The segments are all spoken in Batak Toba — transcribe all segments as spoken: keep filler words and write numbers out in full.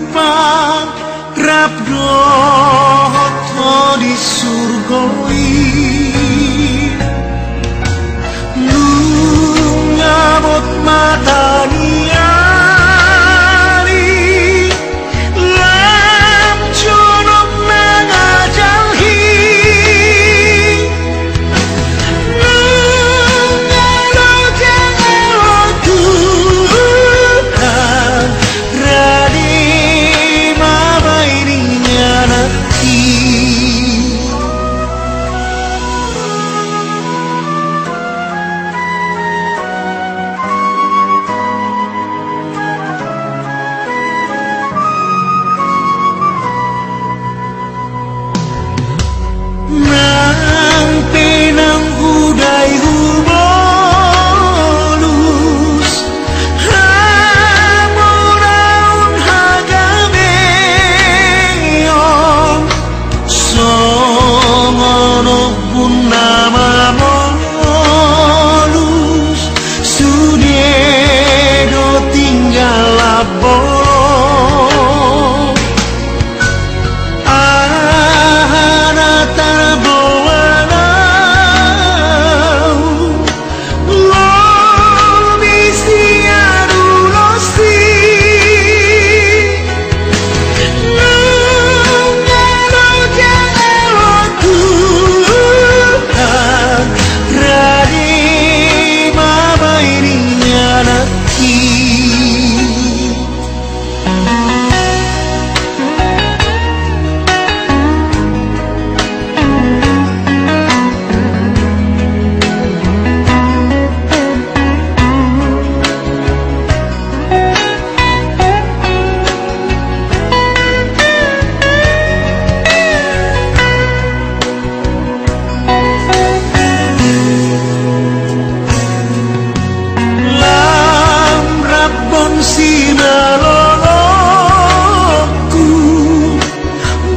Tuhan, rap dohot Ho di surgo i. Nunga bot mata ni ari, lam jonok mangajalhi. Nunga loja Ho Tuhan, rade ma baening anak i. Nang pe naung hudai hubolus, hamoraon, hagabeon, songon ombun na mamolus, sude do tinggal apollo. Aha na tarboan ahu, lobi sian ulos i. Nunga loja Ho Tuhan, rade ma baening anak i. Lam rap bonsi na lolongku,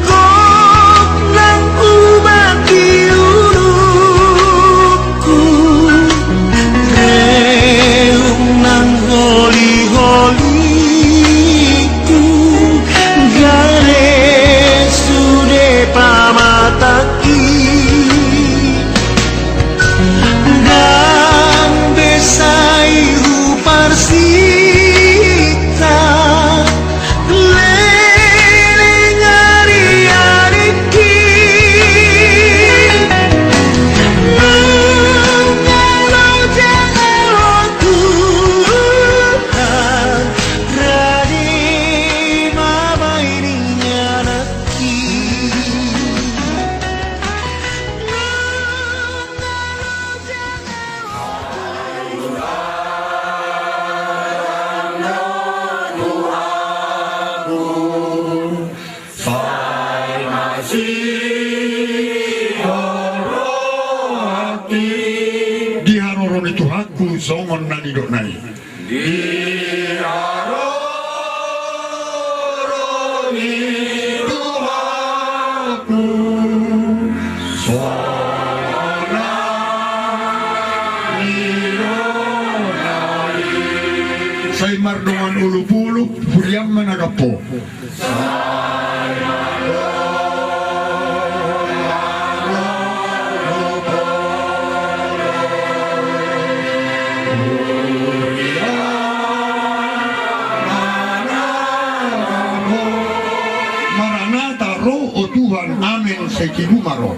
gok nang ubat di ulungku, reum nang holi-holiku, gale sude pamatangki. Ndang be sai huparsinta leleng ari-ariki. Nunga loja Ho Tuhan, rade ma baening anak i. Di haroro ni Tuhanku songon na nidokna i. Di haroro ni Tuhanku songon na nidokna i. Sai mardongan olopolop, huriam ma na gampo. Maranatha, ro o Tuhan, amen, sai tibu ma ro.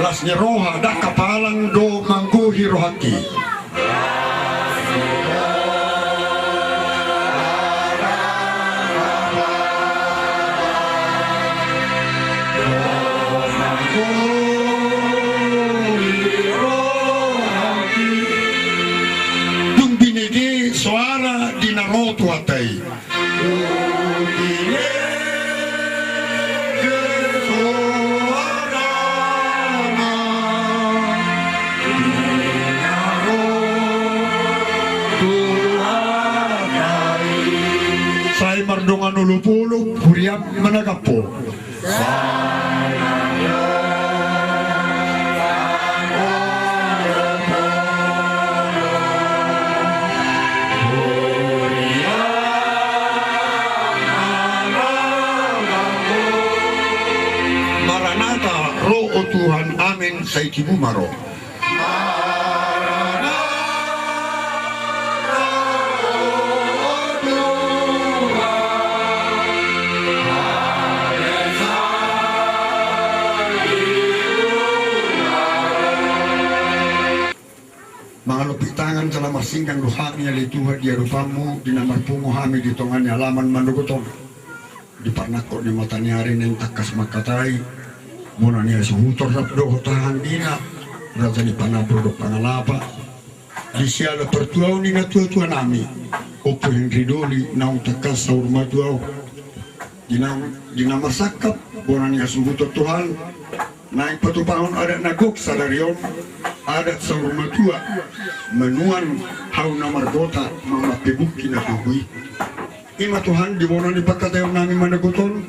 Las ni roha, ndang hapalang do manggohi rohangki. Dung binege soara di na ro Tuhanta i. Sai mardongan olopolop, huriam managampo. Maranatha, ro o Tuhan, amen, sai tibu ma ro. Mangalompit tangan jala marsinggang do hami ale Tuhan di adopanmu, di na marpungu hami di tonga ni alaman manogot on. Di parnangkok ni mata ni ari naeng tangkas mangkatai, bona ni hasuhuton rap dohot hahaanggina, raja ni panabur dohot pangalapa. Di siala partuaon ni natuatua nami, Ompu Henry Doli, naung tangkas saur matua on. Di na, di na marsangkap, bona ni hasuhuton Tuhan, naeng patupahon adat na gok sadari on, adat saur matua, manuan hau na margota, mamampe bungki na tubu i. I ma Tuhan, di bona ni pangkataion nami manogot on,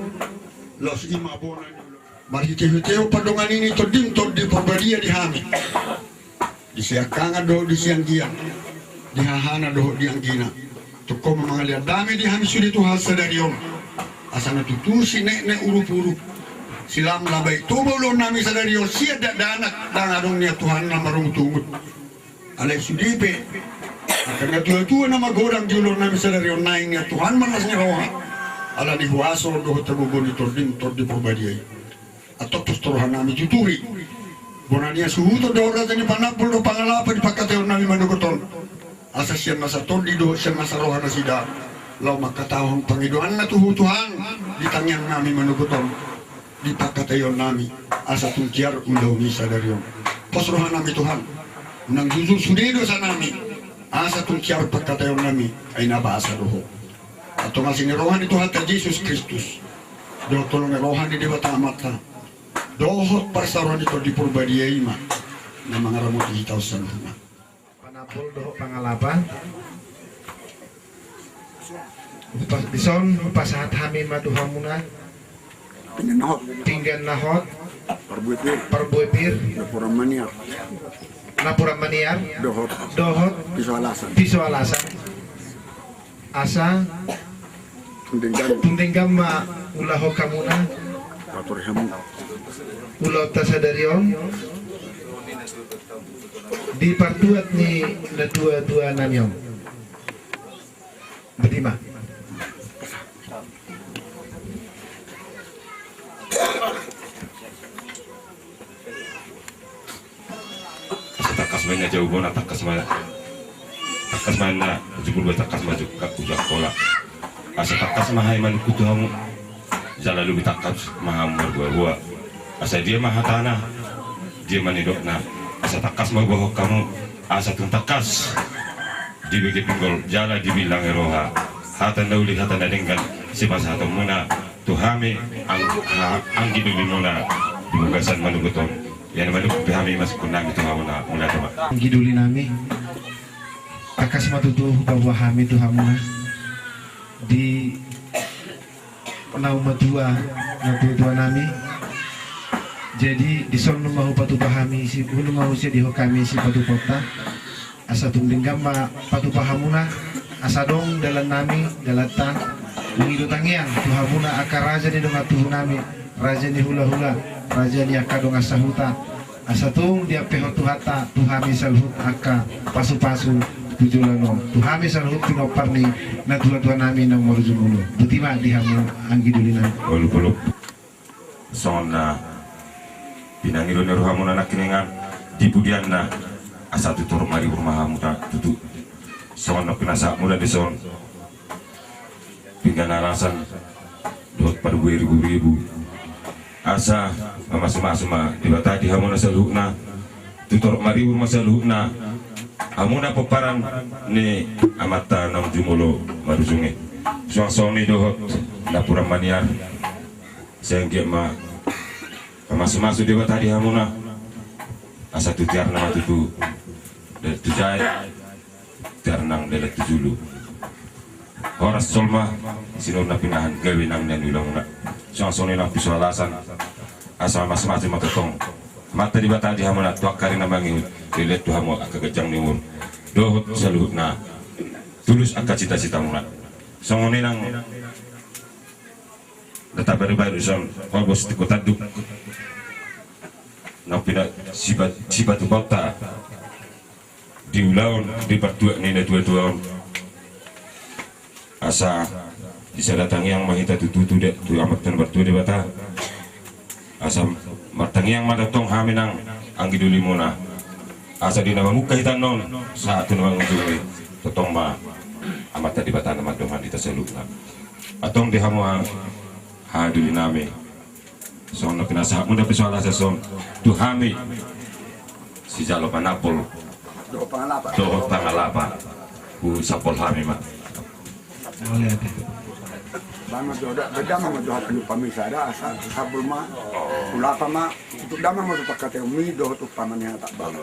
laos i ma bona ni ulaon. Marhitehite pardonganan ni Tondim, Tondi Porbadia di hami. Di siangkangan dohot di sianggian, di hahana dohot di anggina. Tungkol ma mangalean dame di hami sude Tuhan sadari on. Asa na tutu sineknek urupurup, silamlabai Toba ulaon nami sadari on, sian dakdanak, ndang adong nian Tuhan na marungutungut. Alai sude pe angka natuatua na magodang di ulaon nami sadari on, naeng nian Tuhan marlas ni roha, ala ni huaso dohot hagogoon ni Tondim, Tondi Porbadia i. Antong pos tu roha nami, tuturi bona ni hasuhuton dohot raja ni panabur dohot pangalapa di pangkataion nami manogot on. Asa sian nasa tondi dohot sian nasa roha nasida, laho mangkatahon pangidoanna tu Ho Tuhan, di tangiang nami manogot on, di pangkataion nami, asa tung tiar ulaon i sadari on. Pos roha nami Tuhan, unang jujur sude dosa nami, asa tung tiar pangkataion nami, ai na basa do Ho. Antong asi ni roha ni Tuhanta Jesus Kristus, dohot holong ni roha ni Debata Amanta, dohot parsaoran ni Tondi Porbadia i ma na mangaramoti hita on saluhutna. Panabur dohot pangalapa. Hupa-, dison hupasahat hami ma tu hamuna. Pinggan na hot. Pinggan na hot. Parbue pir. Parbue pir. Napuran maniar. Napuran maniar. Dohot. Dohot. Piso alasan. Piso alasan. Asa. Tung denggan. Tung denggan ma ulahon hamuna. Pator hamu. Ulaonta sadari on. Di partuat ni natuatua nami on. Botima. Asa tangkas ma inna jabu bona, tangkas ma, tangkas ma inna jugurba, tangkas ma jugurba, ujang kola. Asa tangkas ma hami manungkun tu hamu. Jala lobi tangkas ma hamu marboaboa. Asa dia ma hatana, dia ma nidokna. Asa tangkas ma huboahon hamu, asa tung tangkas dibege pinggol jala dibilangi roha. Hata na uli, hata na denggan sipasahatonmuna tu hami ang-, ha-, anggi dolimuna di bagasan manogot on. Ia na manungkun pe hami masuk nami tu hamuna, mauliate ma. Anggi doli nami, tangkas ma tutu hupaboa hami tu hamuna di naung matua, natuatua nami. Jadi dison ma hupatupa hami, si, ulu ma husedihon hami sipatupaonta. Asa tung denggan ma patupa hamuna, asa adong dalan nami, dalanta, mangido tangiang tu hamuna angka raja ni dongan tubu nami, raja ni hulahula, raja ni angka dongan sahuta. Asa tung diampehon Tuhanta tu hami saluhut angka pasupasu tu joloan on, tu hami saluhut pinompar ni natuatua nami naung marujung ulu. Botima di hamu anggi doli nami. Olo, olo. Songon na pinangido ni rohamuna nangkiningan, di pudianna asa tutu maribur ma hamu tutu. Songon na pinasahatmuna dison. Pinggan alasan dohot parbue riburibu. Asa mamasumasu ma Debata di hamuna saluhutna, tutu maribur ma saluhutna hamuna pomparan ni Amanta naung jumolo marujung i. Suang songon i dohot napuran maniar. Sai anggiat ma mamasumasu Debata di hamuna, asa tu tiarna ma tutu, dalan tu jae, tiar nang dalan tu julu. Horas jolma. Sinur na pinahan gabe nang na niulahon na. Suang songon i nang pisualasan. Asa mamasu-masu ma tongtong Amanta Debata di hamuna tu angka ari na mangihut, dilehon tu hamu angka ganjang ni umur dohot saluhutna tulus angka cita-citamuna. Songon i nang na tabaru-baru dison, horbo Stingko Tanduk. Na pina sibat, sibatu paunta di ulaon di partuat ni na tua-tua on. Asa di sada tangiang ma hita tutu-tutu da tu Amanta na martua Debata. Asa martangiang ma tongtong hami nang anggi dolimuna. Asa di na mamungka hita annon sahat tu na mangujungi, tongtong ma Amanta Debata na mandongani hita saluhutna. Antong di hamu haha doli nami. Songon na pinasahatmu da pisualasan on tu hami sijalo panambol dohot pangalapa. Dohot pangalapa. Husambol hami ma. Bang, jo da, beda ma jo hata ni umpama sada, asa husambol ma. Hulapa ma. Tutu damang ma jo pangkataion mi dohot umpama ni hata bang.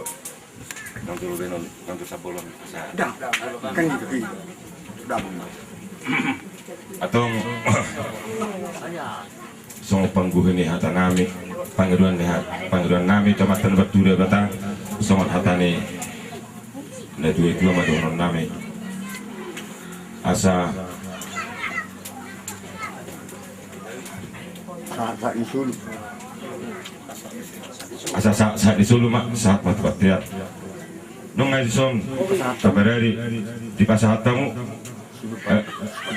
Nang tu benon, nang tu sabolon. Dah, kan gitu, gitu. Damang. Antong songon pangguhi ni hata nami, pangidoan ni ha-, pangidoan nami tu Amanta na martua Debata, songon hata ni na tua-tua ma dohonon nami. Asa sahat-sahat ni solu. Asa sa-, sahat ni solu ma, sahat ma tu bontean. Nunga dison, tabarari, dipasahat hamu, eh,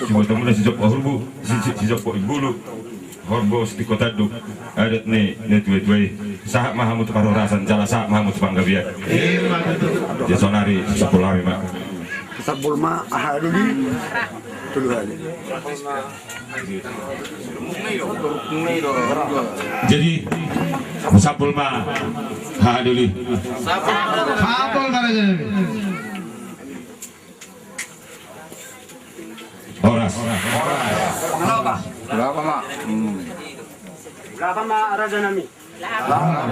sibotomu na sijompo horbo, si, si, sijompo imbulu, horbo Stingko Tanduk, adat ni na tua-tua i, sahat ma hamu tu parhorasan, jala sahat ma hamu tu panggabean. Jadi sonari, sambol hami ma. Sambol ma, haha doli, tolu hali. Jadi, sambol ma, haha doli. Sambol ma, raja nami. Horas. Hulapa ma. Hmm. Hulapa ma, raja nami. Hulapa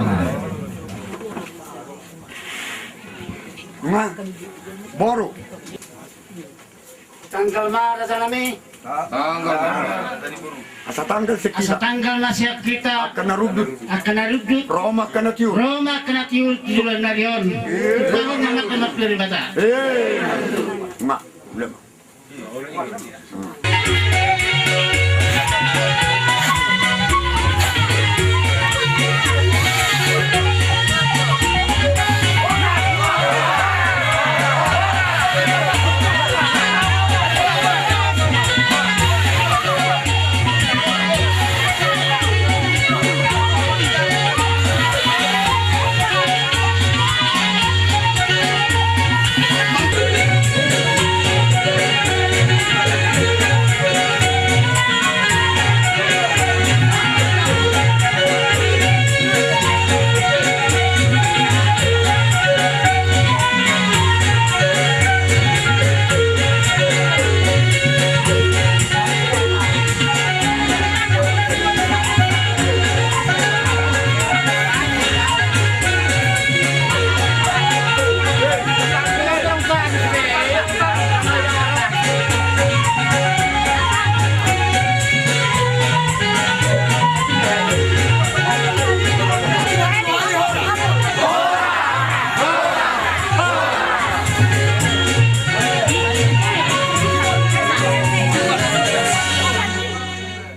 ma. Boru. Tanggal ma, raja nami. Tanggal ma. Asa tanggal sekita. Asa tanggal na siap kita. Angka na rundut. Angka na rundut. Ro ma angka na tiur. Ro ma angka na tiur di bulan nari on. Iya. Di tahun na mata mata Debata. Eh. Ma. Udah, Ma.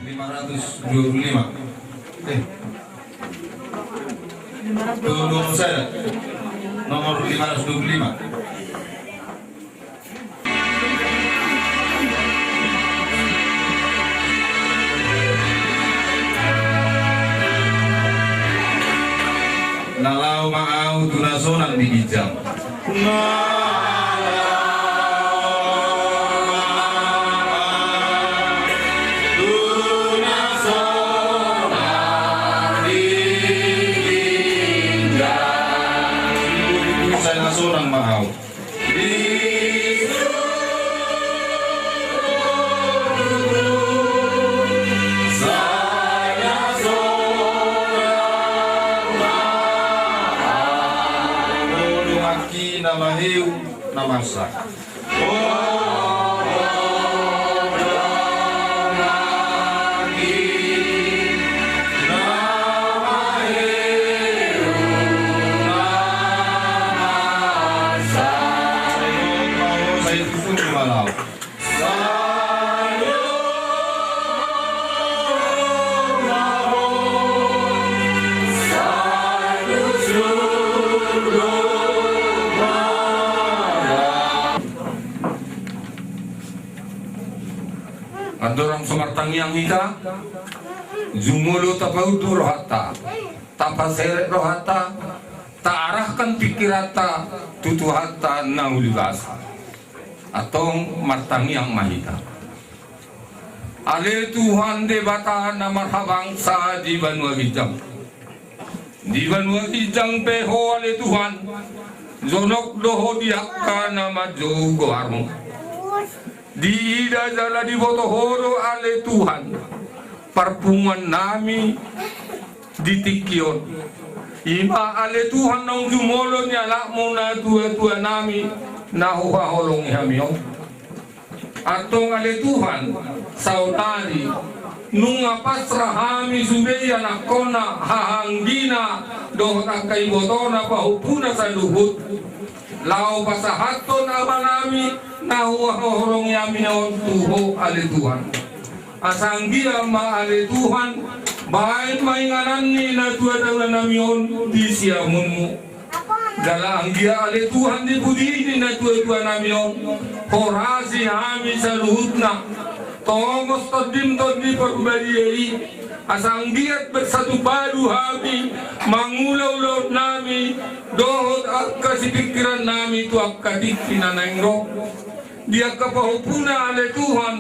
Lima ratus dua puluh lima. Eh. Dua puluh satu. Nomor lima ratus dua puluh lima. Na laho ma ahu tu na sonang di ginjang. Na laho ma ahu tu na sonang di ginjang. Sai na sonang ma ahu. Na maheu na masa. Andorang so martangiang hita, jumolo tapaundur rohanta, tapaserep rohanta, taarahkan pingkiranta tu Tuhanta na uli basa. Antong martangiang ma hita. Ale Tuhan Debata na marhabangsa di banua ginjang. Di banua ginjang pe Ho ale Tuhan, jonok do Ho di angka na manjou goarMu. Diida jala diboto Ho do ale Tuhan parpunguan nami di tingki on. I ma ale Tuhan naung jumolo ni anakMu na tua-tua nami na huhaholongi hami on. Antong ale Tuhan, saonari nunga pasrah hami sude i anakkona, hahaanggina dohot angka ibotona pahompuna saluhut, laho pasahathon amanami na huhaholongi hami on tu Ho ale Tuhan. Asa anggiat ma ale Tuhan, baen ma inganan ni na tua-tua nami on di siamunMu. Jala anggiat ale Tuhan di pudi ni na tua-tua nami on, horasi hami saluhutna, tongos TondiM Tondi Parbadia i, asa anggiat bersatu padu hami mangula ulaon nami dohot angka sipingkiran nami tu angka tingki na naeng ro. Di angka pahompuna ale Tuhan,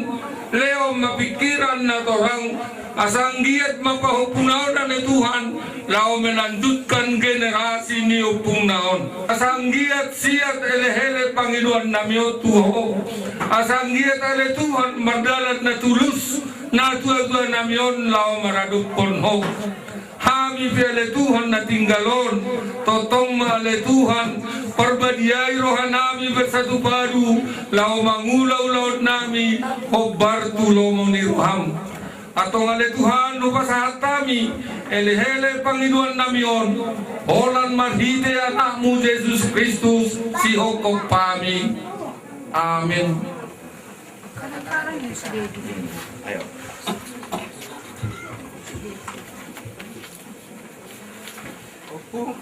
lehon ma pingkiran na torang, asa anggiat ma pahompuna on ale Tuhan, laho melanjutkan generasi ni ompungna on. Asa anggiat siat elehele pangidoan nami on tu Ho. Asa anggiat ale Tuhan mardalan na tulus na tua-tua nami on laho maradophon Ho. Hami pe ale Tuhan na tinggal on, tongtong ma ale Tuhan, parbadiai roha nami bersatu padu, laho mangula ulaon nami, hombar tu lomo ni rohaM. Antong ale Tuhan, hupasahat hami, elehele pangidoan nami on, holan marhite anakMu Jesus Kristus, sihophop hami. Amen. Ayo. Ompung.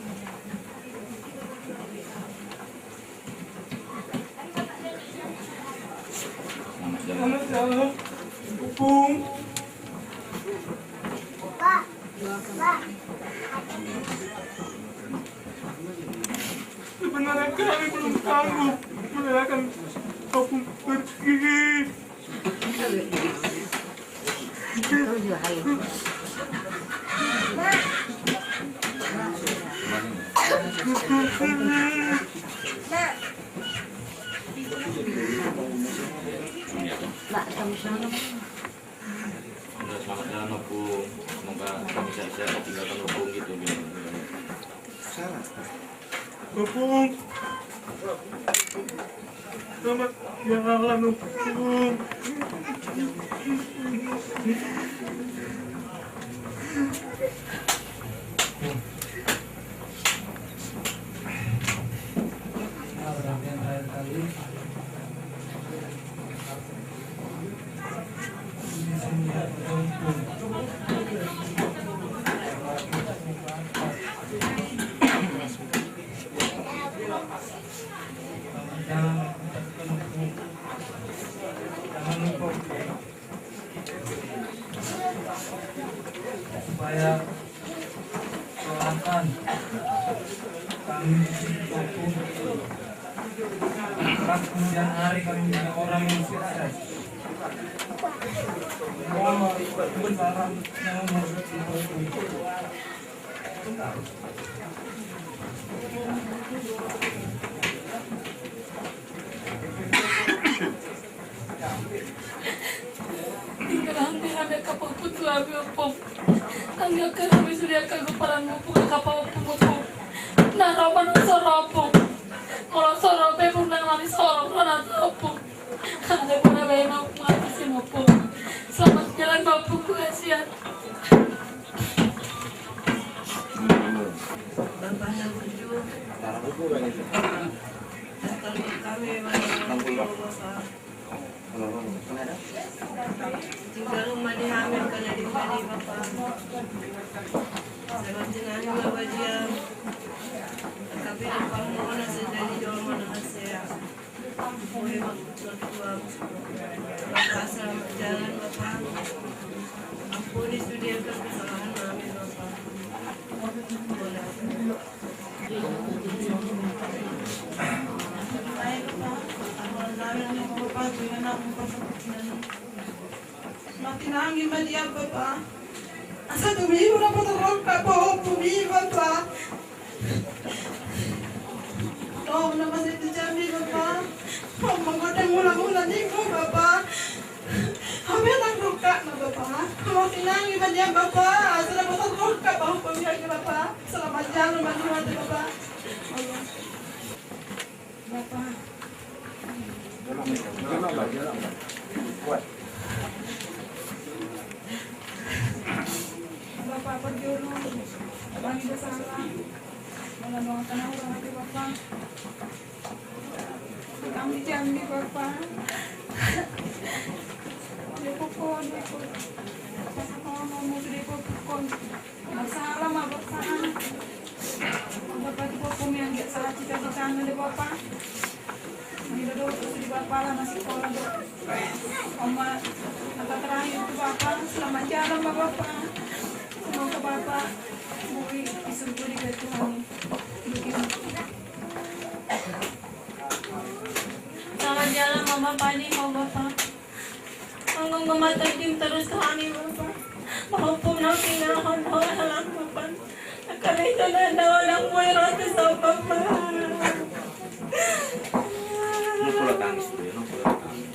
Selamat jalan. Selamat jalan. Ompung. Sebenarnya kami belum sanggup merelakan Ompung pergi. Selamat jalan, Ompung. Semoga bisa, bisa tinggalkan Ompung gitu, biar. Ompung. Selamat jalan, Ompung. Supaya doakan kami di sini, Ompung. Kelak kemudian hari kami menjadi orang yang sukses. Mohon kebesaran yang menurut itu. Tinggal hami, hami angka pahompu tu hami, Ompung. Anggiat hami sude angka gomparan, Ompung, angka pahompu, Ompung. Na ro ma na so ro, Ompung. Molo so ro pe, Ompung, nang nami so ro, ro na, Ompung. Ada puna bae, Ompung, atas i, Ompung. Selamat jalan, Ompung, hasian. Bapa na burju. Tinggal ma di hami angka na denggan i, Bapa. Sai manjadi hami ma badia angka pinompar-Mu na sai jadi jolma na hasea. Bapak, selamat jalan, Bapak. Ampuni sude angka kesalahan nami, Bapak. Bapak, mati nangin ma dia, Bapak. Asa tu minggu na patorong ka pahompu mi, Bapak. Tong na masih tu Jambi, Bapak. Tong manggodang mula-mula minggu, Bapak. Hame nang rongkap na, Bapak. Mati nangin ma dia, Bapak. Asa na patorong ka pahompu mi, Bapak. Selamat jalan, Bapak. Bapak. Bapak, perjolo, bang, ida salah. Mula doang tanah orang hati Bapak. Kami Jambi, Bapak. Dia pokok, dia pokok. Pas aku ngomong, dia pokok. Masalah ma, Bapak. Bapak, tu pokok mi anggiat salah cita-citana de, Bapak. Mangida do tu di Bapak lah masih sekolah do. Oma, kata terakhir tu Bapak, selamat jalan ma, Bapak. Semoga Bapak boi di surga di Tuhan. Selamat jalan ma, Bapak, ni, oh, Bapak. Anggo ma tadim torus hami, Bapak. Pahompu na pinahon ho halang, Bapak. Angka rejo na daolang boi roti so, Bapak. Nang pola tangis tu dia, nang pola tangis.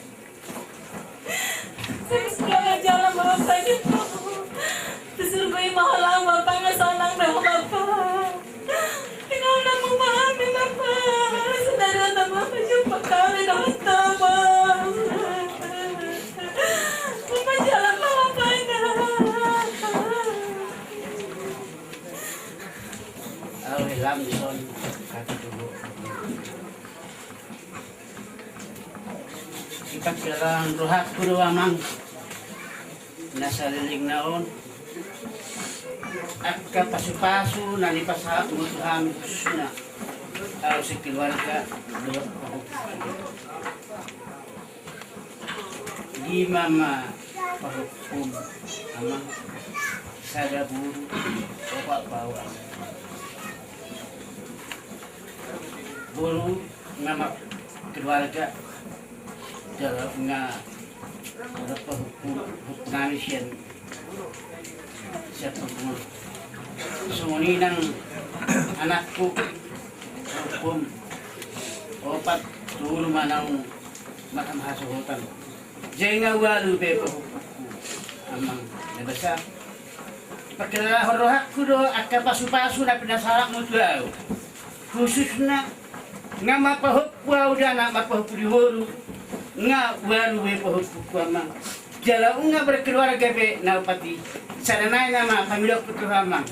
Terus kalau jalan, Bapak, gitu. Terus boi ma halang, Bapak, nggak sonang dah, Bapak. Tinggal na memahami, Bapak. Saudara tambah jumpa kami, Bapak. Bapak, jalan, Bapak, ini. Au, helam, son. Kata dulu. Sipat jalan rohakku do, Amang. Na saleleng na on, angka pasu-pasu na nipasahat muna tu hami khususna au sekeluarga, dohot pahompu. Lima ma pahompum, Amang, sada boru, opat baoa. Boru nga ma keluarga, jala nga, jala pahompu, pahompu nami sian, sian pahompu. Songon i nang anakku, pahompum opat, tolu ma naung marhasohotan. Jadi nga ualu be pahompu, Amang, na basa. Parkelalahon rohakku do angka pasu-pasu na pinasahatmu tu au. Khususna nga marpahompu au, dana marpahompu di boru, nga ualu be pahompuku, Amang. Jala nunga berkeluarga be na opat i. Sada nai nama pamilokku tu ho, Amang.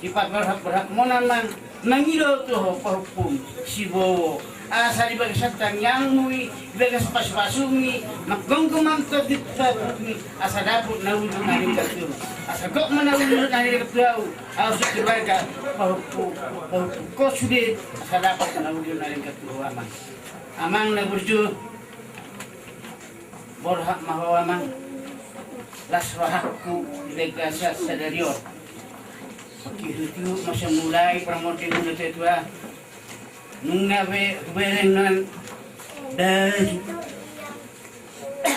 Dipaborhat-borhatmuna, Amang, mangido tu ho pahompum sibowo. Asa di bagasan tangiangmu i, di bagasan pasu-pasum i, manggomgom ma tondinmu, asa dapot na uli na denggan tu ho. Asa gok ma na uli na denggan tu au, au sekeluarga pahompu, pahompu ho sude, asa dapot na uli na denggan tu ho, Amang. Amang na burju, borhat ma ho, Amang. Las rohakku di bagasan sadari on. Pangihut-ihut ma sian mulai parmonding na tua-tua. Nunga be hubereng nuaeng dadu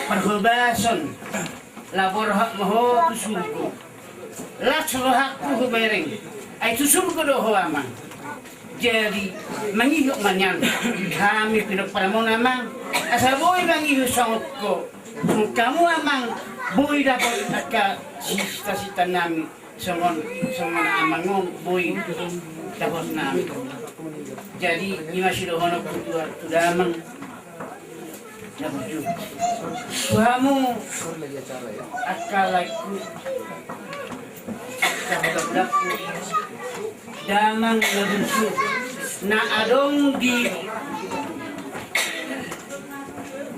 parhobason, laho borhat ma ho tu surgo. Las rohakku hubereng, ai tu surgo do ho, Amang. Jadi mangihut ma nian hami pinomparmuna, Amang, asa boi mangihut songon ho, songon hamu, Amang, boi dapot angka sita-sita nami. Songon, songon amang on boi dapot nami. Jadi i ma sidohononku tu, tu damang na burju. Tu hamu angka laengku, angka hulahulangku, damang na burju na adong di,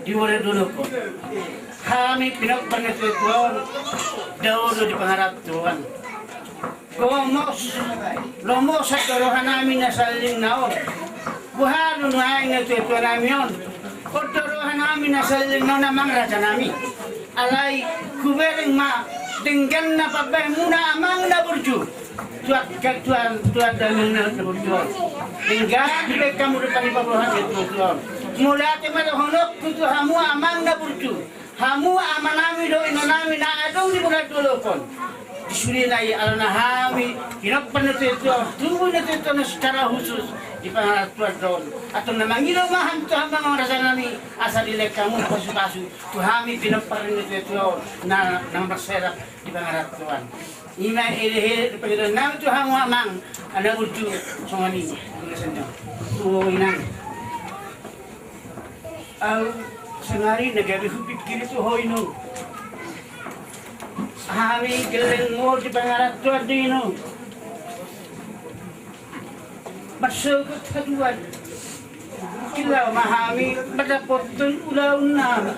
di Wonosalam on. Hami pinompar ni tua-tua on, dao do di pangarantoan. Gomos, lomosan do roha nami na saleleng na on. Boha do nuaeng na tua-tua nami on? Poda roha nami na saleleng on amang raja nami. Alai hubereng ma denggan na pambahen muna amang na burju. Tuan, tuan, tuan, tuan, na burju. Denggan dibahen hamu dohot panghipabohon ni tuan. Mauliate ma dohononku tu hamu amang na burju. Hamu amanami dohot inanami na adong di bona dolok on. Di sude na i alana hami pinompar ni tuatua, tubu ni tuatua na secara khusus di pangarantoan on. Antong na mangido ma hami tu hamu amang raja nami asa dilehon hamu pasupasu tu hami pinompar ni tuatua on na, na marserep di pangarantoan. Ima elehe di pangidoan nami tu hamu amang na burju songon i. Tu inang. Au sangari na gabe hupikiri tu ho inong. Hami gelleng molo di pangarantoan di inong. Marsogot haduan. Gelleng ma hami mandapothon ulaon nami.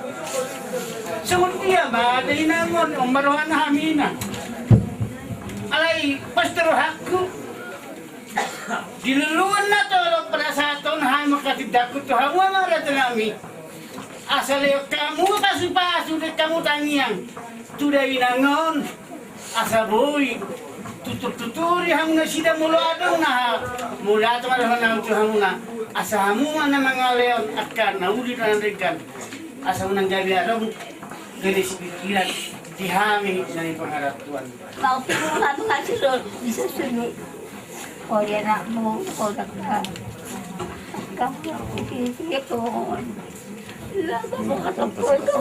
Songon dia ma di inang on, on ma roha nami na. Alai pos do rohangku. Di luluan na tolong perasaton hami mangkatindangkon tu hamu amang raja nami. Asa lehon hamu pasupasu, lehon hamu tangiang tu dainang on. Asa boi tutur-tuturi hamu nasida molo adong na ha. Molo adong ma dohonon nami tu hamuna. Asa hamu ma na mangalehon angka na uli dohot na denggan. Asa unang gabe adong gabe sipikiran di hami na di pangarantoan. Mau pinggul kami kasih lo bisa sini. Oh ya anakmu, oh dah kan. Kamu aku kiri kiri tuh. Lah kamu kata foto.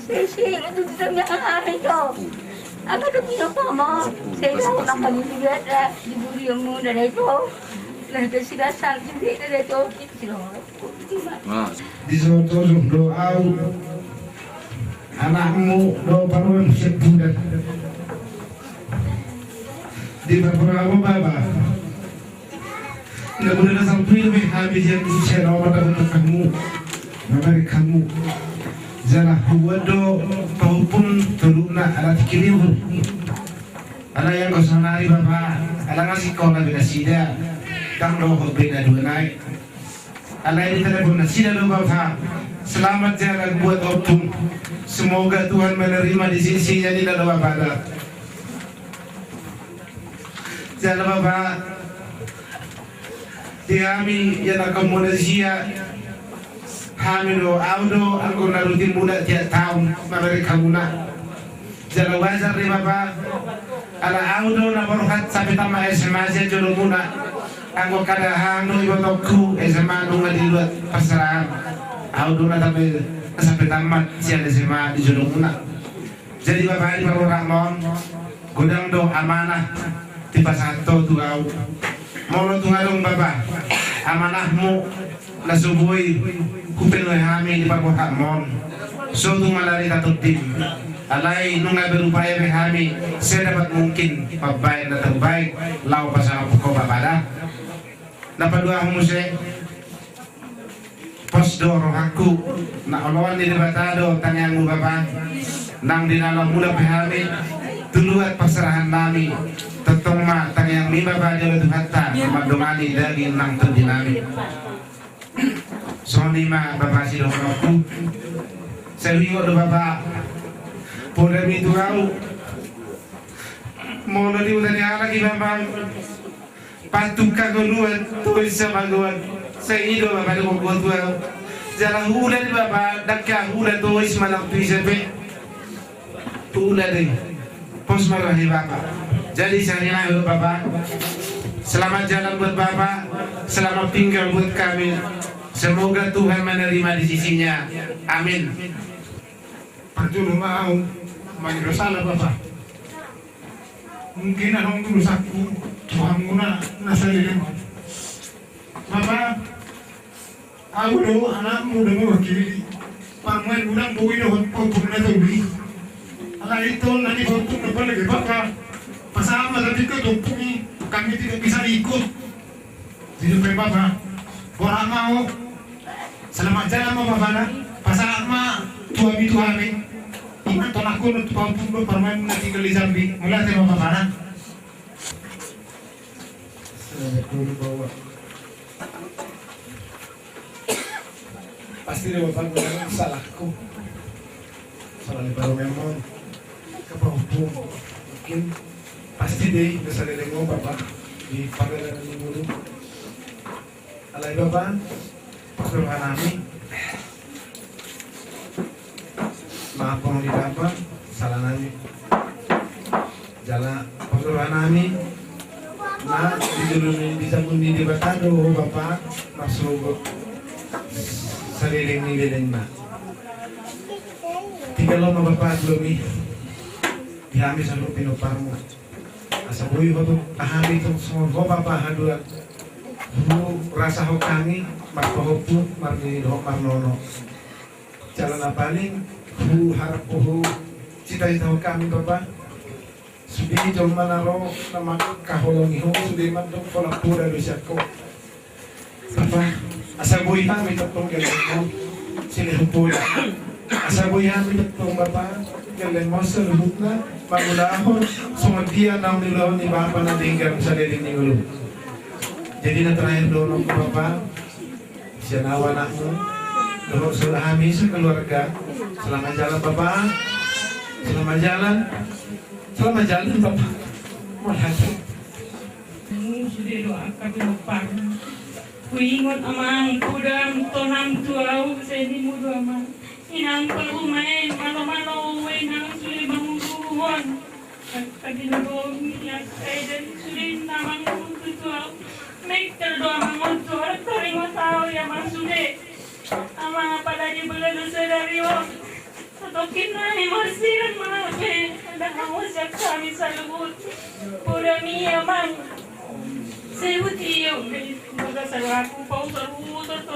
Sisi itu kita nggak ada itu. Apa tuh punya mama? Saya tahu makan itu dia ada di buri yang muda itu. Lah itu sudah sakit dia ada itu. Di so toru do au anakmu do paruan sebulan. Di paruan baba. Nda muda na sampu itu be habis yang usia na opat tahun kamu. Mabari kamu. Jala hubuat do pahupun toluna alat kiribu. Ala yang kau sonari baba, ala ngasih kau na beda sida. Tang dohot beda dua nai. Alai ditelepon nasida do bapa. Selamat jalan buat opung. Semoga Tuhan menerima di sisinya, ninna do bapa da. Jala bapa, di hami ia na komunisia. Hami do, au do anggo na rutin muna tiap taon mabere hamuna. Jala wajar do bapa, ala au do na borhat sampe tamat S M A sian jolomuna. Anggo kada hang do ibotongku S M A nunga diluat parserahan. Au do na tamat, sampe tamat sian S M A di jolomuna. Jadi bapa, di parrohahon godang do amanah dipasahat ho tu au. Molo tung adong bapa amanahmu na so boi hupenuhi hami di parrohahon, so tung malari tatondim. Alai nunga berupaya be hami sedapat mungkin mambaen na terbaik laho pasangap ho bapa da. Na paduahon muse, pos do rohangku, na oloan ni Debata do tangiangmu bapa. Nang di na lam mula pe hami tu luat parserahan nami, tongtong ma tangiangmi bapa di olo Tuhanta mandongani daging nang tondi nami. Songon i ma bapa sidohononku. Sai huingot do bapa podami tu au. Molo di huta ni halak i bapa, patuk hangoluan, tois hamagoan. Sai i do bapa di honggo tu au. Jala huula di bapa, dangka huula tois manang tu ise pe. Huula do i. Pos ma roha ni bapa. Jadi sahali nai do bapa. Selamat jalan buat bapa. Selamat tinggal buat kami. Semoga Tuhan menerima di sisinya. Amin. Parjolo ma au mangido sala bapa. Mungkin adong dosaku tu hamuna na saleleng on. Bapa, au do anakmu do mewakili. Parumaen unang boi dohot pahupung na tolu i. Alai tol na di pahupung na paling bapa. Pasahat ma tadi ke tumpuk i, kami tidak bisa ikut. Jadi pe bapa, borat ma ho. Selamat jalan ma bapa na. Pasahat ma tu hami tu hami. Ingat tolak kono tu pahupung do parumaen na tinggal di Jambi. Mauliate ma bapa na. Selamat dulu bawa. Pasti do, Bapa, salahku. Salah ni parumaenmon. Kepahupu. Mungkin pasti do i, saleleng on, Bapa, di pardalanan ni ngolu. Alai, Bapa, pos do rohanami. Maaf, Bapa, salah nami. Jala pos do rohanami. Na, di jolo ni, di jabu ni Debata do ho, Bapa, marsogot saleleng ni lelengna. Tinggal ho ma, Bapa, di hami. Di hami saluhut pinomparmu. Asa boi ho tu hami tu songon ho, Bapa, haduan. Hurasahon hami, marpahomput, marnini dohot marnono. Jala na paling huharap, hucita-citahon hami, Bapa, sude jolma na ro na mangkaholongi ho, sude mandok pola poda do sian ho. Bapa, asa boi hami tongtong gellengmon silehon poda. Asa boi hami tongtong, Bapa, gellengmon saluhutna mangulahon songon dia naung niulahon ni Bapa na denggan saleleng ni ngolu. Jadi na terakhir dohononku, Bapa, sian au anakmu dohot saluhut hami sekeluarga. Selamat jalan, Bapa. Selamat jalan. Selamat jalan, Bapa. Mauliate. Sude do angka pinomparmu. Huingot, Amang, godang tonang tu au, sai nimu do, Amang. Inang parumaen, malo-malo, inang sude manguluhon. Angka ginolom ni angka eda ni sude na mangunduti tu au. Mengkel do, Amang, on tu au, taringot au, Amang, sude. Amang, apalagi bagasan sadari on. Satongkin nai marsiran ma be, ndang mangonsang hami saluhut. Podami, Amang. Sebut iyo be, bagasan aku pausar-usar tu.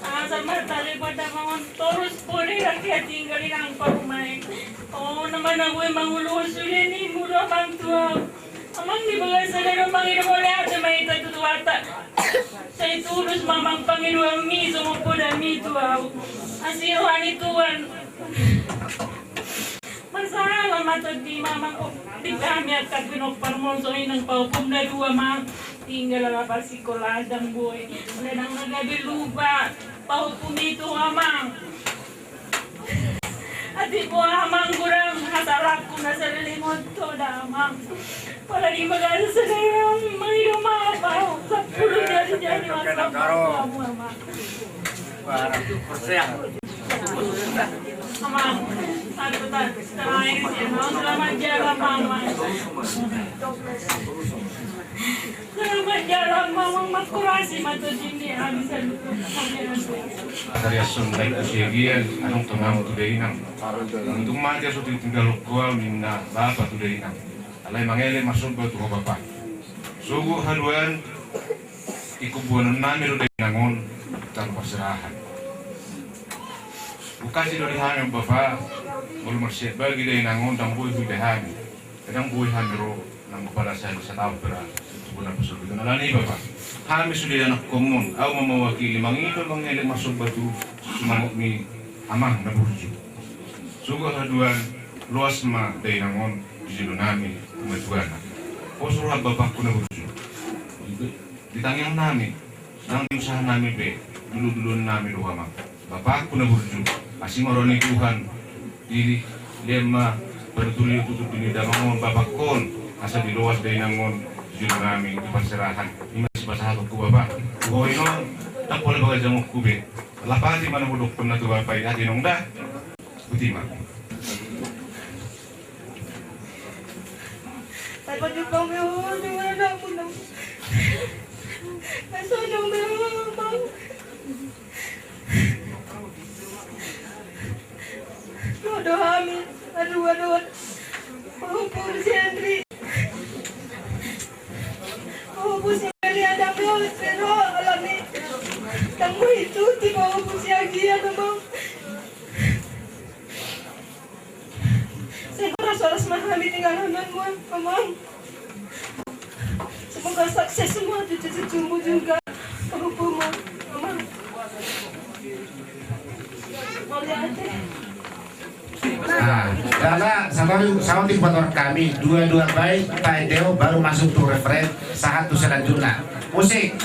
Asa martalek pada mangon torus, poda rakyat tinggal inang parumaen. O, na mana boi manguluhon sude nimu do, Amang, tu au. Amang, di bagasan sadari on mangido mauliate ma hita tu Tuhanta. Sai tulus ma, Amang, pangidoanmi songon podami tu au. Asi roha ni Tuhan. Masalah ma tondima, Amang, di hami angka pinomparmon, songon i nang pahompum na dua, Amang. Tinggal ala parsikolaan ndang boi. Ndang na gabe lupa pahompumi tu au, Amang. Atik boha, Amang, godang hasalaanku na saleleng on tu ho da, Amang. Apalagi bagasan sadari on mangido maaf au. Sampulu jari-jari maaf, Amang. Amang, satu tak terakhir ya, Amang, selamat jalan, Amang. Selamat jalan, Amang, mangkurasi ma tondimi, Amang. Sarias songon baik tu siagian, adong tonang tu dainang. Untung mate so tinggal ho au, ninna bapa tu dainang. Alai mangelek marsomba tu ho, Bapa. Sogot haduan, ingkon boanonnami do dainang on, tarparserahan. Bukasi do di hami, Bapa, molo marsiat bagi dainang on, ndang boi huida hami. Ndang boi hami ro nang pala sahali sataon pe ra. Bona pasobi kan alani, Bapa. Hami sude anakkonmon, au ma mawakili mangido mangelek marsomba tu sumangotmi, Amang na burju. Sogot haduan, loas ma dainang on di jolonami tu matuana. Pos roha, Bapangku na burju. Di tangiangnami, nang di usahanami pe, dulu-duluannami do ho, Amang. Bapangku na burju, asi ma roha ni Tuhan, di lema panuturi tutu di damang on, bapangkon, asa diloas dainang on, jujur nami, di parserahan. Ima sipasahatonku, Bapa. Boha i non, ndang pola bagas jangonku be. Lapati ma na hudokkon na tu Bapa i, ate nong da. Botima. Sai pajumpang be ho dengan anakmu, Nang. Sai sonjong be ho, Bang. Ro do hami, aduh, aduh. Pahompum si Henry. Pahompum si Henry, ada be ho, Henry, alani. Tangguh itu, ti pahompum si Agia, Bang. Sai horas-horas ma hami tinggalhon anakmu, Amang. Semoga sukses semua cucu-cucumu juga, pahompummu, Amang. Mauliate. Nah, jala saonari, saonari pator hami, dua-dua baik, taendehon, baru masuk tu refren, sahat tu selanjutna. Musik.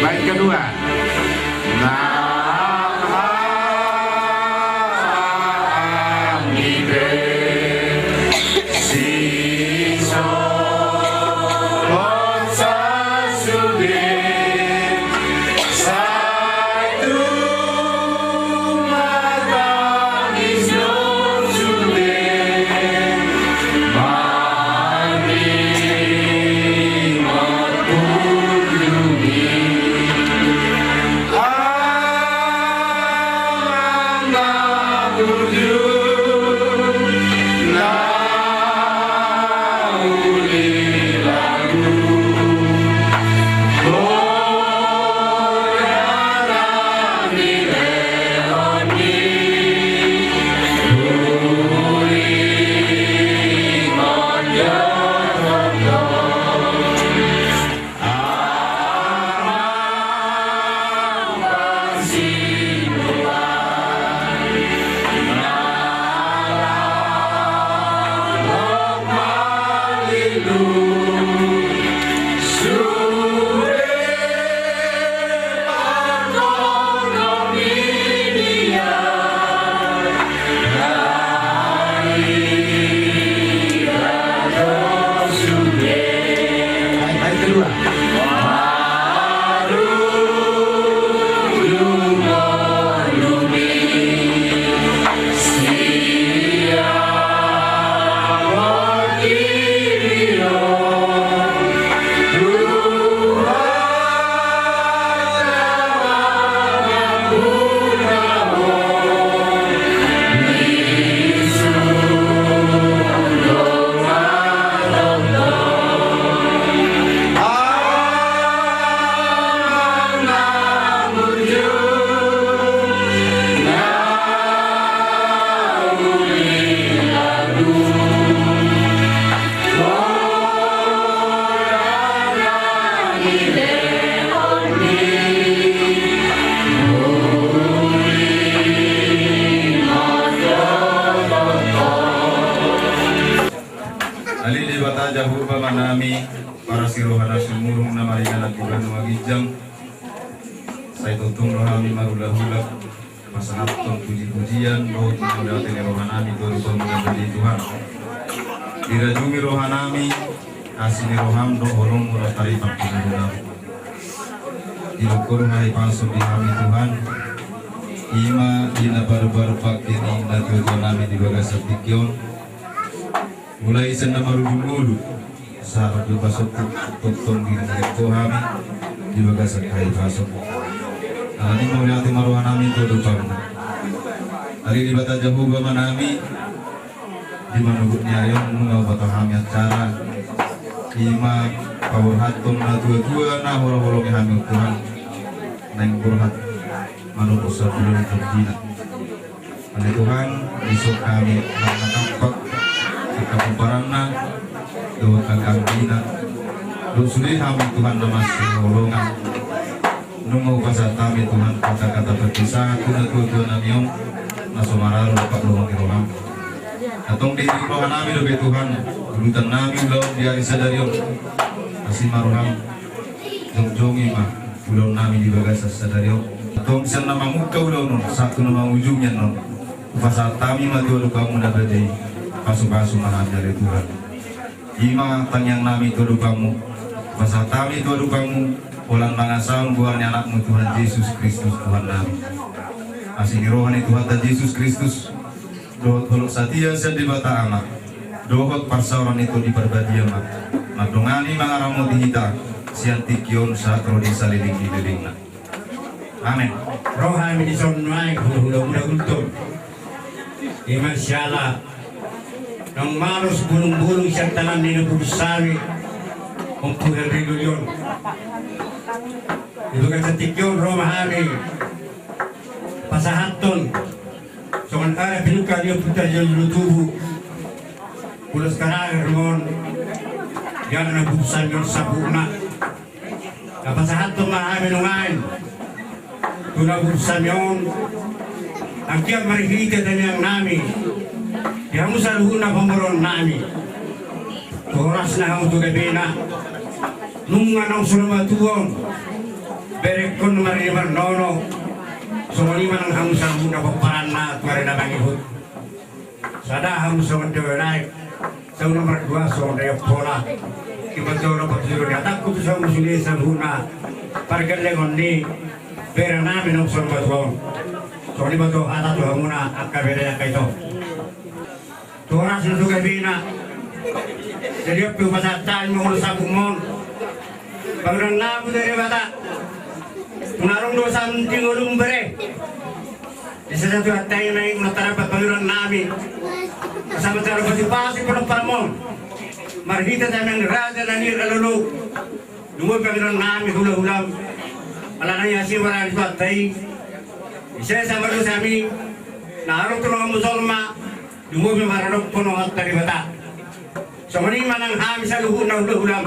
Bait kedua. Ale Debata Jahowa Amanami, parasi roha na sumurung na maringanan di banua ginjang, sai tongtong do hami marulahula pasahathon pujipujian dohot mauliate ni rohanami tu adopanMu na badia i Tuhan. Dirajumi rohanami, asi ni rohaM dohot holongMu na taripar tu ngolunami. Didok Ho do hahipason di hami Tuhan, i ma di na paruparu pangke ni natuatuanami di bagasan tingki on. Mulai sian na marujung ngolu sahat tu pasomput, tongtong diringkot Ho hami di bagasan hahipason. Alani i mauliate ma rohanami tu adopanMu. Ale Debata Jahowa Amanami, di manogot ni ari on nunga huboto hami acara i ma paborhathon natuatua na hulaholongi hami on Tuhan, naeng borhat manopot sanduloi tondina. Ale Tuhan, dison hami na tampak angka pomparanna dohot angka anggina, dohot sude hami Tuhan na masihaholongan. Nunga hupasahat hami Tuhan katakata parpisahan tu natuatuanami on. Na so maralo dompak lohong ni roham. Antong diiring rohanami dope Tuhan, udutan nami ulaon di ari sadari on. Asi ma roham, jongjongi ma ulaon nami di bagasan sadari on. Antong sian na mamungka ulaon on sahat tu na mangujungi annon, hupasahat hami ma tu adopanmu na badia i. Pasupasu ma hami ale Tuhan. I ma tangiang nami tu adopanmu. Pasahat hami tu adopanmu holan mangasahon goar ni anakmu Tuhan Jesus Kristus Tuhan nami. Asi ni roha ni Tuhanta Jesus Kristus dohot holong satia sian Debata Ama dohot parsaoran ni Tondi Parbadia ma mandongani mangaramoti hita sian tingki on sahat ro di saleleng ni lelengna. Amen. Roha mi dison nuaeng hulahula muna Gultom. Ima siala naung malos bulungbulung sian tangan ni na pudun sawi. Ompu Henry Gulion. Di bagasan tingki on ro ma hami pasahathon songon adat pinungka ni ompunta Jolo Tubu. Ulos karager mon. Jala na pudun sawi on sapuhna. Na pasahathon ma hami nuaeng tu na pudun sawi on. Anggiat marhite tangiang nami di hamu saluhutna pamoruon nami. Tu horasna hamu tu gabena. Nunga naung so na matua on berengkon marnini marnono. Songon i ma nang hamu saluhutna pomparanna tu ari na mangihut. Sada hamu songon dao ni aek, saur matua songon dao ni ompola. Dipatorang patujolo ni hatangku tu hamu sude saluhutna pargellengon ni bere nami naung so na matua on. Songon i ma tu hata tu hamuna angka bere angka ito. Tu horasna tu gabena. Jadi on pe hupasahat hami ma ulos saput on. Pangidoan nami tu Debata. Unang adong dosa ni ngolum bere. Di sesa Tuhanta i ma i unang tardampak pangidoan nami. Asa ma tarpasupasuhon pomparanmon. Marhite tangiang ni raja na niluluan. Lumobi pangidoan nami hulahulam. Alana i asi ma roha ni Tuhanta i. Di sesa ma dosami. Na adong tu roha ni jolma. Lumobi maradophon Tuhanta Debata. Songon i ma nang hami saluhutna hulahulam.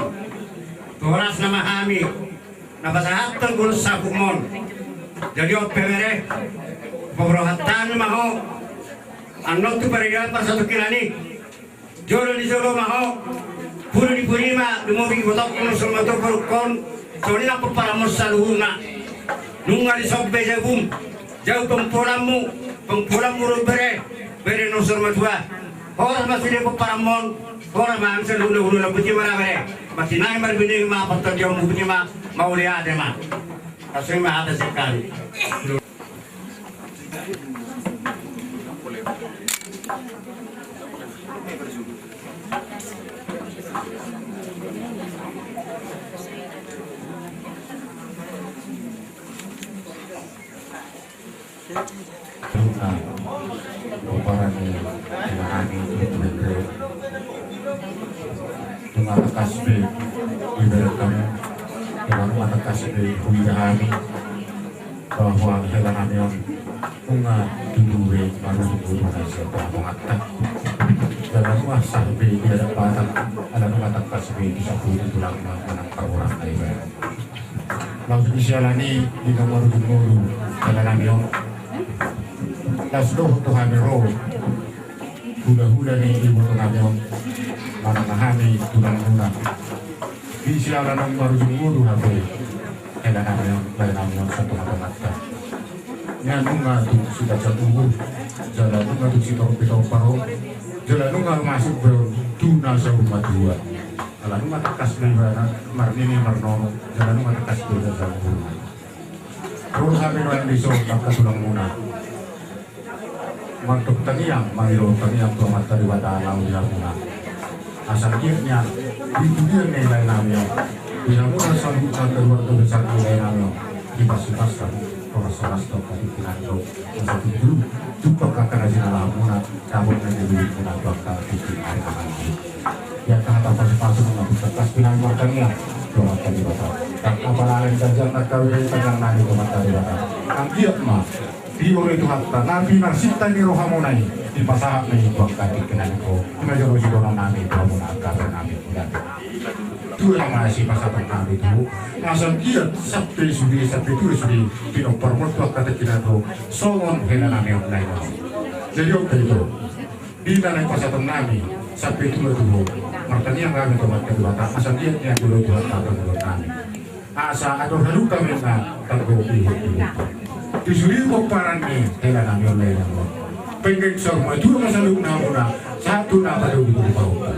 Tu horasna ma hami. Na pasahathon ulos saput on. Jadi on pe bere, paborhat hami ma ho. Annon tu paradian parsatongkinan i. Jolo ni jolo ma ho. Pudi ni pudi ma, lumobi ibotongkon, so na matua borungkon. Songon i nang pomparanmon saluhutna. Nunga dison be jabum. Jau pambolanmu, pambolanmu do bere, bere naung so na matua. Horas ma sude pomparanmon, horas ma hami saluhutna hulahulam. Botima da bere. Martinangi marbinege ma, partondion botima, mauliate ma. Asi ma hata sian hami. Nunga pomparan ni hela nami Tuan Gubernur. Nunga tangkas be dibereng hamu. Nunga tangkas be huida hami bahwa hela nami on nunga tutu be marujung udutan sian pangamoanta. Jala nunga sah be di adat Batak, ala nunga tangkas be disapuli tulang manang parboru na iba. Laos di siala ni i naung marujung ngolu hela nami on, laos dohot tu hami ro hulahula ni iboto nami on, manang hami tulang muna. Di siala naung marujung ngolu hape hela nami on, lae nami on satonga-tonganta. Nunga tung sibaca tubu, jala nunga tung sitorop pitompar on, jala nunga masuk be on tu na saur matua. Ala nunga tangkas be ibana marnini marnono, jala nunga tangkas be ibana saur matua. Ro hami nuaeng dison angka tulang muna. Mandok tangiang, mangido tangiang tu Amanta Debata laho di hamuna. Asa anggiat nian di pudian ni lae nami on, di hamuna saluhutna keluarga besar ni lae nami on, dipasupasu hamu horas-horas dohot hatindangan dohot asa tutu tumpak angka na jinalahan muna, dapot na niluluan muna tu angka tingki ari na mangihut. Di angka hata pasupasu nunga tangkas be hami martangiang tu Amanta Debata. Ndang apala alani ganjang, ndang apala alani ganjang nami tu Amanta Debata. Anggiat ma dioloi Tuhanta na pinarsinta ni rohamuna i, dipasahat ma i tu angka tingki na niluluan. Ima jolo sidohonon nami tu hamuna angka bere nami. Tua ma sipasahaton nami tu ho, asa anggiat sampe sude, sampe tua sude pinomparmon tu angka tingki na niluluan, songon hela nami on na i. Jadi on pe ito, di na naeng pasahaton nami sampe tua tu ho, martangiang hami tu Amanta Debata asa liat ni anggo Tuhanta pangulon nami, asa adong halumpang ma tanggo ihut tu ho. Di sude pomparan ni hela nami on, lae nami on, penggeng saur matua ma saluhutna hamuna sahat tu na padomu tu pahompar.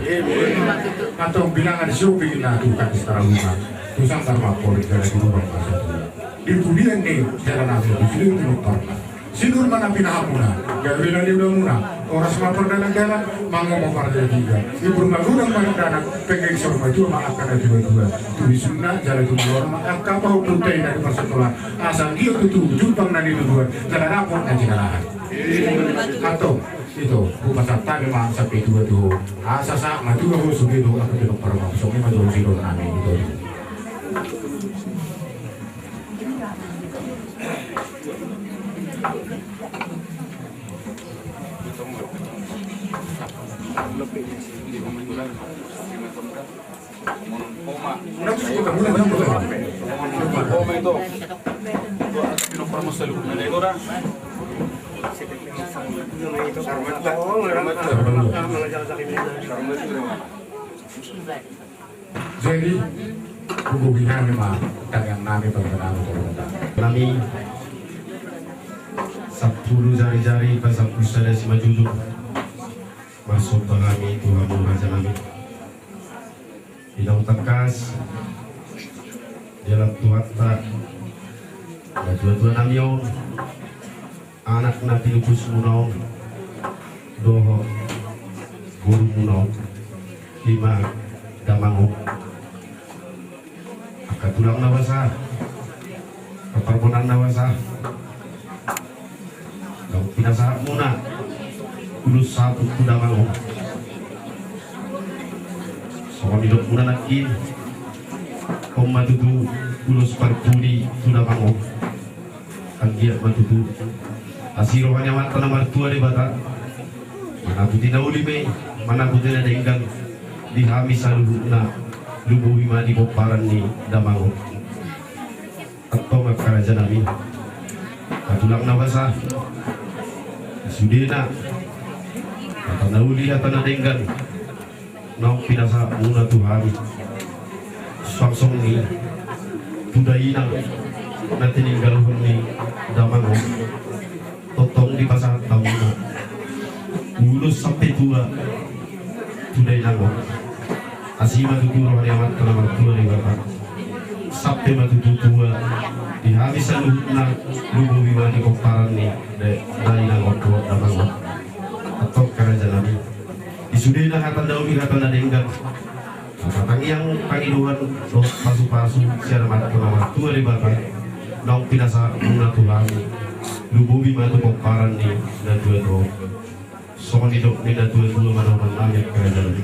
Antong bilangan sioping na tu kandis tarahuna, tu sanggar ma amporik jala di lubang ma satua. Di pudian ni hela nami on, di sude pomparanna, sinur ma na pinahanmuna, gabe na niulamuna, horas ma pardalandalan, mangan ma pardalandalan, ibur ma godang ma dakdanak, penggeng saur matua ma angka na tuatua, tu isungna jala tu malorna ma angka pahompunta i na di parsikolaan, asa anggiat tutu jumpang na niluluan jala dapot na jinalahan. Antong ito, hupasahat hami ma sampe tua tu ho, asa sahat matua ho sude dohot angka pinompar ma, songon i ma jolo sidongan nami ito. Jadi, huboan hami ma tangiang nami, pambahenan nami tu Amanta. Nami, sampulu jarijari pasampulu sada simanjujung, marsomba hami tu hamu raja nami. Di naung tangkas, di alam Tuhanta, na tuatua nami on, anak na tinupusmuna on dohot borumuna on, i ma damang on, angka tulang na basa, angka parbonan na basa, naung pinasahatmuna ulos saput tu damang on. Songon nidokmuna nangkin, on ma tutu ulos parpudi tu damang on. Anggiat ma tutu asi roha ni Amanta na martua Debata, manaputi na uli ma i, manaputi na denggan di hami saluhutna, lumobi ma di pomparan ni damang on. Antong angka raja nami, angka tulang na basa, sudena, hata na uli, hata na denggan naung pinasahatmuna tu hami, suang songon i tu dainang na tininggalhon ni damang on, tongtong dipasahat hamuna ulos sampe tua tu dainang on. Asi ma tutu roha ni Amanta na martua Debata, sampe ma tutu tua di hami saluhutna, lumobi ma di pomparan ni da-, dainang on dohot damang on. Antong angka raja nami, di sudena hata na uli, hata na denggan, hata tangiang pangidoan dohot pasupasu sian Amanta na martua Debata, naung pinasahatmuna tu hami, lumobi ma tu pomparan ni na tuatua on. Songon nidok ni na tuatua ma dohonon nami, angka raja nami,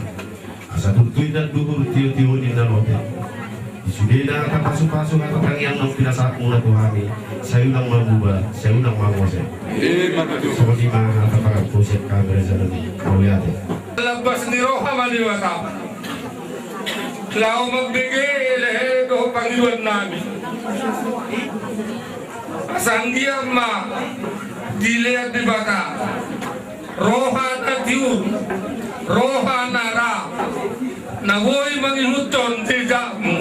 asa turtu indahan duhur, tiotio ninna lote. Di sudena hata pasupasu, hata tangiang naung pinasahatmuna tu hami, sai unang ma muba, sai unang ma mose. Ima tutu. Songon i ma hata pangantusi, angka raja nami. Mauliate. Lambas ni roha ma Debata laho mambege lehe dohot pangidoan nami. Asa anggiat ma dilehon Debata roha na tiur, roha na ra, na boi mangihuthon jejakmu,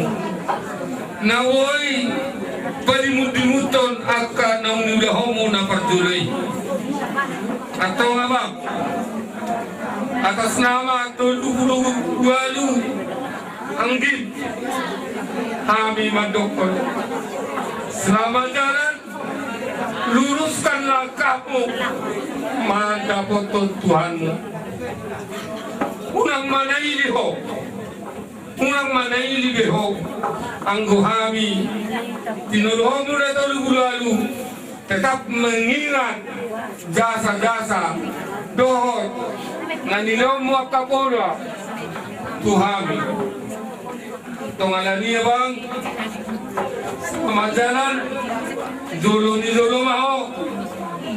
na boi padimudimuthon angka naung niulahonmu na parjolo i. Antong, Amang, atas nama tolu pulu ualu anggim, hami mandokkon: Selamat jalan, luruskan langkahmu mandapothon Tuhanmu. Unang manaili ho, unang manaili be ho, anggo hami tinodohonmu na tolu pulu ualu tetap mengingat jasa-jasa dohot na nilehonmu angka poda tu hami. Antong alani i, Amang, selamat jalan, jolo ni jolo ma ho,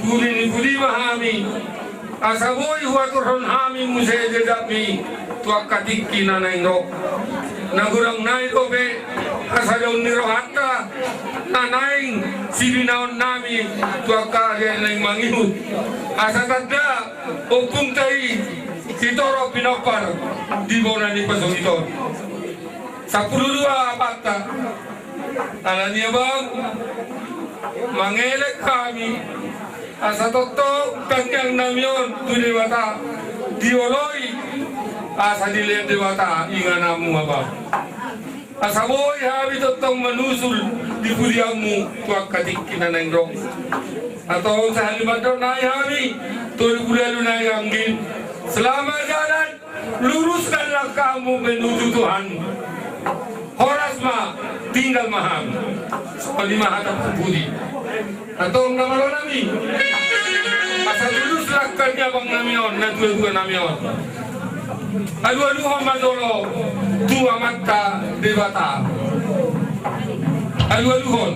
pudi ni pudi ma hami, asa boi huaturhon hami muse jejakmi tu angka tingki na naeng ro. Na godang nai dope Hasadaon ni rohanta na naeng sibinaon nami tu angka ari-ari naeng mangihut. Asa tanda ompungta i si Toro Pinompar di bona ni pasogit on. Sampulu dua apanta. Alani i abang, mangelek hami asa tongtong tangiang nami on tu Debata dioloi, asa dilean Debata ingananmu abang. Asa boi hami tongtong manusul di pudianmu tu angka tingki na naeng ro. Antong sahali mandok nai hami, tolu pulu ualu nai anggim. Selamat jalan, luruskan langkahmu menuju Tuhan. Horas ma, tinggal ma hami. Songon i ma hata pudi. Antong na malo nami, asa lurus langka ni abang nami on, na tua-tua nami on. Alu-aluhon ma jolo tu Amanta Debata. Alu-aluhon.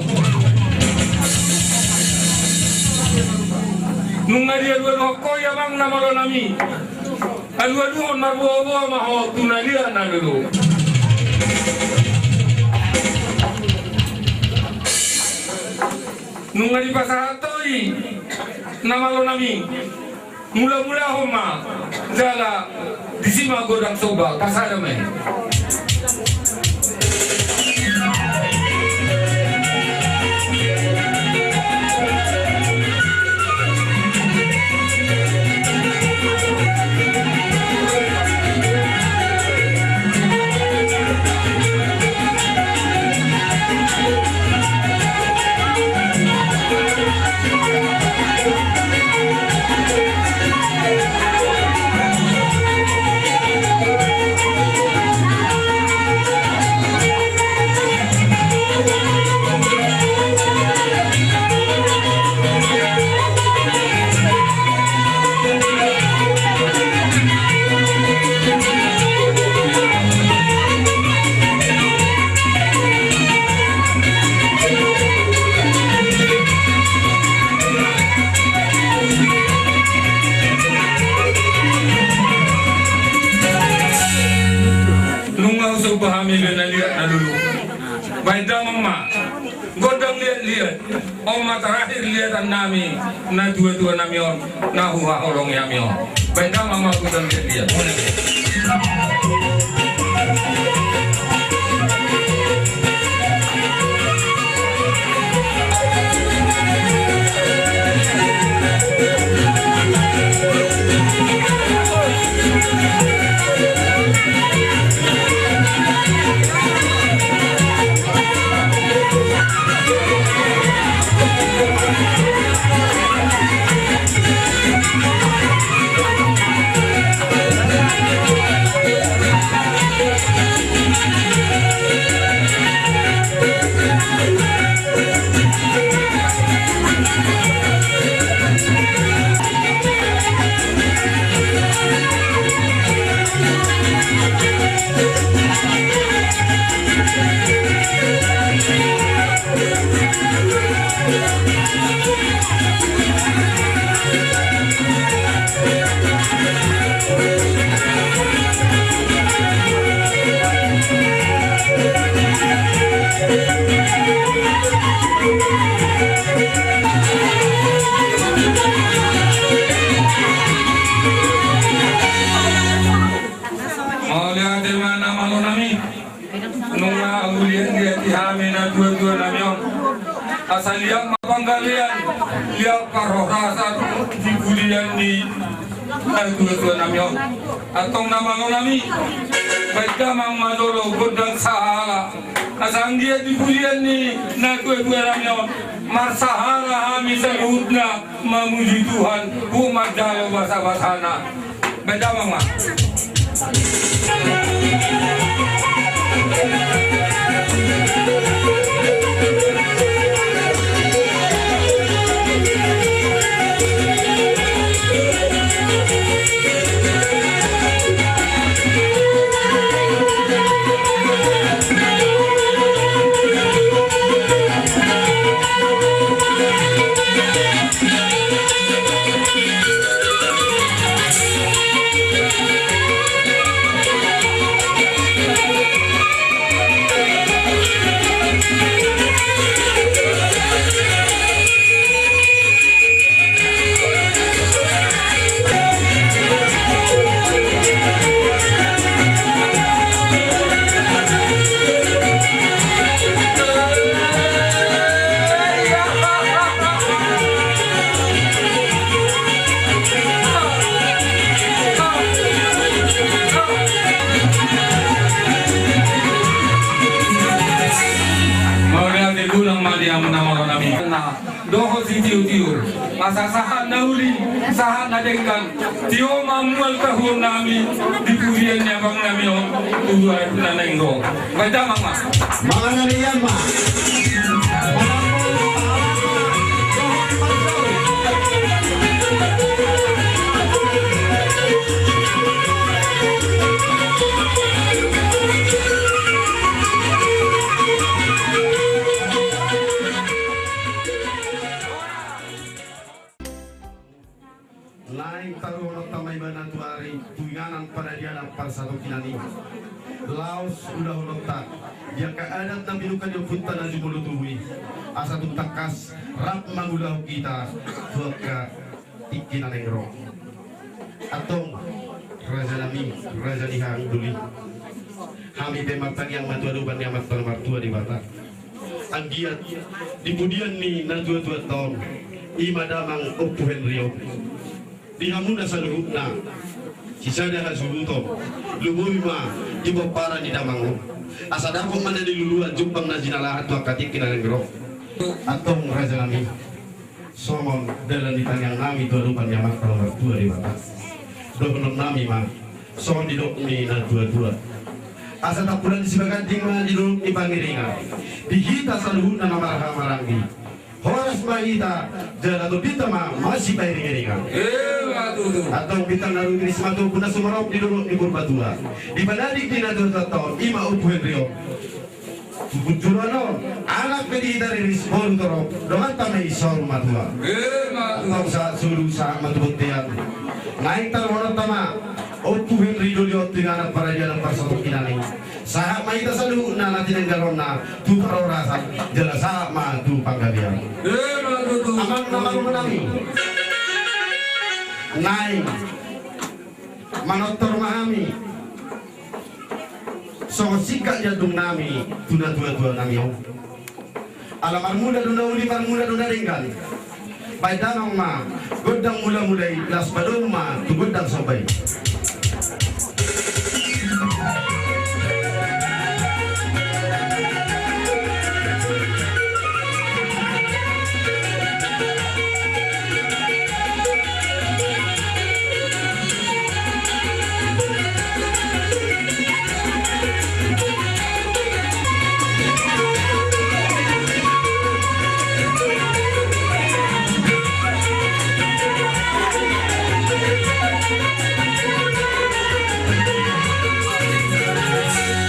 Nunga dialu-aluhon ho i abang na malo nami. Alu-aluhon marboa-boa ma ho tu na liat na lolo. Nunga dipasahat ho i na malo nami. Mula-mulahon ma jala disi ma godang somba, pasada ma i. Nunga husomba hami be na liat na lolo. Baen damang ma gondang liat-liat. On ma tarakhir liatan nami na tua-tua nami on, na huhaholongi hami on. Baen damang ma gondang liat-liat. Mauliate ma na malo nami. Nunga huliat-liati hami na tua-tua nami on. Asa liat ma panggalean, liat parhorasan di pudian ni na tua-tua nami on. Antong na malo nami, baen damang ma jolo gondang sahala. Asa anggiat di pudian ni na tua-tua nami on marsahala hami saluhutna mamuji Tuhan, huhut manjalo basa-basana. Baen damang ma. Dohot sitiur-tiur, asa sahat na uli, sahat na denggan, tio ma mual tahuonnami di pudian ni abangnami on, tu adat na naeng ro. Baen damang ma. Mangan na denggan ma. Naeng taruhononta ma ibana tu ari tu inganan paradianan parsatongkinan i. Laos ulahononta di angka adat na pinungka ni ompunta na jumolo tubu i, asa tung tangkas rap mangulahon hita tu angka tingki na naeng ro. Antong, rajanami, raja ni hahang doli, hami pe martangiang ma tu adopan ni Amanta na martua Debata. Anggiat di pudian ni natuatuanta on, i ma damang Ompu Henry on, di hamuna saluhutna sisada hasuhuton, lumobi ma di pomparan ni damang on, asa dapot ma na niluluan, jumpang na jinalahan tu angka tingki na naeng ro. Antong, rajanami, songon dalan ni tangiangnami tu adopan ni Amanta na martua Debata, dohononnami ma songon didok ni natuatua: Asa tampulan ni sibaganding ma di dolok ni pangiringan, di hita saluhutna na marhahamaranggi. Horas ma hita, jala tondinta ma masipairingiringan. Emma tutu. Antong, bintang na rumiris ma tu ombun na sumorop di dolok ni Purbatua, di panadik ni natuatuanta on, i ma Ompu Henry on. Tu punjuluan on, anak pe di hita riris, boru torop, donganta ma i saur matua. Emma tutu. Antong, sahat solu sahat ma tu bontean. Naeng taruhononta ma Ompu Henry doli on tu inganan paradianan parsatongkinan i. Sahat ma hita saluhutna na tinanggalonna tu parhorasan, jala sahat ma tu panggabean. Emma tutu. Amang na marulunami, naeng manortor ma hami songon singkat ni andungnami tu natuatuanami on. Ala marmula do na uli, marmula do na denggan. Baen damang ma gondang mulamula i, laos padomu ma tu gondang somba i.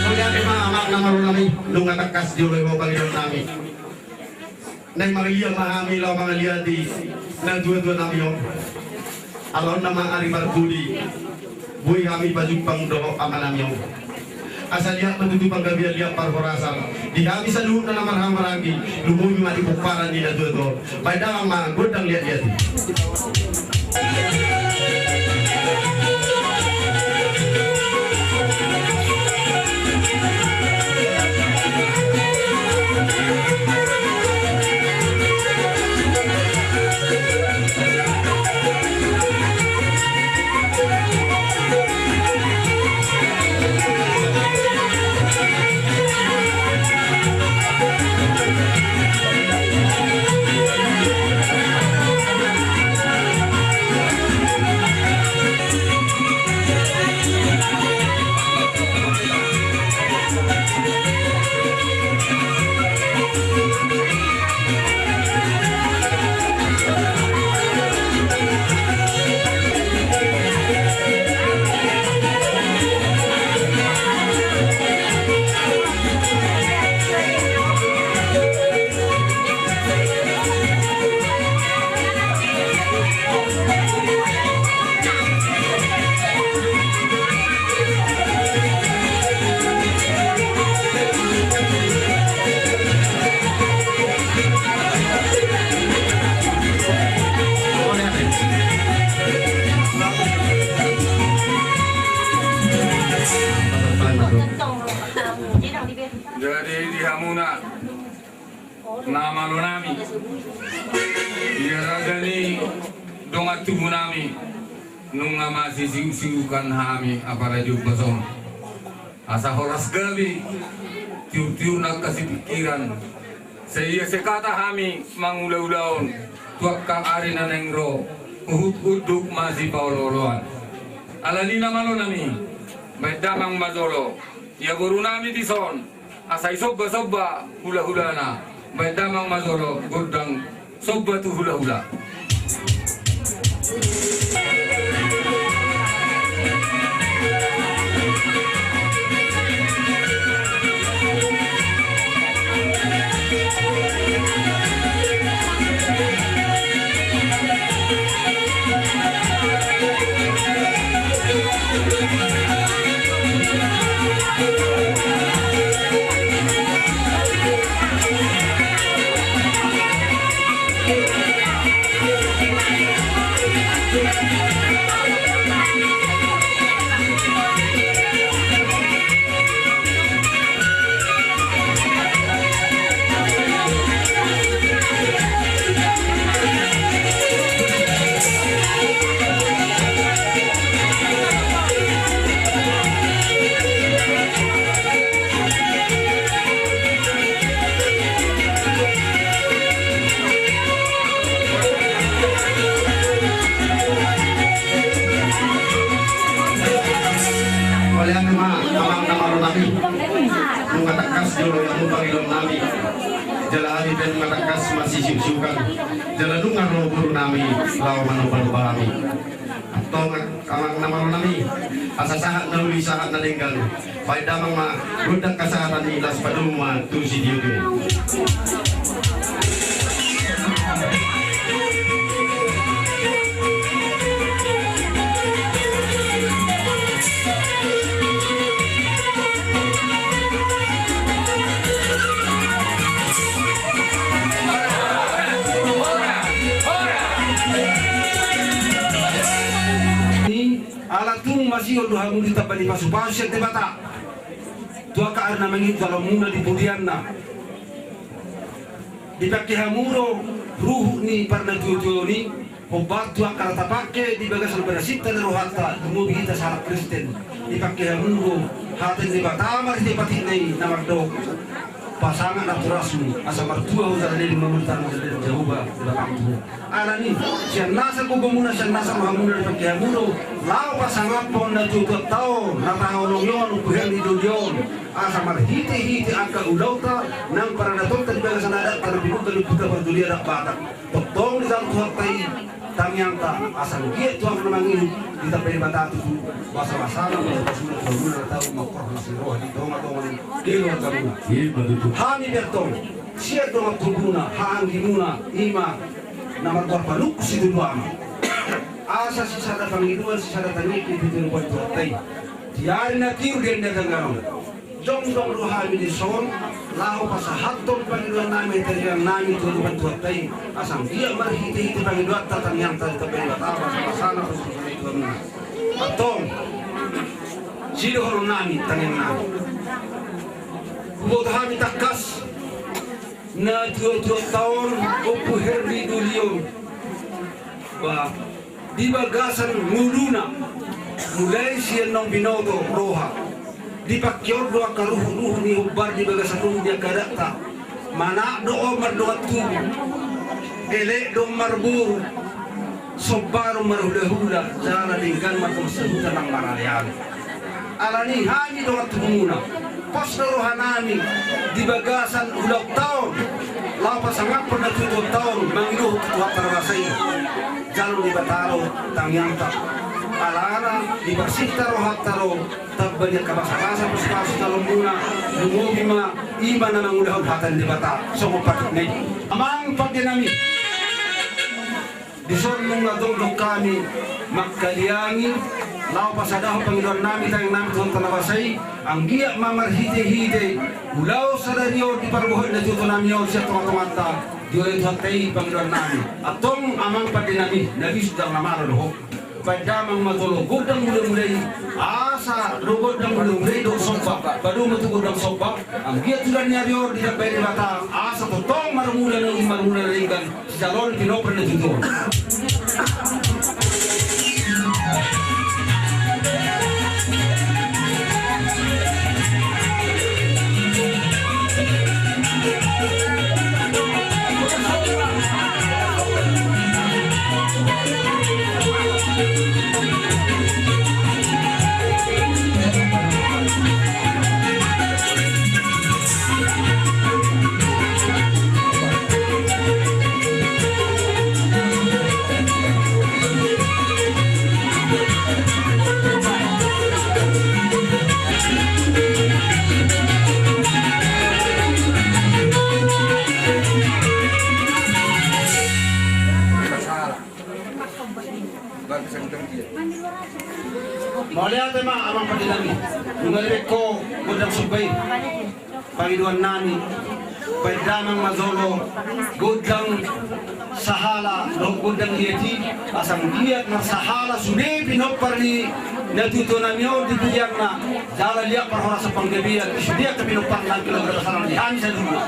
Mauliate ma, amang na marulunami, nunga tangkas dioloi ho pangidoannami. Naeng mangaliat ma hami laho mangaliati natuatuanami on. Ala on nama ari parpudi, boi hami pajumpang dohot amanami on. Asa liat ma tutu panggabean, liat parhorasan di hami saluhutna na marhahamaranggi, lumobi ma di pomparan ni natuatua on. Baen damang ma gondang liatliat i. Jadi di hamuna na malonami, di raja ni dongan tubunami, nunga masisiusiukan hami apala di ombas on. Asa horas gabe tiurtiur na angka sipingkiran, Sai ia sekata hami mangulahulahon tu angka ari na naeng ro, huhut unduk masipaolooloan. Alani na malo nami, baen damang ma jolo ia boru nami dison, asa isombasomba hulahulana, baen damang ma jolo gondang somba tu hulahula. Mauliate ma, amang na malo nami. Nunga tangkas jolo hamu pangidoan nami. Jala hami pe nunga tangkas masisiuksiukan. Jala nunga ro boru nami laho manombanomba hami. Antong amang na malo nami, asa sahat na uli sahat na denggan. Baen damang ma gondang hasahatan i, laos padomu ma tu sitiotio. Ala tung masihol do hamu ditamba ni pasupasu sian Debata tu angka ari na mangihut jaloonmuna di pudianna. Dipangke hamu do ruhut ni parnatuatuaon i, hombar tu angka na tapangke di bagasan barasinta ni rohanta, lumobi hita sahalak Kristen. Dipangke hamu do hata ni Debata marhite patikna i na mandok: Pasangap natorasmu, asa martua ho jala leleng mamolita ho jala leleng Jahowa Debata Tuhan. Alani, sian nasa gogomuna, sian nasa rohamuna dipangke hamu do laho pasangaphon natuatuanta on, na tahaonongi on, Ompu Herni Doli on, asa marhitehite angka ulaonta nang paradatonta di bagasan adatta na pinungka ni ompunta parjolo i adat Batak. Tongtong dijalo Tuhanta i tangiangta, asa anggiat tu angka na mangihut ditambai Debata tutu basabasana, basabasuna, tu hamuna na tau mangkorhon asi ni roha di tongatonga ni keluargamuna. Hami pe antong sian dongan tubuna, hahaanggimuna, i ma na margoar Panungkun Situtu Ama, asa sisada pangidoan sisada tangiang i ditambai Tuhanta i. Di ari na tiur, di ari na denggan on, jongjong do hami dison laho pasahathon pangidoan nami, tangiang nami tu adopan Tuhanta i, asa anggiat marhitehite pangidoanta, tangiangta ditambai Debata basabasana, basabasana tu hamuna. Antong, sidohonon nami, tangiang nami. Huboto hami tangkas natuatuanta on, Ompu Herni Doli on, ba di bagasan ngoluna, mulai sian naung binoto roha, dipangke on do angka ruhutruhut ni hombar di bagasan ruhut ni angka adatta. Manat do on mardongan tubu, elek do on marboru, somba do on marhulahula, jala denggan ma tu sahuta nang maraleale. Alani hami dongan tubumuna, pos do rohanami di bagasan ulaonta on, laho pasangaphon natuatuanta on, mangido tu Tuhanta na basa i. Jalo Debata do tangiangta. Alana dipasinta rohanta do tamba ni angka basabasa pasupasu jaloonmuna, lumobi ma i ma na mangulahon hata ni Debata songon patikna i. Amang pandenami, dison nunga tongtong hami mangkaliangi laho pasadahon pangidoannami, tangiangnami tu Tuhanta na basa i, anggiat ma marhitehite ulaon sadari on diparbohoi natuatuanami on sian tongatonganta, dioloi Tuhanta i pangidoannami. Antong amang pandenami, na bisuk jala na malo do ho, baen damang ma jolo gondang mulamula i, asa do gondang mulamula i dohot somba, padomu ma tu gondang somba. Anggiat tu ala ni ari on ditambai Debata asa tongtong marmula na uli, marmula na denggan, sijaloon pinompar ni tutu on. Mauliate ma amang pande nami. Nunga ribengko gondang sumba i. Pangidoan nami, baen damang ma jolo gondang sahala dohot gondang liat i, asa anggiat marsahala sude pinompar ni natuatua nami on di pingganna, jala liat parhorasan panggabean di sude angka pinompar nami, laho marsahala di hami saluhutna.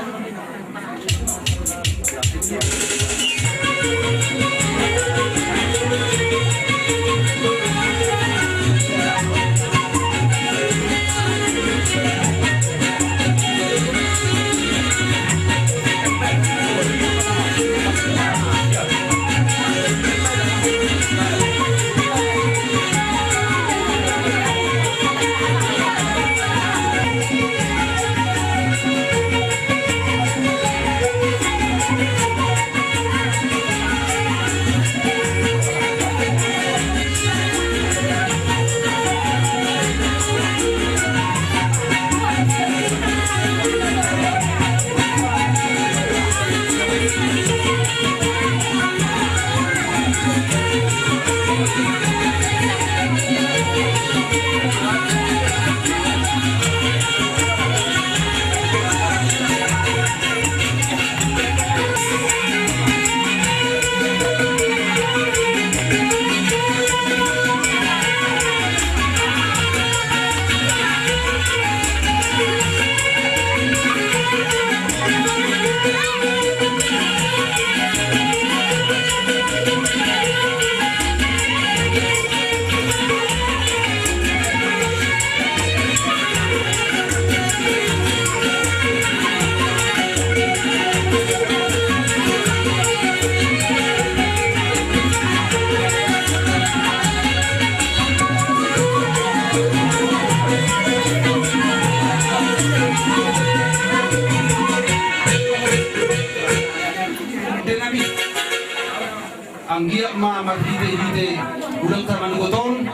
Anggiat ma marhitehite godang tamanugot on,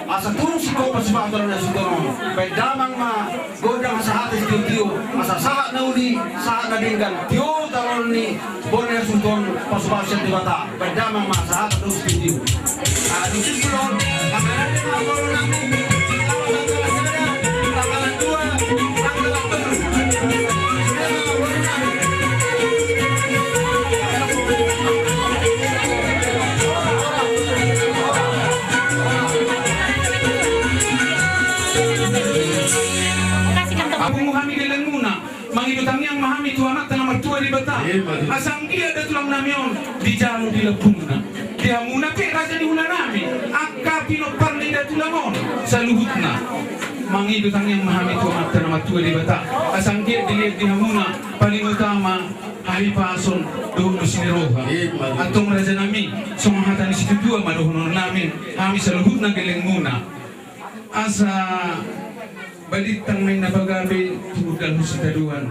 asa turus singkop pasupasu ni hasuhuton on. Baen damang ma gondang hasahatan sitiotio, asa sahat na uli, sahat na denggan, tio taruhon ni bona ni hasuhuton pasupasu sian Debata. Baen damang ma hasahatan dohot sitiotio. Aduh, simpul on. Tanggalan dua, tanggalan dua. Apungu hami gellengmuna, mangido tangiang ma hami tu Amanta na martua Debata. Asa anggiat da tulang nami on dijalo di lambungna. Di hamuna pe raja ni hula nami, angka pinompar ni da tulang on saluhutna. Mangido tangiang ma hami tu Amanta na martua Debata, asa anggiat dilehon di hamuna paling utama hahipason dohot dos ni roha. Antong raja nami, songon hata ni situatua ma dohonon nami, hami saluhutna gellengmuna. Asa balintang ma inna pagabe tu hundul ni sitadoan.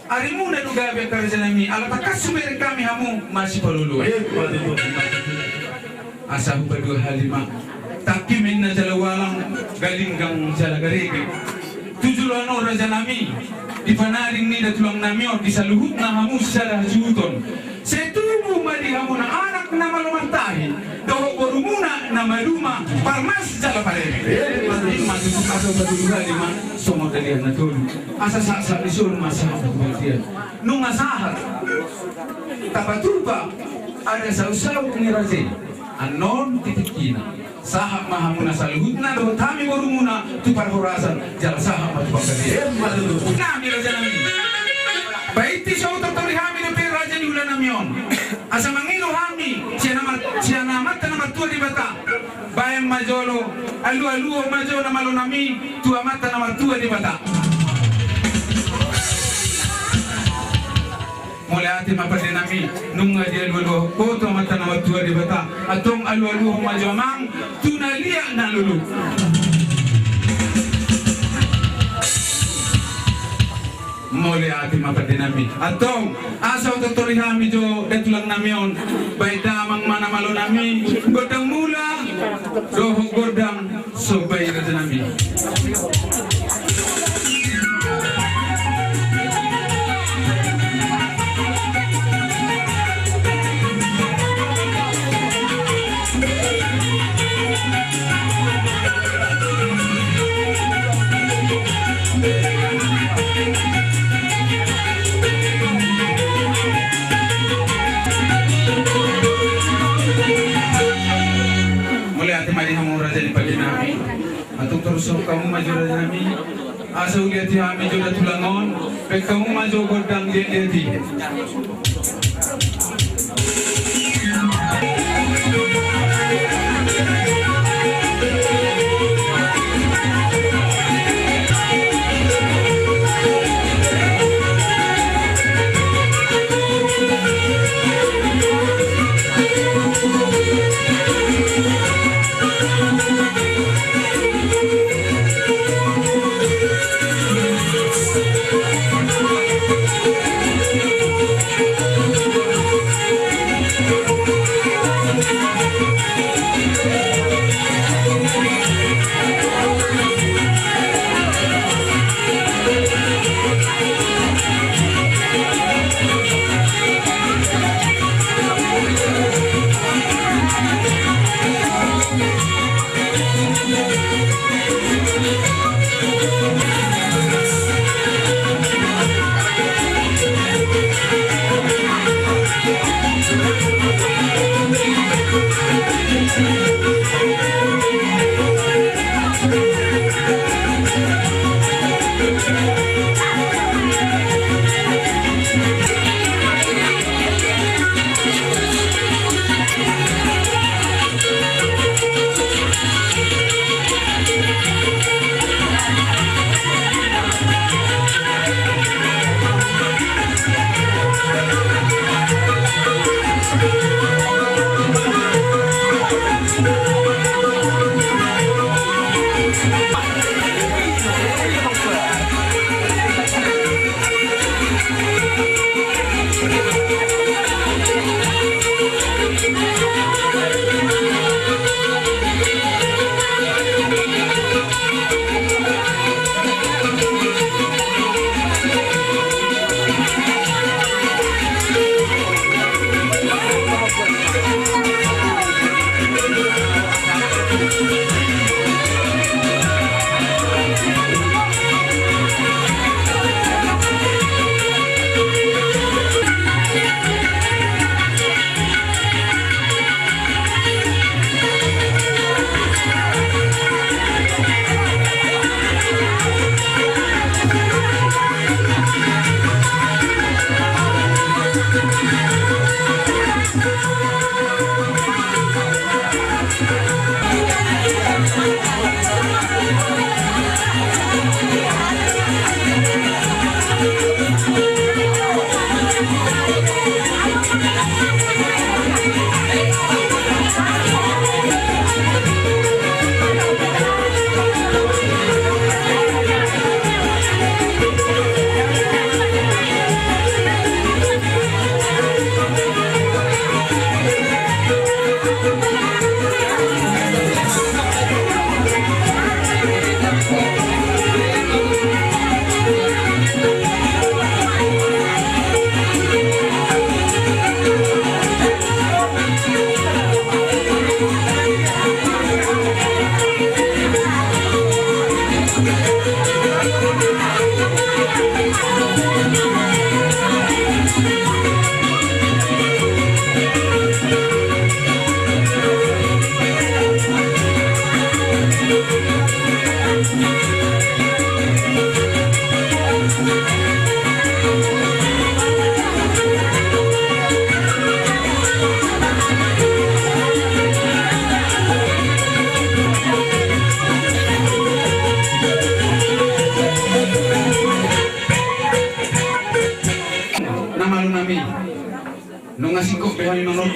Arimuna do gabe angka raja nami, ala tangkas hubereng hami hamu masipaloloan. Asa hupaduahali ma. Tangki ma inna jala ualang, galinggang jala garege. Tu joloan on raja nami, di panaring ni da tulang nami on, di saluhutna hamu sisada hasuhuton. Sai tubu ma di hamuna anak na malo martahi, dohot borumuna na maduma parmas jala pareme. Ima tutu asa paduahali ma songon dalihan na tolu. Asa sahat sahat ni son ma sahat tu penantian. Nunga sahat tapatupa adat saut saut ni raja i. Annon titikina. Sahat ma hamuna saluhutna dohot hami borumuna tu parhorasan jala sahat ma tu panggabean. Nami raja nami. Baen di son tortor hami dope raja ni hula nami on. Asa mangido hami sian Ama, sian Amanta na martua Debata. Baen ma jolo, alualuhon ma jolo na malo nami tu Amanta na martua Debata. Mauliate ma pande nami, nunga dialualuhon ho tu Amanta na martua Debata. Antong alualuhon ma jo amang tu na liat na lolo. Mauliate ma pande nami. Antong asa hutortori hami jo da tulang nami on, baen damang ma na malo nami, gondang mula dohot gondang somba i raja nami. Mauliate ma di hamu raja ni pande nami. Antong torus hamu ma jo raja nami. Asa huliati hami jo da tulang on, baen hamu ma jo gondang di liat i.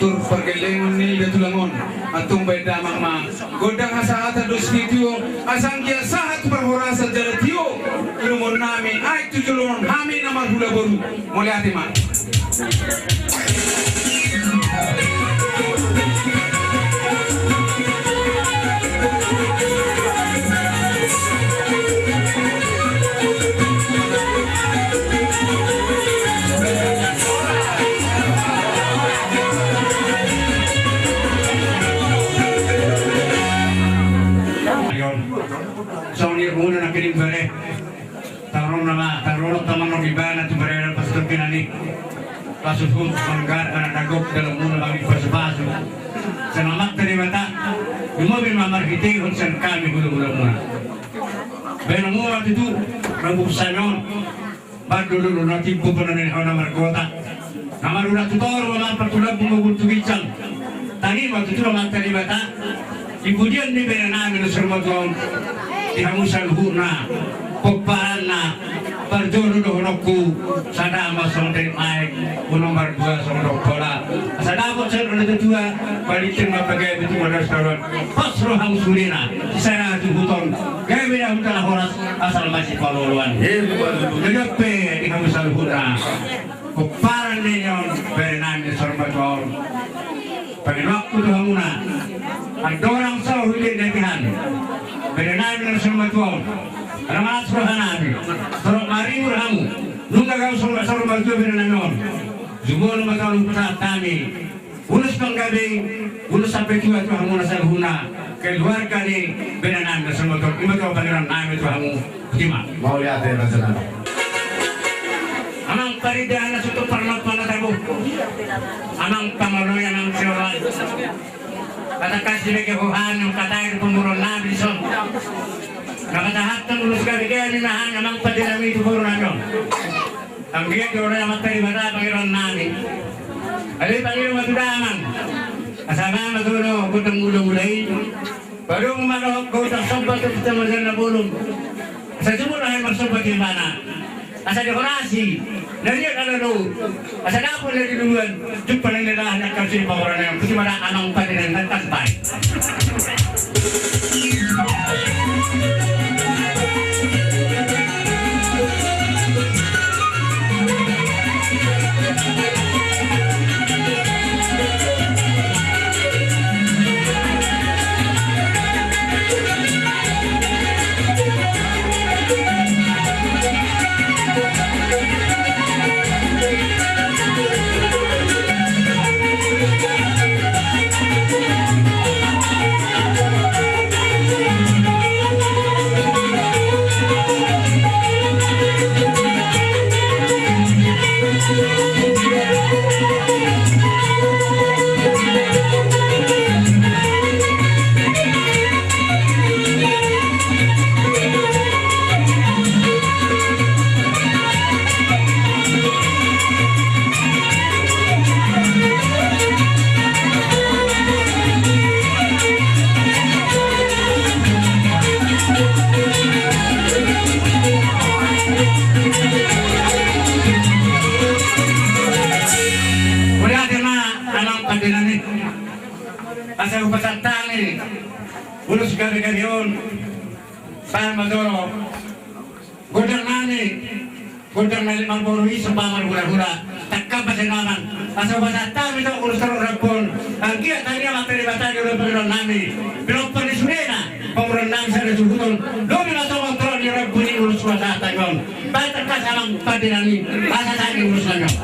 Tur pargellengon ni da tulang on, antong baen damang ma gondang hasahatan dos ni tio, asa anggiat sahat parhorasan jala tio inumon nami, aek tu joloan on hami na marhula boru. Mauliate ma. Songon i muna na kirim bare. Taruhon nama, taruhon taman on ibana tu barana pas tongkinan i. Pasuhut manggar anak dagok dalam muna bagi pasu-pasu. Selamat dari mata. Imobil mamar hite hon sen kami hulu-hulu muna. Beno muna tutu, rabu sanon. Badu dulu na timpu pernah ni hona margota. Na marula tu toru ma partulaku mabuntu ginjang. Tani ma tutu ma tani bata. Ipudian ni bere nami na sormatua on. Di hamu saluhutna. Pomparanna. Parjolo dohononku. Sada ma songon dari maek. Uno mardua songon dohot pola. Sada ma songon dari tua. Balikin ma pagai betul modal setoran. Pos roham surina. Sisana tu huton. Gabe na hutala horas. Asal masih paloloan. Jadi pe di hamu saluhutna. Pomparan ni on, bere nami na sormatua on. Pangidoanku tu hamuna. Andorang saur hujan di hatian. Bere nami na sormatua on. Ala malas roha nami. Torop maribur hamu. Nunga gau sormatua bere nami on. Jumolo ma tolu pasahat nami. Ulos panggabean, ulos sampe tua tu hamuna saluhutna. Keluarga ni bere nami na sormatua on. Ima tu pangidoan nami tu hamu. Ima. Mauliate raja nami. Amang parindahan na sutu parlopan na tabo. Amang pangoloi, amang siorlan. Kata kasih bege ho hami, kata air pemburon nami son. Na kata hatan ulos gabe-gabe ni nahan amang pande nami tu boru nami on. Anggiat do na amang tadi bata pangidoan nami. Ale pangido ma tu damang. Asa ma ma tu no godang mula-mula i. Baru ma dohot godang somba tu kita manjana bolon. Asa jumur lahan marsomba di mana. Asa dihorasi. Na liat ala do. Asa dapot na diluluan. Jumpa na nilahan na kasi pamoran na yang pusi mana amang pande na yang tangkai. Mauliate ma amang pande nami. Asa hupasahat hami ulos gabe-gabe on. Baen ma jolo. Godang nami, godang nami marboru i somba marhula-hula. Tangkas ma sian amang. Asa hupasahat hami do ulos torop rambu on. Anggiat hami amang pande bata ni ulos pangidoan nami. Pinomparni sudena pamoruon nami sada suhut on. Lobi ma songon torop ni rambu ni ulos hupasahat hami on. Baen tangkas amang pande nami. Asa sahat ni ulos nami on.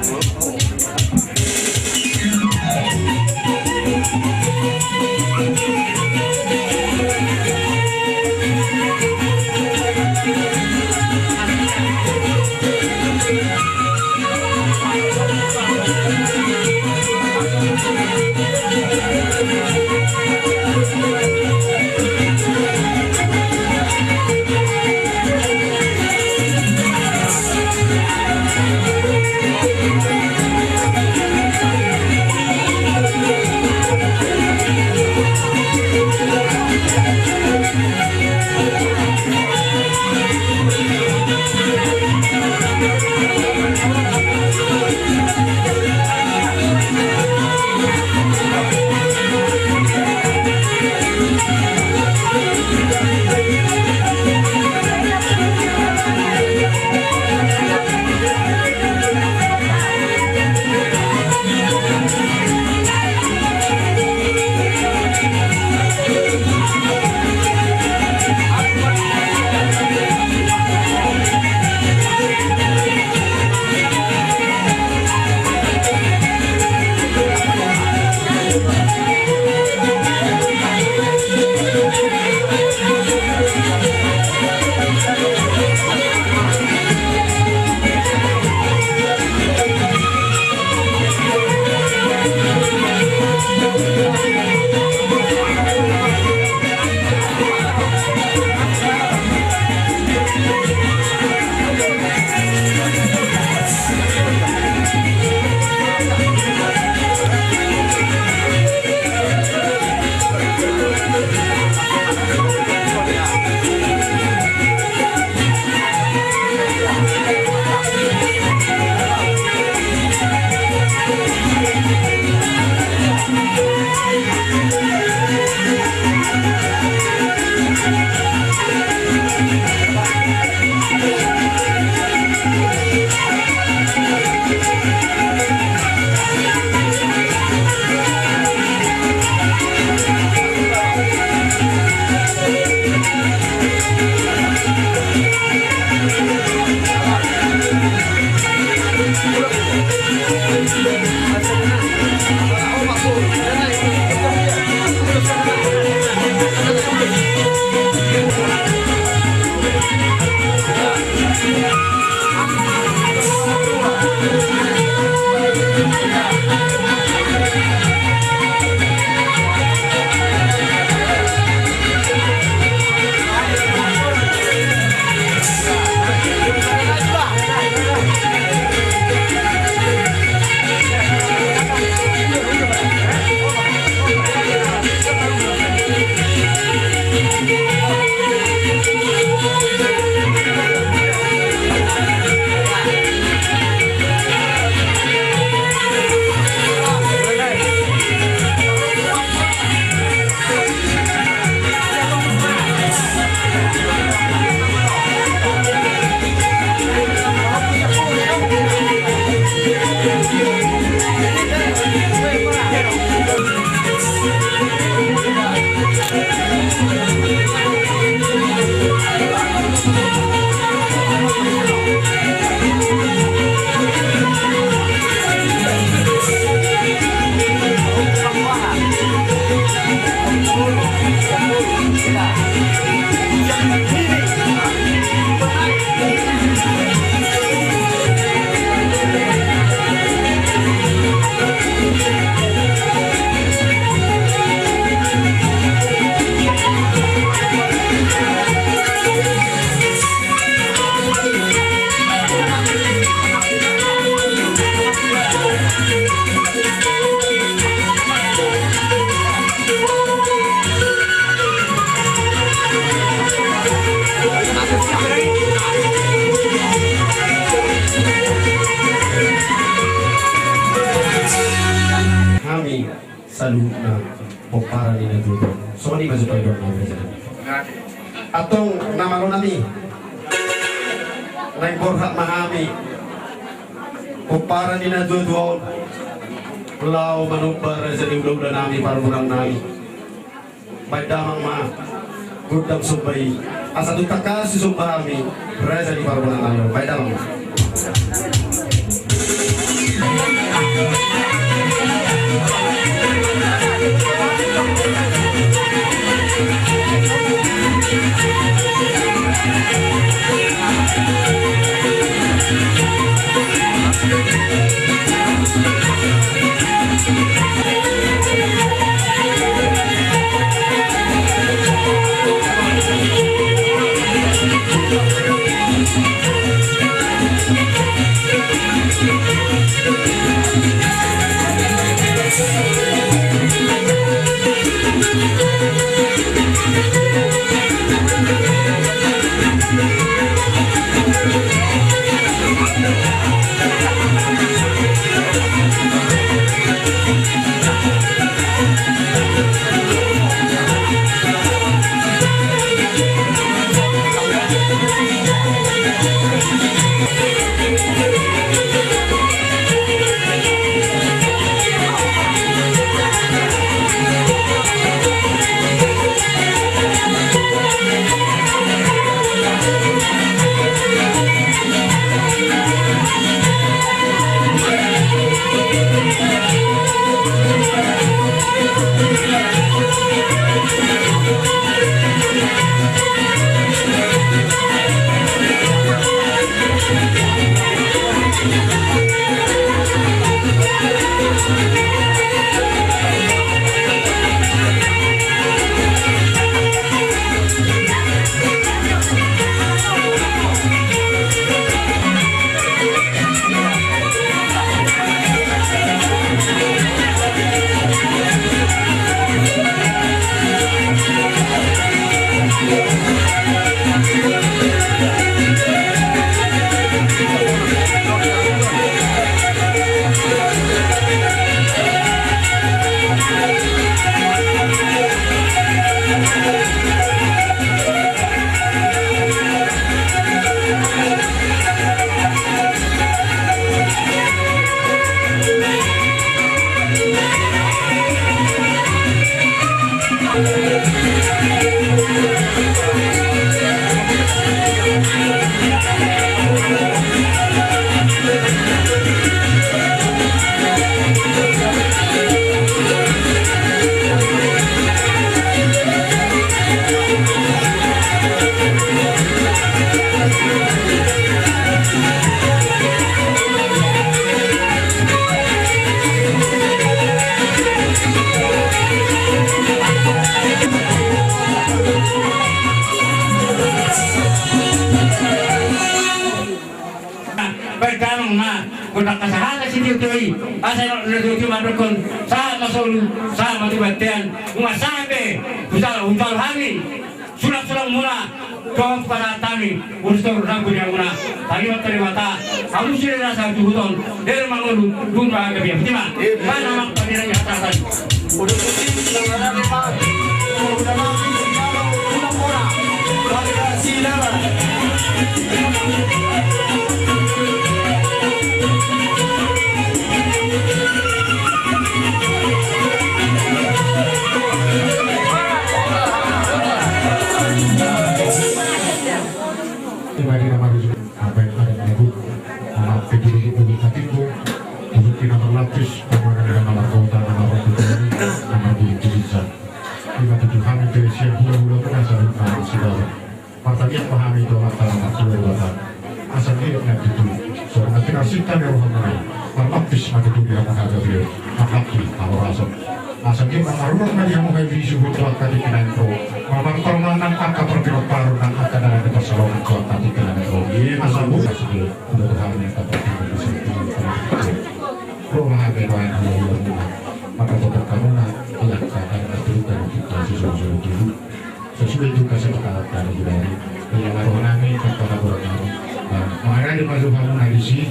Songon i ma jumpa i dohot nami. Antong na malo nami, naeng borhat ma hami pomparan ni natuatua on laho manomba raja ni hulahula nami, parboruon nami. Baen damang ma gondang somba i asa tung tangkas sisomba hami raja ni parboruon nami. Baen damang ma. Baen damang ma gondang hasahatan sitiotio i, asa na tuatua mandokkon sahat ma solu, sahat ma tu bontean, nunga sahat be hujalo, hujalo hami sulangsulang muna, dohot pasahat hami ulos tu rambu ni hamuna. Tarima, tarima ta, hamu sude na sahat tu huta on, dera mangolu, dung bahagia. Botima. Ima. Baen damang pamina ni hasahatan. Ima di nama rujuk. Apa yang ada di ibu, anak kecil ibu di hatiku, untuk kita berlapis, pemahaman nama kota, nama orang tua, nama diri kita. Ima tutu hami pe sian hulahula muna saluhutna sibawa. Martangiang ma hami tu Amanta na martua Debata. Asa dia na tutu. Songon na pinarsinta ni rohamuna i. Marlapis ma tutu di hamu hagabeon. Manghatai hamu raso. Asa dia ma marulak ma di hamu hagabeon suhut tu angka tingki na naeng ro. Marparmahan nang angka parpinomparon nang angka dalan ni pansalongan tu angka tingki na naeng ro. Asa murah sude. Udah tu hami angka partingkian di sini. Ro ma hagabeon hulahula muna. Maka tetap kamu na. Iya angka na tutu. Sesuai tu kesepakatan tadi. Ia lalu nami, kata laporan nami. Nah, mengenai di maju kamu na di si,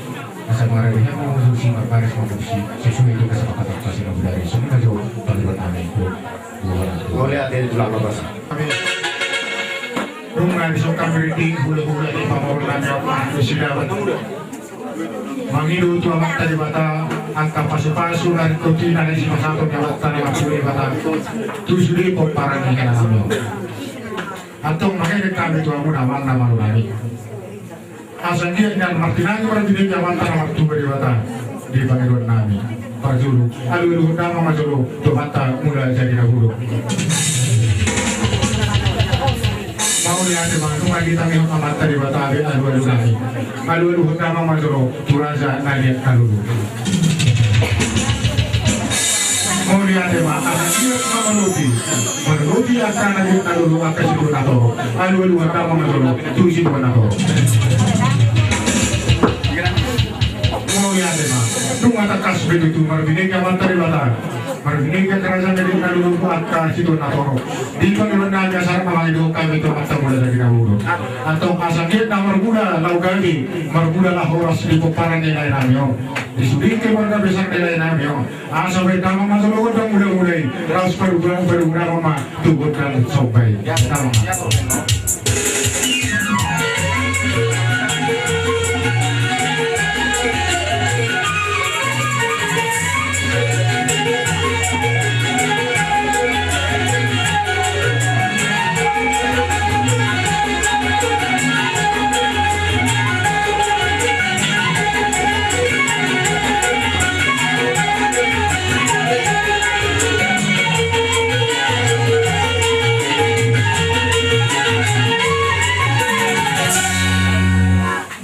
asa mengenai di kamu maju si, marbaris maju si, sesuai tu kesepakatan tadi. Songon i ma jo paliwat nami. Nunga disongkam rinding hulahula ni pamoruon nami on, di sidaban. Mangido tu Amanta Debata angka pasupasu na ringkot i na sipasahaton ni Amanta na martua Debata tu sude pomparan ni hela nami on. Antong mangedek hami tu hamuna amang na malo nami, asa anggiat na martinangi marbinege Amanta na martua Debata di pangidoan nami. Parjolo, alualuhon damang ma jolo tu Amanta Mulajadi Nabolon. Mauliate ma, nunga ditangihon Amanta Debata be alualu nami. Alualuhon damang ma jolo tu raja na liat na lolo. Mauliate ma, asa anggiat ma manopoti, manopoti angka na liat na lolo, angka situan na torop. Alualuhon damang ma jolo tu situan na torop. Mauliate ma. Nunga tangkas be tutu marbinege Amanta Debata, marbinege angka raja na liat na lolo, angka situan na torop. Di pangidoan nami, asa rap ma mangido hami tu Amanta Mulajadi Nabolon. Antong asa anggiat na marmula laho gabe, marmula laho horas di pomparan ni lae nami on, di sude keluarga besar ni lae nami on. Asa baen damang ma jolo gondang mula-mula i, laos paduka, paduka damang ma tu gondang somba i. Damang ma.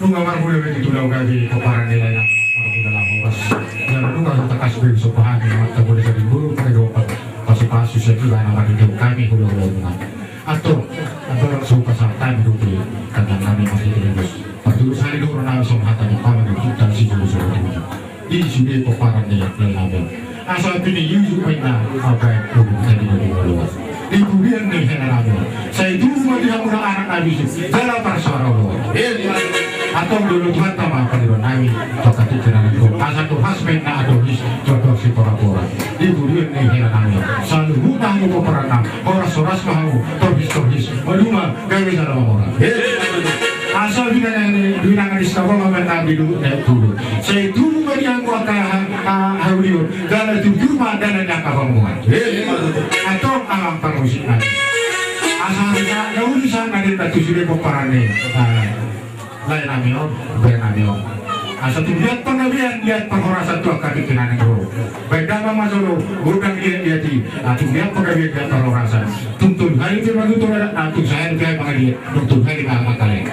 Nunga marmula be tutu laho gabe pomparan ni lae nami, marmula laho horas. Jala nunga tangkas be disomba hami Amanta Mulajadi Nabolon, pangidoan pasupasu sian Ibana marhite hami hulahula muna. Antong, antong langsung pasahat hami dope tangkas nami marhite ibana. Parjolo sahali do roha nami songon hata ni paman di hita sijolo-jolo tuju. Di sude pomparan ni lae nami on. Asa pini iuju ma inna au baen tubu na di na di oloan. Di pudian ni hela nami on, sai tubu ma di hamuna anak na bisuk jala parsoara oloan. Antong dioloi Tuhanta ma pangidoan nami tu angka tingki na nangkin on. Asa torhas ma inna adohis tu adohis sipora-pora. Di pudian ni hela nami on, saluhutna hamu pomparanna, horas-horas ma hamu, torhis-torhis, maduma gabe jala mamora. Asa binanga ni, binanga ni Sitabolon ma na di luhut ni Aek Tudu. Sai tubu ma di hamu angka ha-, ha-, haulion, jala tubu ma dalan ni angka pangomoan. Antong amang parmusik nami, asa na uli sahat na denggan tu sude pomparan ni, ah, lae nami on, bere nami on. Asa tung liat panggabean, liat parhorasan tu angka tingki na naeng ro. Baen damang ma jolo gondang liat-liat i. Ah, tung liat panggabean, liat parhorasan. Tung tolu hali pe manutun adat, ah, tung sahali pe mangaliat, tung tolu hali ma mangkaliat.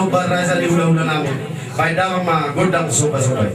Raja ni hulahula nami, baen damang ma gondang somba-somba i.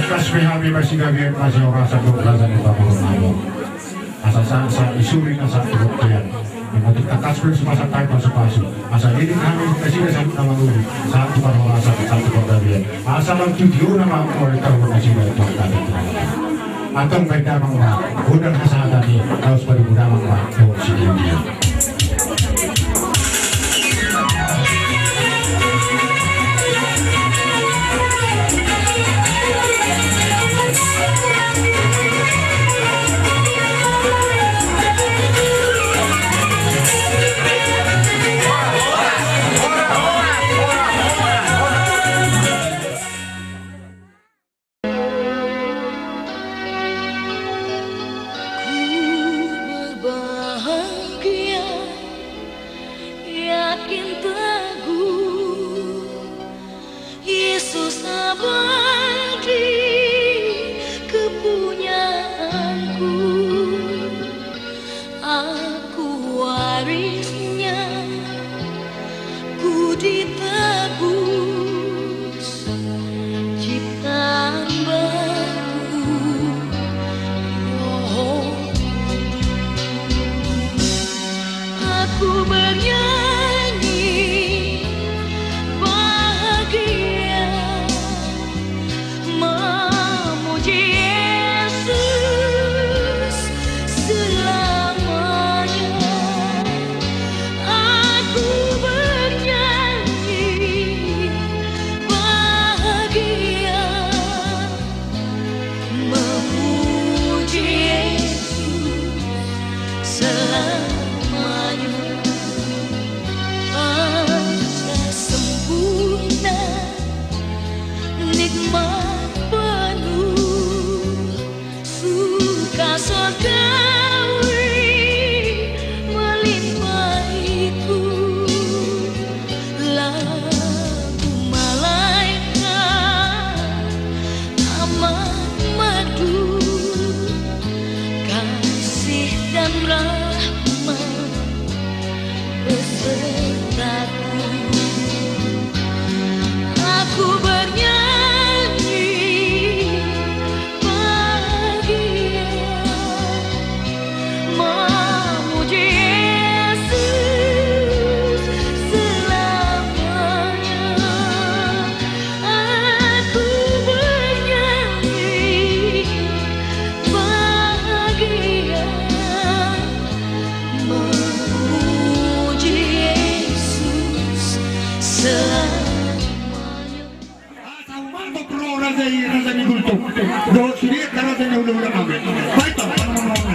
Tangkas pe hami masigabian masihorasan dohot raja ni pamoruon nami. Asa sahat-sahat ni suri na sahat tu bontean. Ima tu tangkas pe sumasan hami pasu-pasu. Asa iring hami nasida sahat na mangolu, sahat tu parhorasan, sahat tu pargabean. Asa lam tu tiona ma mangolu tahu nasida tu angka. Antong baen damang ma gondang hasahatan i, laos padomu damang ma dohot si dia-dia. Ku berbahagia, yakin teguh, Yesus abadi kepunyaanku. Aku warisnya, ku ditebus ciptaan baru. Aku bernyanyi bahagia, memuji Yesus selamanya. Aku bernyanyi bahagia, memuji Yesus selamanya. Asa sempurna, nikmat penuh, suka sorgawi melimpah itu. Lagu malaikat amat merdu, kasih dan rahmat besertaku. Aku bernyanyi bahagia, memuji Yesus selamanya. Aku bernyanyi bahagia, memuji Yesus selamanya. Asa mantap ro raja i, raja ni gultom. Dohot sude angka raja ni hulahula nami. Baik, Bang, mana, mana, mana.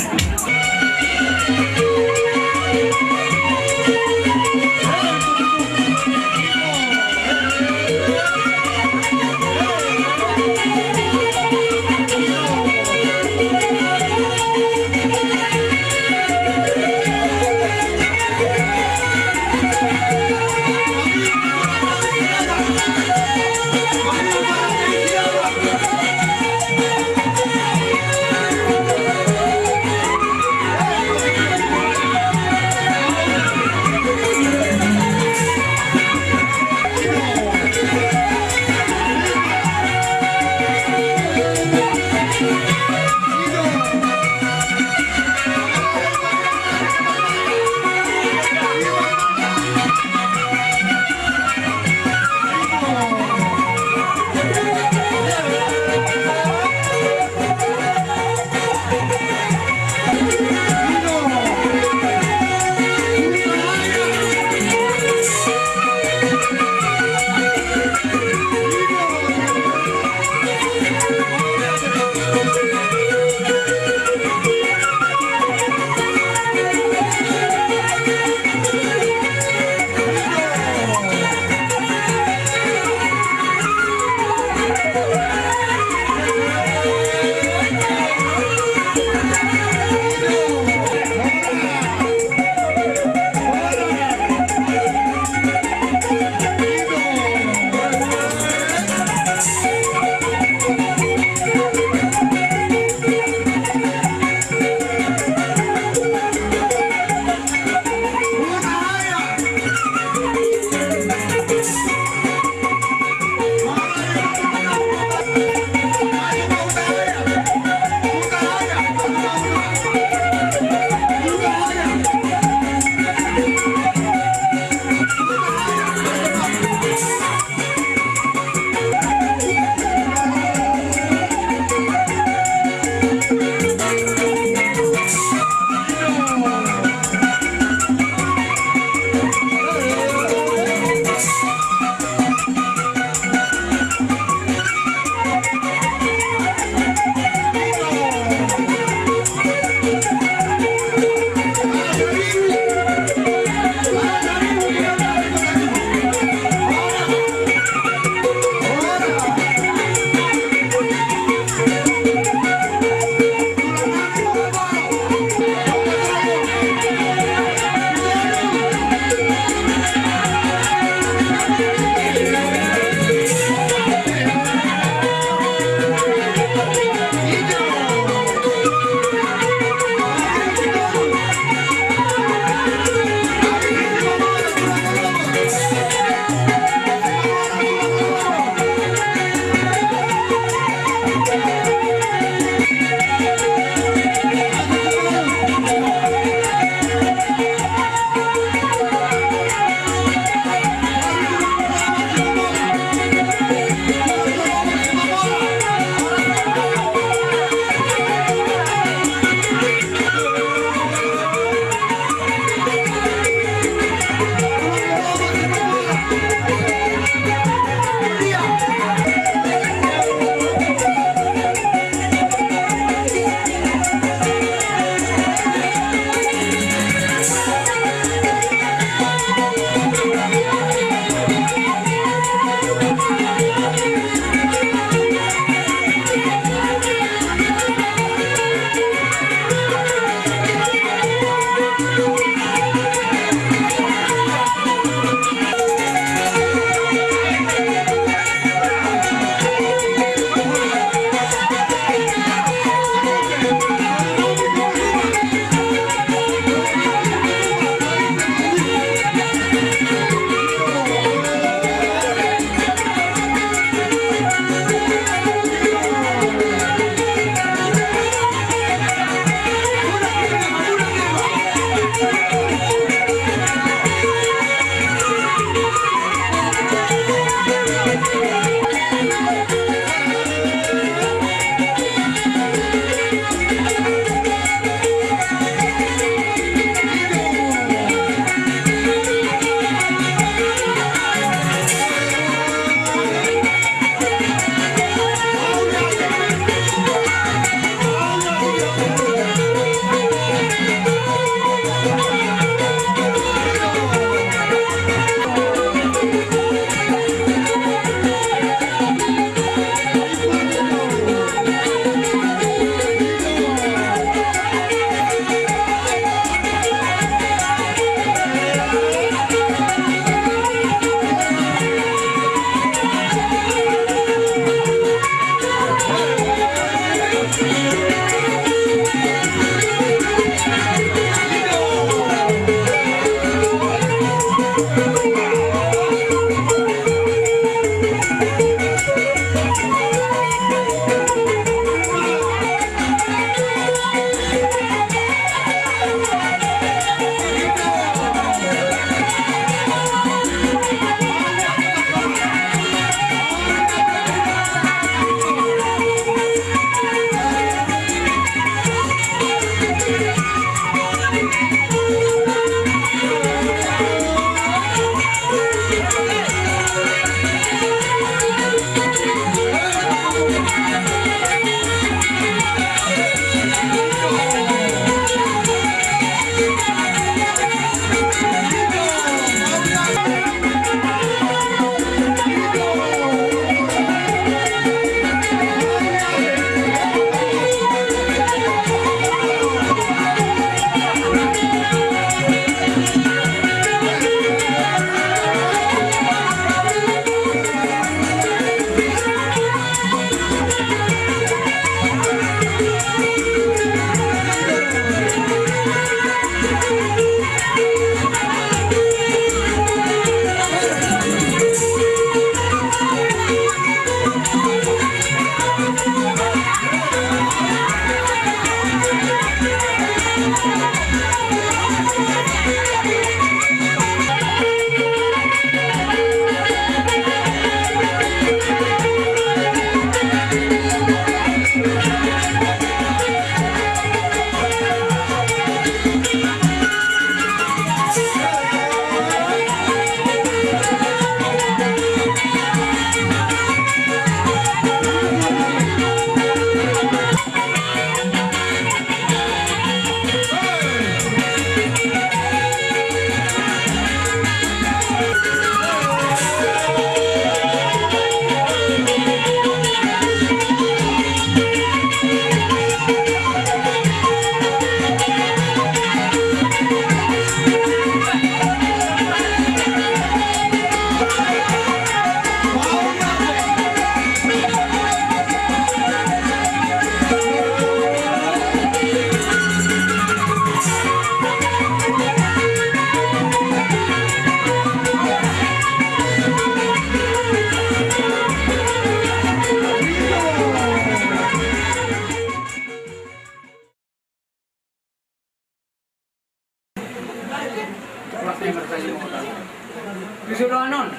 Suruanon.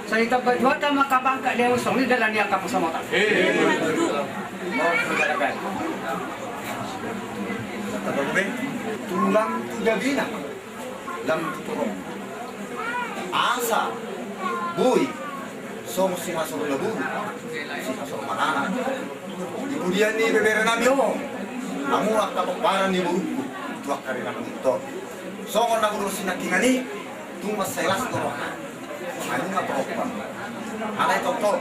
Sai tamba Tuhanta ma angka pangkat, dia usung ni dalan ni angka pasamotan. Tulang tu jabina, lam tu torop. Asa boi songon sihasoru na boru, sihasoru maranak. Di pudian ni beberenami on, hamu angka pomparan ni borungku, tu angka ari na mangihut on. Songon na hudok sinangkingan i, tung mansai las do roha. Hamu na tongtong. Alai tongtong,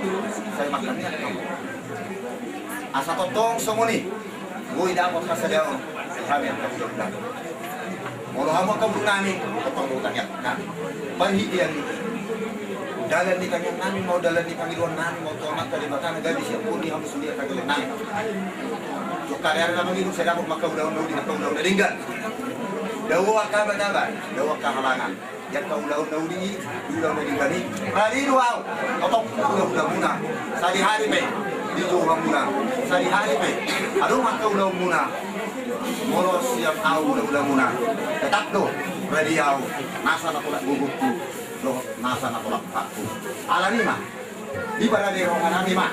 sai mangkaniat hamu. Asa tongtong songon i, boi dapot hasadaon, hami angka hudok. Molo hamu angka borunami, tongtong do tangiangkon nami. Parhitean dalan ni tangiang nami ma on, dalan ni pangidoan nami ma on tu Amanta Debata na gabe sian pudi hamu sude angka dalan nami. Tu angka ari na mangihut sai dapot ma angka ulaon na uli, angka ulaon na denggan. Dao angka abat-abat, dao angka halangan. Di angka ulaon na uli i, di ulaon na denggan i, radi do ahu, totop hula-hulamuna. Sadihari pe dijou hamuna, sadihari pe adong angka ulaonmuna. Molo sian ahu hula-hulamuna, tetap do radi ahu, nasa na tolap gogotku dohot nasa na tolap rohangku. Alani i ma, diparade rohanami ma.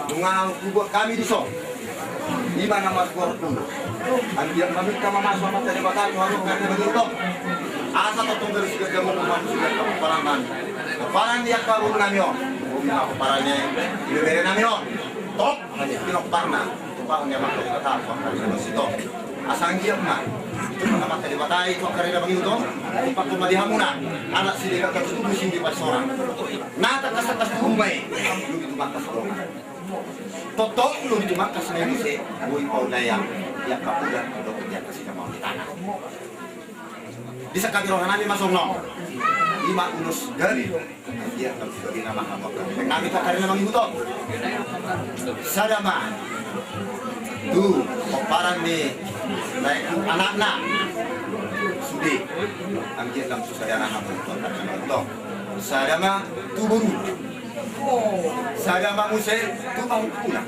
Nunga hubuat hami dison, i ma na margoar Tulang. Anggiat ma minta mamasu Amanta Debata tu hamu angka ari na mangihut on. Asa tongtong gabe sigak gabe manusia angka pomparan nami. Pomparan ni angka borunami on, pomparan ni beberenami on. Top, di pomparanna. Tumpahon ni Amanta Debata tu angka ari na mangihut on. Asa anggiat ma ditumpahon Amanta Debata i tu angka ari na mangihut on, tumpahon ma di hamuna anak sidegan, tangkas tubu siuli pansoran. Na tangkas-tangkas tubu ma i, lobi tumangkas dongan. Tongtong lobi tumangkas ma i muse, boi paulaean di angka bulan dohot di angka sidamaon ni tano. Disangkapi rohanami ma songon on. I ma ulos gabe. Ia, gabe nama hamu angka hepeng nami tu angka ari na mangihut on. Sada ma tu pomparan ni laengku, anakna. Sude, anggiat lam susah dana hamu tu angka ari na mangihut on. Sada ma tu boru. Sada ma muse tu pahompu na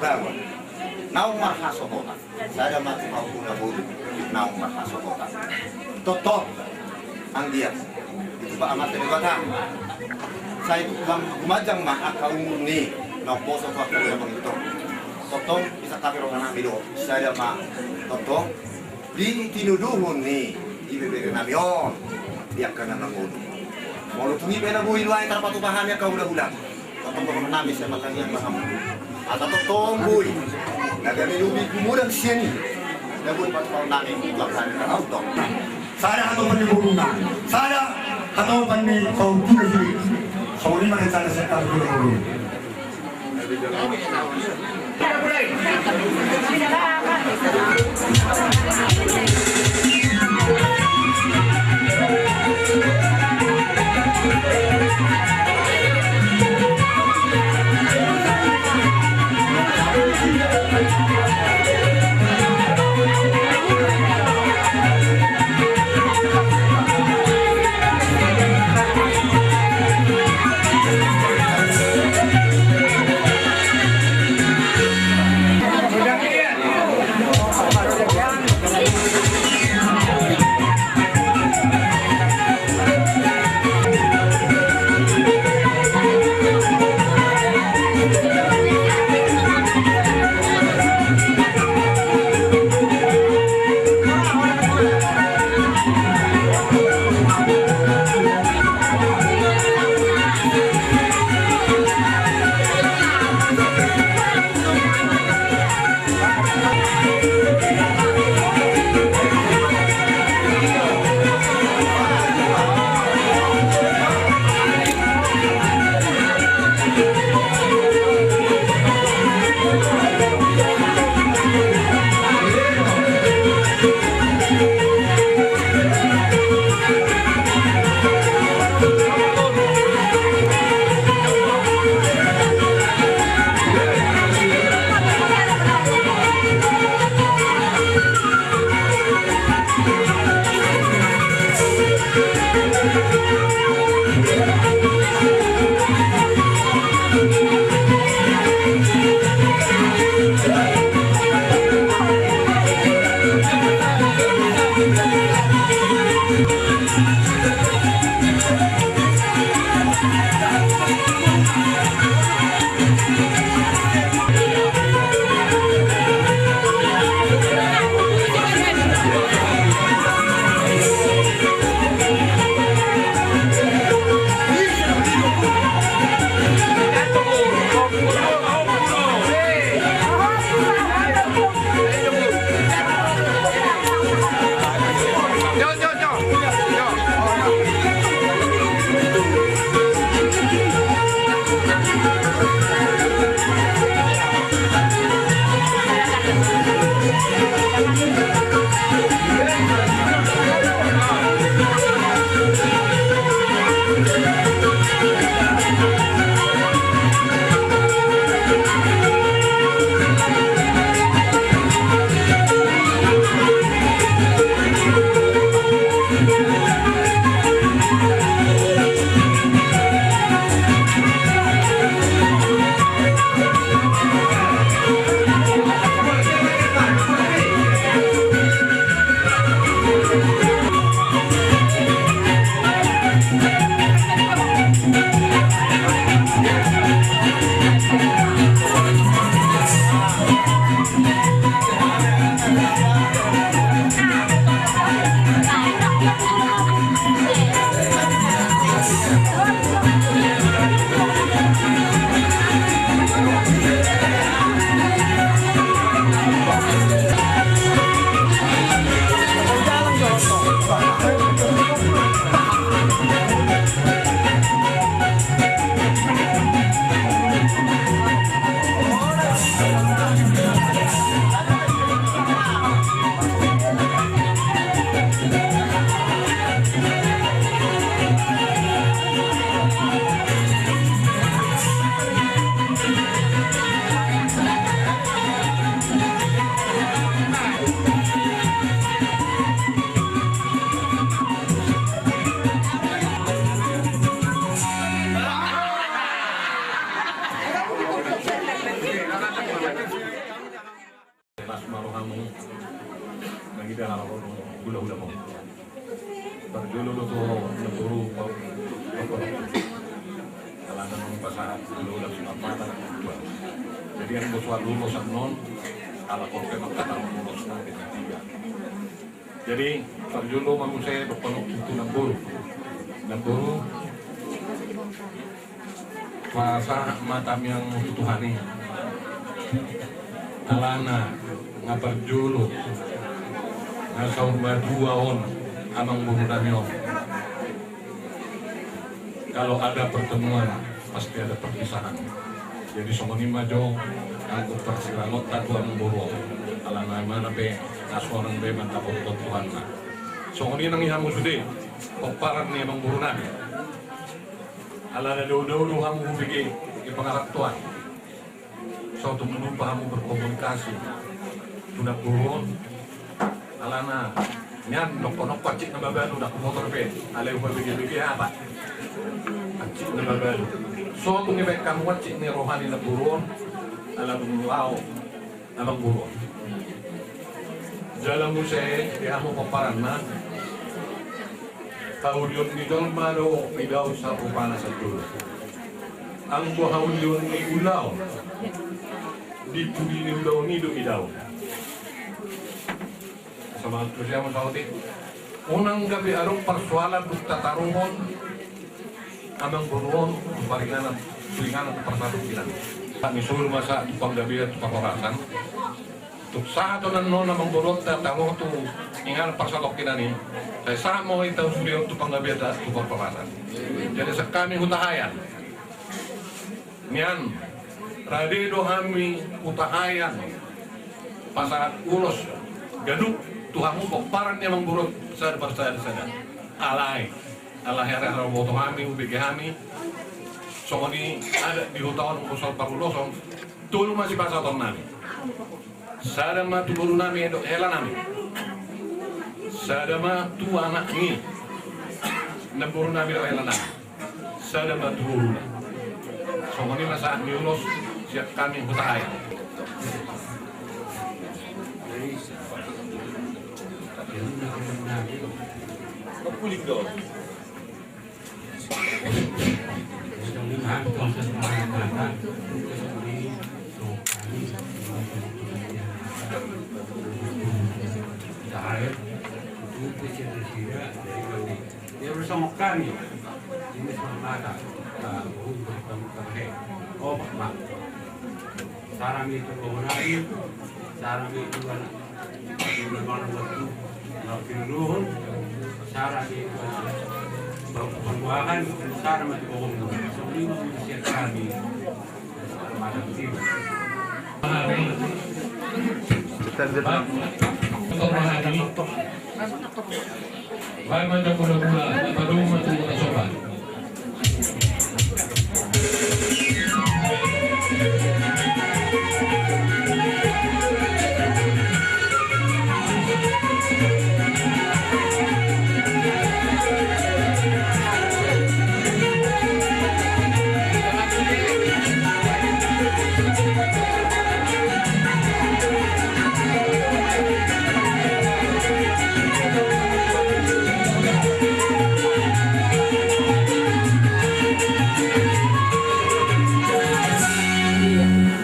baoa naung marhasohotan. Sada ma tu pahompu na boru naung marhasohotan. Tongtong, anggiat ditupa Amanta Debata, sai lam gumanjang ma angka umur ni na umposo tu angka ari na mangihut on. Tongtong disangkapi rohanami do, sada ma tongtong di tinodohon ni ibeberenami on di angka na mangolu. Molo tung i pe na boi nuaeng tarpatupa hami angka hulahula, tongtong dohonon nami sai martangiang ma hamu. Asa tongtong boi na gabe lobi gumodang sian i, na boi patupaon nami tu angka ari na mangihut on. Sada hatop ni boruna, sada hatop ni pahompu na sude. Songon i ma sada sian hami tu boru. Yang bosuar dulu sannon, ala kote mangkatahon ulos na di tiga. Jadi, parjolo ma muse dohononku tu namboru. Namboru, pasahat ma tangiangmu tu Tuhan i. Alana, nga parjolo, nga saur matua on, amangboru nami on. Kalau ada pertemuan, pasti ada perpisahan. Jadi songon i ma jo, anggo parsirangonta tu amangboru on. Alana i ma na pe, na sonang be mandapothon Tuhan na. Songon i nang i hamu sude, pomparan ni amangboru nami. Alana dao-dao do hamu hubege, di pangarantoan. So tung lupa hamu berkomunikasi. Tu namboru on, alana nian dohononku hansit na mabalu, ndang humotor pe, alai hubege-bege apa. Hansit na mabalu. So tung dibaen hamu hansit ni roha ni namboru on, ala dung laho amangboru on. Jala muse di hamu pomparanna, haulion ni jolma do idaon sarupa na sadulu. Anggo haulion ni ulaon, di pudi ni ulaon i do idaon. Sama tu siapa saotik. Unang gabe adong parsoalan dung tataruhon amangboru on tu paringanan, tu inganan parsadok i nami. Kami suru masa tu panggabean tu parhorasan. Tung sahat on annon amangboru on tataruhon tu inganan parsadok i nami. Sai sahat ma i tahu suri on tu panggabean tu parhorasan. Jadi sian hami Hutahaean. Nian, rade do hami Hutahaean pasahat ulos ganup tu hamu pomparan ni amangboru on sada parsada-sada. Alai, alai hera-hera boto hami, hubege hami. Songon i adat di huta on, bosuar paruloson, tolu ma sipasahaton nami. Sada ma tu boru nami dohot hela nami. Sada ma tu anak ni namboru nami dohot hela nami. Sada ma tu boru na. Songon i ma sahat ni ulos sian hami Hutahaean. Puling do. Sara ma i tu boru nami, sara ma i tu anak. Di mana waktu na pinuluhon, sara ma i tu anak. Pangguahan, sara ma i tu boru nami. Songon i ma sian hami. Macam itu. Baen ma jala gula-gula, padomu ma tu kota Soba.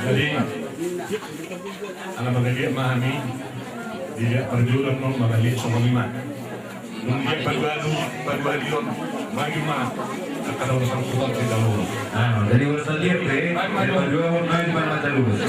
Jadi, ala marhite ma hami, di dia perjuangan non marhite songon i ma. Dung dia paduahon, paduahon, maju ma. Angka na urusan kuat di dalam. Ah, jadi urusan dia pe, paduahon maju ma, maju terus.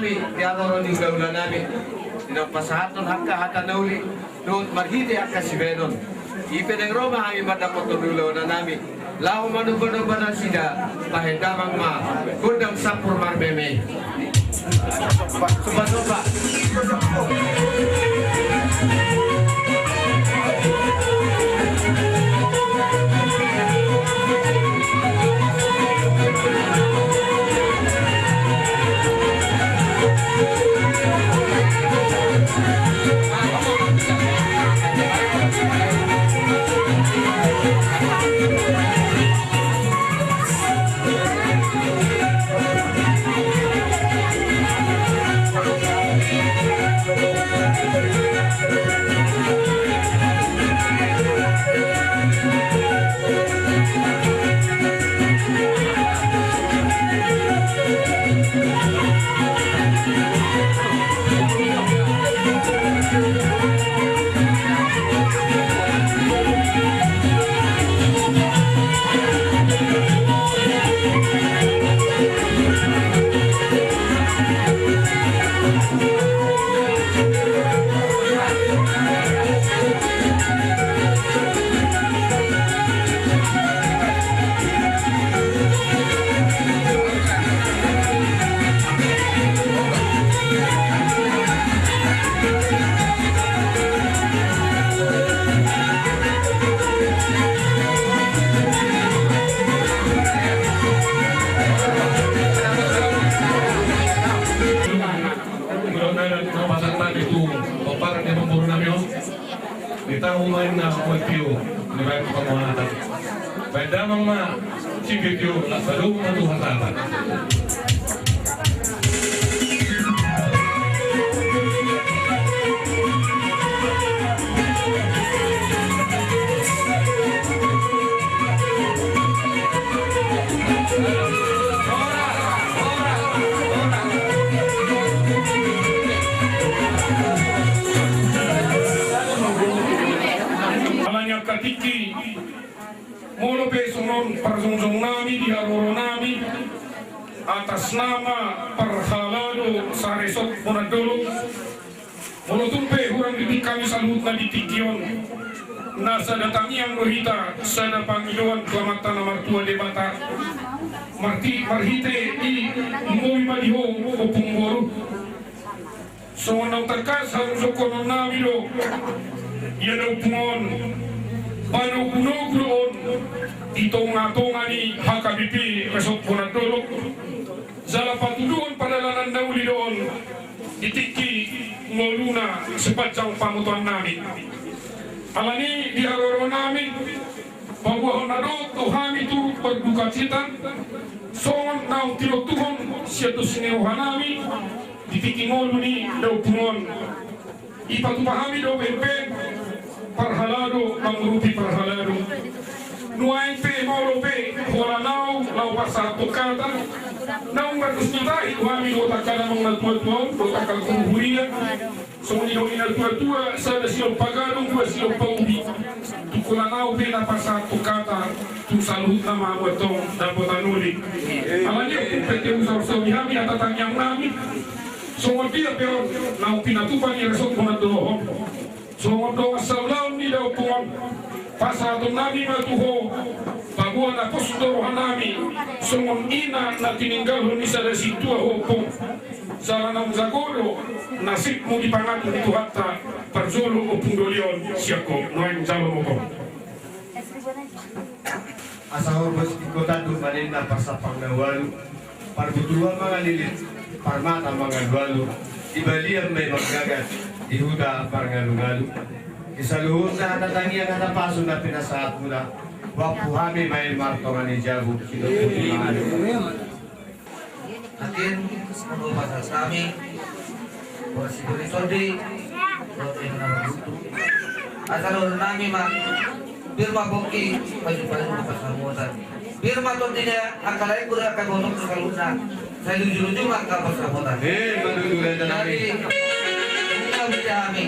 Di haroro ni hulahula nami, di na pasahathon angka hata na uli dohot marhite angka sibahenon, i pe naeng ro ma hami mandapothon hulahula nami laho manombanomba nasida. Bahen damang ma gondang sampur marmeme. Somba, somba. Pasahat nami tu pomparan ni amangboru nami on. Di tahu main na buat piu, di main pamohatan. Bahen damang ma sipitio, las balum ma tu hasahatan. Alani angka tingki, molo pe songon parjongjong nami di haroro nami, atas nama parhalado saresort Bonandolok, molo tung pe hurang didok hami saluhutna di tingki on, na sada tangiang do hita, sada pangidoan tu Amanta na martua Debata. Marti, marhite i, umbohi ma di ho, ompung boru. Songon naung tangkas hamusohonon nami do ia do ompung on, panogunogu do on di tongatonga ni H K B P Resort Bonandolok. Jala patuduhon pardalanan na uli do on di tingki ngoluna sepanjang pamotoan nami. Alani di haroro nami, paboahon na dohot do hami turut berdukacita, songon naung tinontuhon sian dos ni roha nami di tingki ngolu ni daompung on. Ipatupa hami do pempe parhalado mangurupi parhalado. Nuaeng pe molo pe holan ahu laho pasahat hata, naung mardos ni tahi tu hami dohot angka damang na tuatua on dohot angka guru huria. Songon nidok ni na tuatua, sada silompa gadong, dua silompa ubi. Tung holan ahu pe na pasahat hata tu saluhutna ma hamu antong dapotan uli. Alani i pe, tung saur saur di hami hata tangiang nami. Songon dia pe on naung pinatupa ni Resort Bonandolok on. Songon dongan saulaon ni daompung on, pasahaton nami ma tu ho, paboa na pos do roha nami songon ina na tininggalhon ni sada sintua ho ompung. Jala naung jago do nasibmu dipangatur ni Tuhanta parjolo ompung doli on sian ho. Nuaeng jalo ma ho. Asa horbo singkotan tu manenna parsampang na ualu, parbutuluan mangalilit, parmata mangalualu, di balian ma i manggagat, di huta parngalungalu. Di saluhutna hata tangiang hata pasu na pinasahatmuna, huampu hami ma i martonga ni jabu, sidok tu mangalu. Nangkin, molo pasahat hami, boras sibori tondi, dohot eme na marbutu. Asa dohonon nami ma, pir ma pongki, pajumpang ni parsamotan. Pir ma tondi ni angka laengku dohot angka ibotom tu saluhutna. Sai luju-luju ma angka parsamotan. Eh, maluju, lae, nami. Jadi, ina bida hami,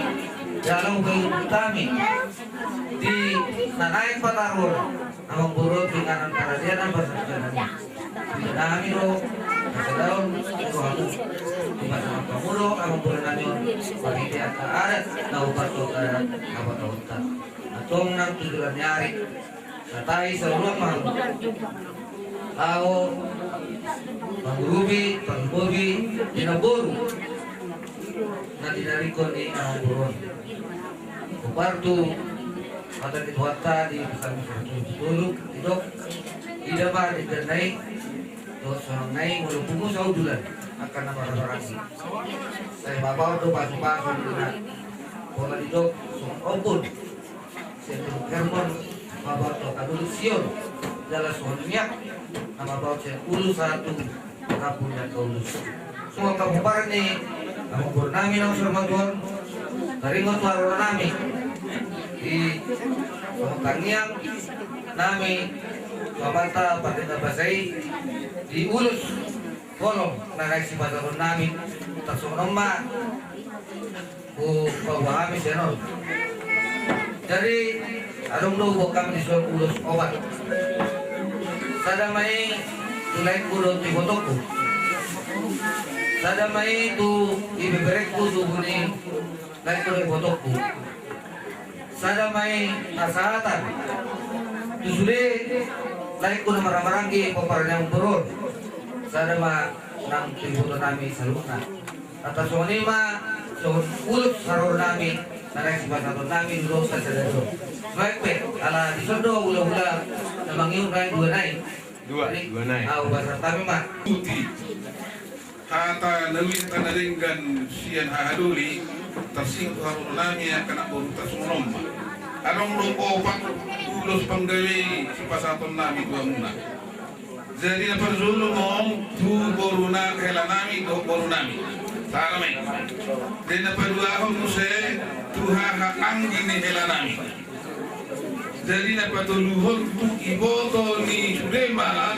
jalo bida hami. Di na naeng pataruhon. Amangboru, di inganan paradian, amang paradian. Di nami do, di sada on, di rohamu. Di masa Mamboan nami on, marhite angka adat na hupartongka hapataonta. Antong nang tu joloan ni ari, satai saluhutna ma ahu mangurupi, pangurupi di namboru na tinadingkon ni amangboru on. Hupartu hata ni Tuhanta di Psalmen saratus tolu, didok: Ida ma dengganna i dohot sonangna i, molo pungu saudulan angka na marhahamaranggi. Sai mabaor do pasupasu ninna. Pola didok songon ombun sian Gunung Hermon mabaor tu angka dolok Sion, jala songon miak na mabaor sian ulu sahat tu rambu ni angka ulos. Songon hapomparan ni amangboru nami na husor ma tutu on, taringot tu haroro nami di songon tangiang nami tu Amanta Pardenggan Basa i, di ulos holong na naeng sipasahaton nami, tarsongon on ma hupaboa hami sian on. Jadi adong do huboan hami dison ulos opat. Sada ma i tu laengku dohot ibotongku. Sada ma i tu ibeberengku, tubu ni laengku dohot ibotongku. Sada ma i hasahatan tu sude laengku na marhahamaranggi pomparan ni amangboru on. Sada ma nang tu iboto nami saluhutna. Antong songon i ma songon ulos haroro nami na naeng sipasahaton nami, dua ulos sada do. Nuaeng pe ala dison do hulahula na mangihut, nuaeng dua nai. Dua, jadi dua nai. Au, bahasa kami ma. Uti. Hata na uli, hata na denggan sian haha doli, tarsingot tu haroro nami angka namboru, tarsongon on ma. Adong do opat ulos panggabean sipasahaton nami tu hamuna. Jadi na parjolo ma on tu boru na, hela nami dohot boru nami. Sada ma i. Jadi na paduahon muse tu haha anggi ni hela nami. Jadi na patoluhon tu iboto ni sude ma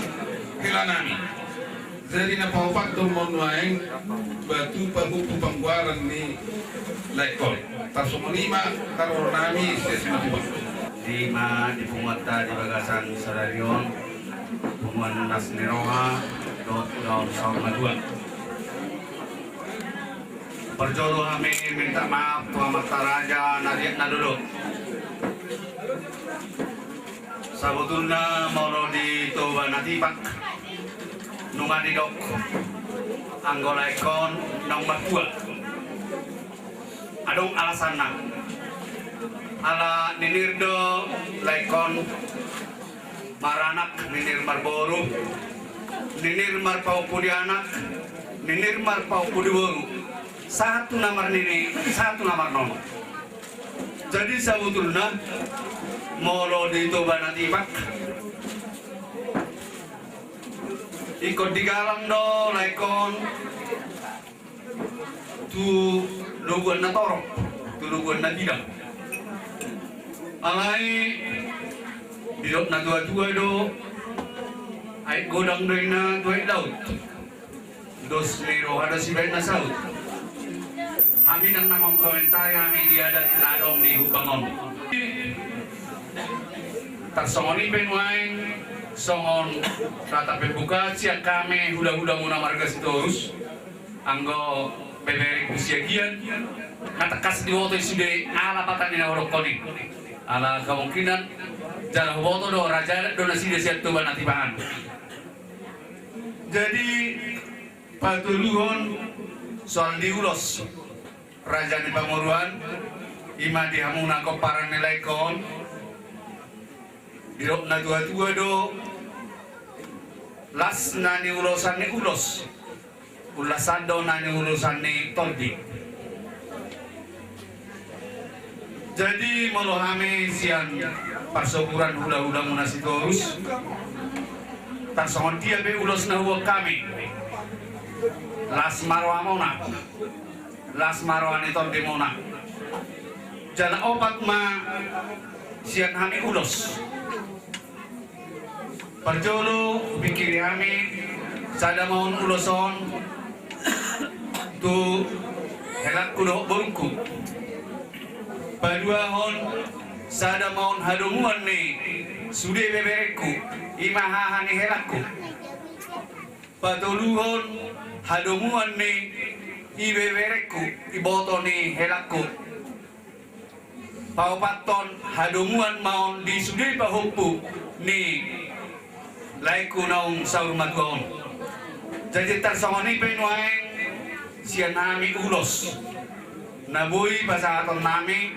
hela nami. Jadi na paopathon ma on nuaeng tu panggoaran ni laengkon. Tarsongon i ma haroro nami, sian simatupang. Di ma di punguanta di bagasan sadari on, punguan las ni roha dohot daon saur matua. Parjolo hami minta maaf tu amanta raja na liat na lolo. Sabotulna molo di Toba Natipak nunga didok anggo laengkon naung martua. Adong alasanna. Ala ninir do laengkon maranak, ninir marboru, ninir marpahompu di anak, ninir marpahompu di boru. Sahat tu na marnini, sahat tu na marnono. Jadi sabotulna molo di Toba Natipak, ingkon digalang do laengkon tu lobuan na torop, tu lobuan na bidang. Alai didok na tuatua do, aek godang do inna tu aek laut. Dos ni roha do sibaen na saut. Hami ndang na mangkomentari hami di adat na adong di hubang on. Tarsongon i pe nuaeng songon rata pembukaan sian hami hulahula muna marga Sitorus. Anggo beberengku Siagian, na tangkas diboto i sude ala pata ni na hudokkon i. Ala kemungkinan jala huboto do raja adat do nasida sian Toba Natipak an. Jadi patoluhon soal ni ulos raja ni pamoruan, i ma di hamuna pomparan ni laengkon. Didok na tuatua do, las na niulosan ni ulos, ulos do na niulosan ni tondi. Jadi molo hami sian parsoburan hulahula muna Sitorus, tarsongon dia pe ulos na huboan hami, las ma rohamuna, las ma roha ni tondimuna. Jala opat ma sian hami ulos. Parjolo hupingkiri hami, sada ma on ulos on tu helangku dohot borungku. Paduahon, sada ma on hadomuan ni sude beberengku, i ma haha ni helangku. Patoluhon, hadomuan ni Ibeberengku, iboto ni helangku, paopathon hadomuan ma on di sude pahompu ni laengku naung saur matua on. Jadi tarsongon i pe nuaeng sian hami ulos na boi pasahaton nami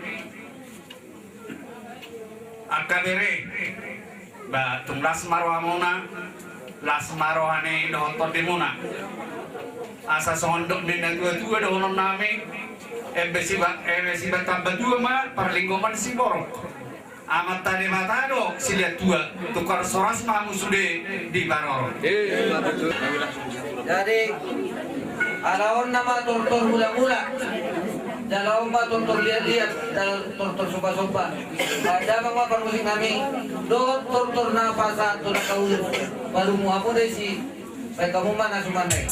angka bere, ba tung las ma rohamuna, las ma roha ni dohot tondimuna. Asa songon dok ni na tuatua dohonon nami, eme siba, eme siba tamba tua ma parlinggoman siborok. Amanta Debata do silehon tua, tukar soras ma hamu sude di parorot. Jadi ala on nama tortor mulamula, jala on ma tortor liatliat, jala tortor sombasomba. Damang ma parmusik nami dohot tortor na pasahat tu angka ulos. Parumu hamu disi. Baik, hamu ma na sumandai.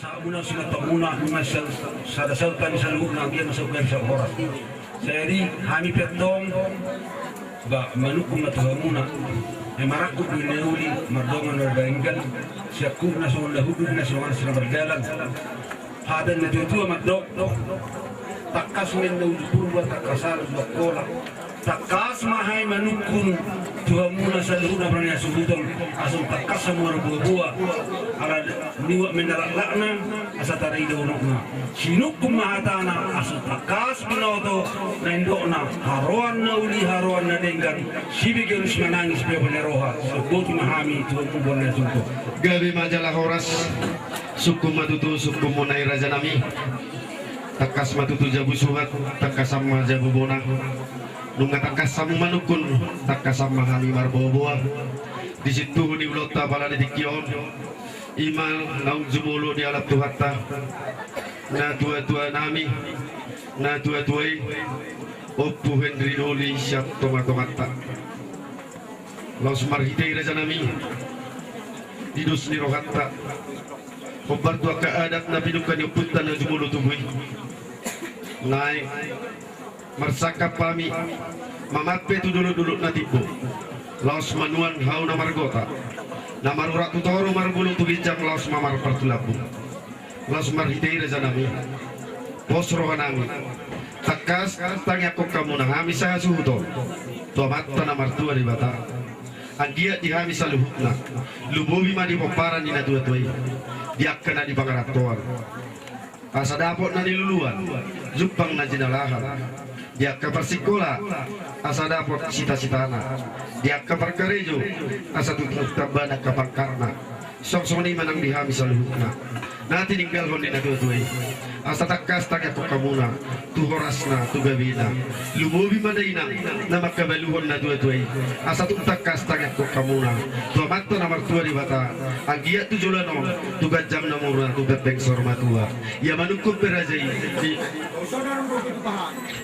Sahat muna, sunat muna, muna sal-, sada saut hami saluhutna, dia masa uga bisa horas. Jadi, hami pe antong, ba, manungkun ma tu hamuna. Ai marangkup do na uli, mardongan na denggan, siangkup na songon na hundul, na songon na mardalan. Hata ni na tuatua mandok, tangkas ma inna ujung purba, tangkasan ujung angkola. Tangkas ma hami manungkun tu hamuna saluhutna, na hasuhuton, asa tangkas hamu marboaboa. Ala niuap ma inna laklakna, asa tarida unokna. Sinungkun ma hatana, asa tangkas binoto na nidokna, haroan na uli, haroan na denggan, sibege ulos manangis, piopa ni roha. Somboti ma hami tu hamuna na hasuhuton. Gabe ma jala horas. Sungkun ma tutu sungkunmuna i, rajanami. Tangkas ma tutu jabu suhat, tangkasan ma jabu bona. Nunga tangkas hamu manungkun, tangkasan ma hami marboaboa. Di sintuhu ni ulaonta pala di tingki on, i ma naung jumolo dialap Tuhanta, na tuatuanami, na tuatua i, Ompu Henry Doli sian tongatonganta. Laos marhite i, rajanami, di dos ni rohanta, hombar tu angka adat na pinungka ni ompunta na jumolo tubu i, naeng marsangkap hami mamampe tu dolok-dolok na timbo, laos manuan hau na margota, na marurat tu toru, marbulung tu ginjang, laos mamar partulambu. Laos marhite i, rajanami, pos rohanami, tangkas tangiangkon hamuna hami sahasuhuton tu Amanta na martua Debata. Anggiat di hami saluhutna, lumobi ma di pomparan ni na tuatua i, di angka na di pangarantoan, asa dapot na niluluan, jumpang na jinalahan, di angka parsingkola, asa dapot sitasitana, di angka parkarejo, asa tutu tamba angka pangkatna. Songon i ma nang di hami saluhutna na tininggalhon ni na tuatua i. Asa tangkas tangiangkon hamuna tu horasna, tu gabena. Lumobi ma dainang na mangkabaluhon na tuatua i. Asa tung tangkas tangiangkon hamuna tu Amanta na martua Debata. Anggiat tu joloan on, tu ganjang na murna, tu gambeng saur matua. Ia manungkun pe raja i di,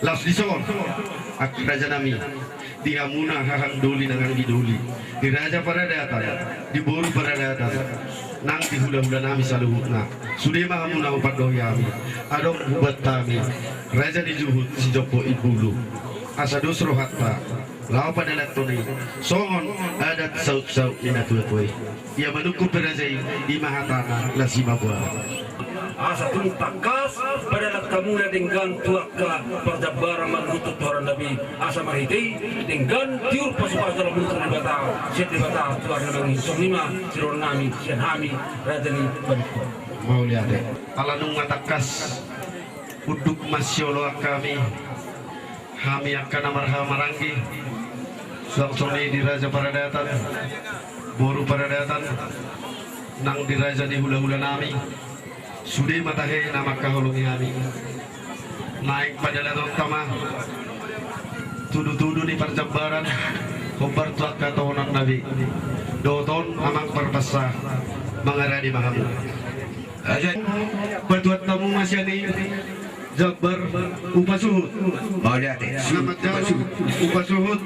laos dison, angka rajanami, di hamuna hahang doli nang anggi doli, di raja paradatan, di boru paradatan, nang di hulahulanami saluhutna. Sude ma hamuna hupandohi hami, adong hubuat hami raja ni juhut sijompo imbulu, asa dos rohanta laho padalathon i songon adat sautsaut ni na tuatua i. Ia manungkun pe raja i, i ma hatana, las i ma boaran. Asa tung tangkas padalahon hamuna denggan tu angka parjambaran marluhut tu horanta i, asa marhite i denggan tiur pasupasu na marluhut tu Debata, sian Debata tu ari na mangihut. Songon i ma sidohononnami sian hami raja ni Bandung. Mauliate. Ala nunga tangkas unduk masioloan hami, hami angka na marhahamaranggi, suang songon i di raja paradatan, boru paradatan, nang di raja ni hulahulanami, sude ma tahe na mangkaholongi hami. Naeng padalathonta ma tudutudu ni parjambaran hombar tu angka tohonanna be. Dohot on, amang parpansa, mangarade ma hamu. Patuat hamu ma sian i jambar upa suhut. Mauliate. Selamat jalo upa suhut.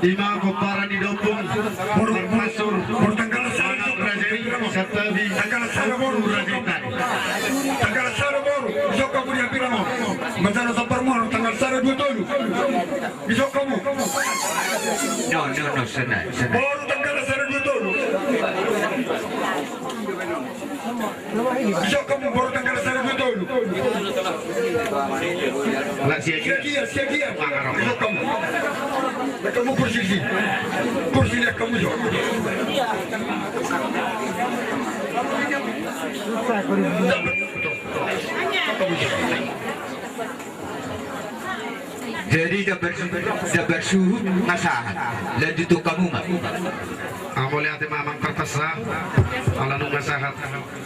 Ima pomparan ni da Ompung Mansur, boru tanggal sada, raja i Santabi. Tanggal sada boru, raja i Tani. Tanggal sada boru, isok hamu di hambirang on. Manjalo sabar muna tanggal sada, dua, tolu. Isok hamu. No, no, no, sana, sana. Boru tanggal sada, dua, tolu. Isok hamu boru tanggal sada, dua, tolu. Siagian, siagian. Isok hamu. Isok hamu kursi, kursi. Kursi, isok hamu, isok. Jadi jambar, jambar suhut na sahat. Lanjuthon hamu ma. Mauliate ma amang parpansa, ala nunga sahat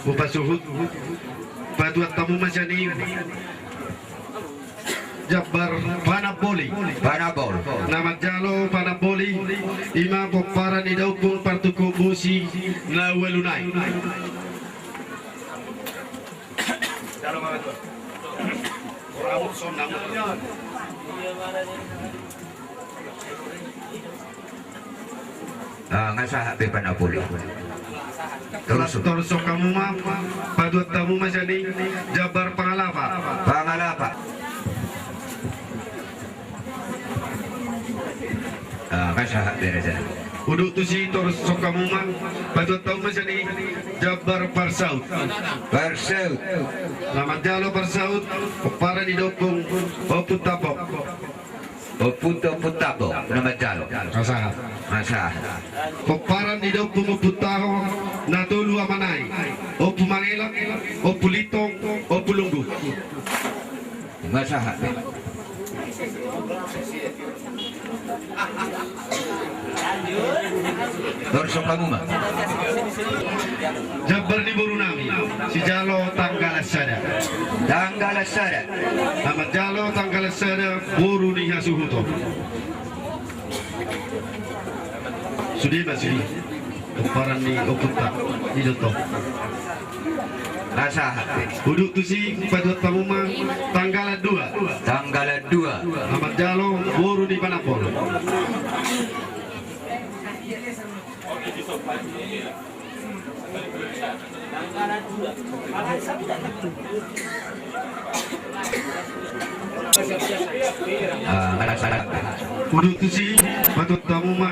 upa suhut. Patuat hamu ma sian i. Jambar panamboli. Panambol. Na manjalo panamboli, ima pomparan ni daompung partukuhon bosi na ualu nai. Ah, nga sahat be panamboli. Torus. Torus hamu ma, patuduhon hamu ma sian i, jambar pangalapa. Pangalapa. Ah, nga sahat be raja. Udut tusi, torus hamu ma, patuduhon hamu ma sian i, jambar parsaut. Parsaut. Na manjalo parsaut, pomparan ni daompung, Ompu Tambok. Ompu, Ompu Tambok na manjalo. Nga sahat. Nga sahat. Pomparan ni daompung Ompu Taho, na tolu amanai. Ompu Mangelak, Ompu Lintong, Ompu Lunggu. Nga sahat. Torus hamu ma. Jambar ni boru nami, sijalo tanggalan sada. Tanggalan sada. Na manjalo tanggalan sada, boru ni hasuhuton. Sude ma, sude. Pomparan ni ompunta, i do tong. Nga sahat. Udut tusi, patuduhon hamu ma, tanggalan dua. Tanggalan dua. Na manjalo, boru ni panambol. Ah, nga sahat. Udut tusi, patuduhon hamu ma,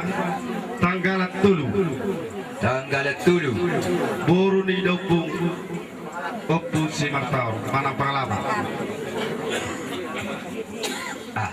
tanggalan tolu. Tanggalan tolu. Boru ni daompung, Ompu Simartaon, manang pangalapa. Ah.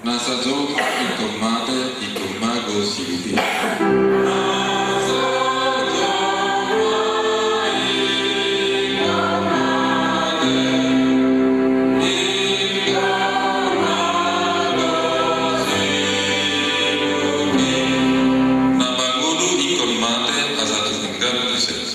Na sajo ma ingkon mate, ingkon mago si Ludia. Na mangolu ingkon mate, asa tu denggan tu ses.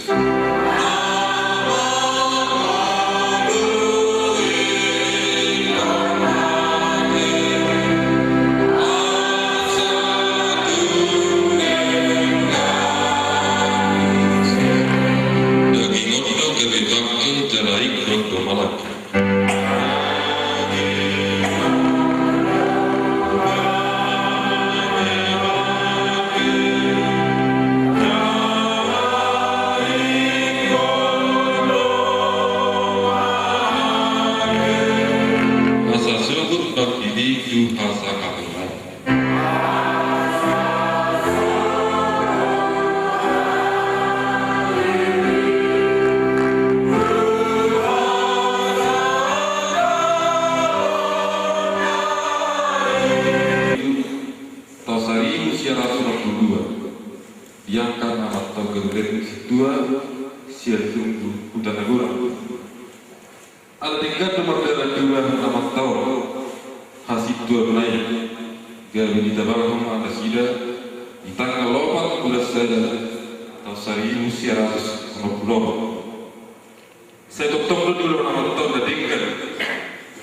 sian Huta Nagora. Ala denggan do mardalan niula na mantau hasintuanna i, gabe ditabangkon ma nasida di tanggal opat bulan sada taon saribu sia ratus onom pulu opat. Sai tongtong do niula na mantau na denggan,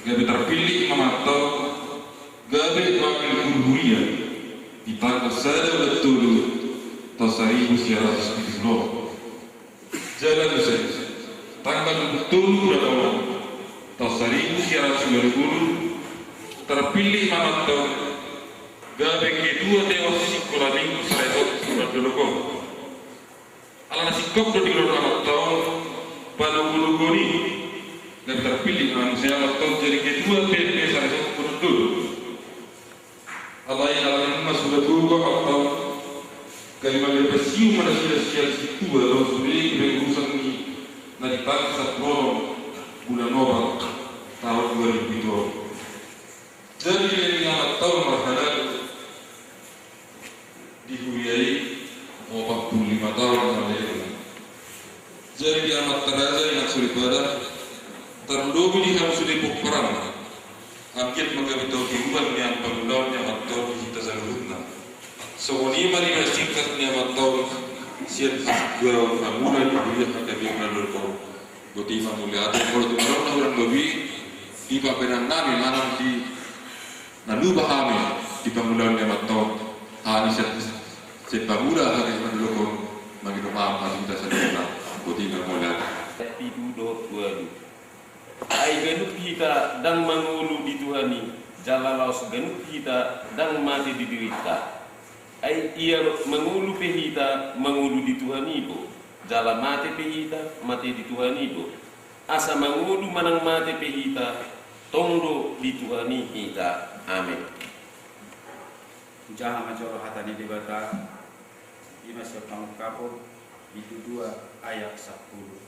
gabe tarpillit ma mantau gabe wakil guru huria di tanggal sada bulan tolu taon saribu sia ratus pitu pulu opat. Jala muse tanggal dua pulu tolu bulan onom taon saribu sia ratus dua pulu, tarpillit ma mantau gabe ketua dewan sikola minggu salelengon di dolok on. Ala na singkop do niula na mantau panogonogon i, gabe tarpillit ma muse mantau jadi ketua P P salelengon di dolok. Alai ala ni ma sudah tuga mantau, gabe mangido pansium ma nasida sian sintua dohot sude kepengurusan i na di tanggal sampulu onom bulan opat taon dua ribu pitu. Jadi di na mantau marhalado di huria i opat pulu lima taon marhalado. Jadi di amanta raja, inang soripada, tarlumobi di hamu sude pomparan, anggiat ma gabe tau tiuran ni pangulaon ni amanta on di hita saluhutna. Songon i ma di na singkat ni amanta on sian hasintuaon na mula di huria HKBP na dolok on. Boti ma mauliate, molo tung adong na hurang lobi di pambahenan nami manang di na lupa hami di pangulaon ni amanta on, hami sian, sian pangula HKBP na dolok on, mangido maaf ma di hita saluhutna. Boti ma mauliate. Pitu dohot ualu. Ai ganup hita ndang mangolu di Tuhan i, jala laos ganup hita ndang mate di dirinta. Ai ia mangolu pe hita, mangolu di Tuhan i do, jala mate pe hita, mate di Tuhan i do. Asa mangolu manang mate pe hita, tong do di Tuhan i hita. Amen. Hujaha ma jolo hata ni Debata, i ma sian Pangungkapon, bindu dua ayat sampulu.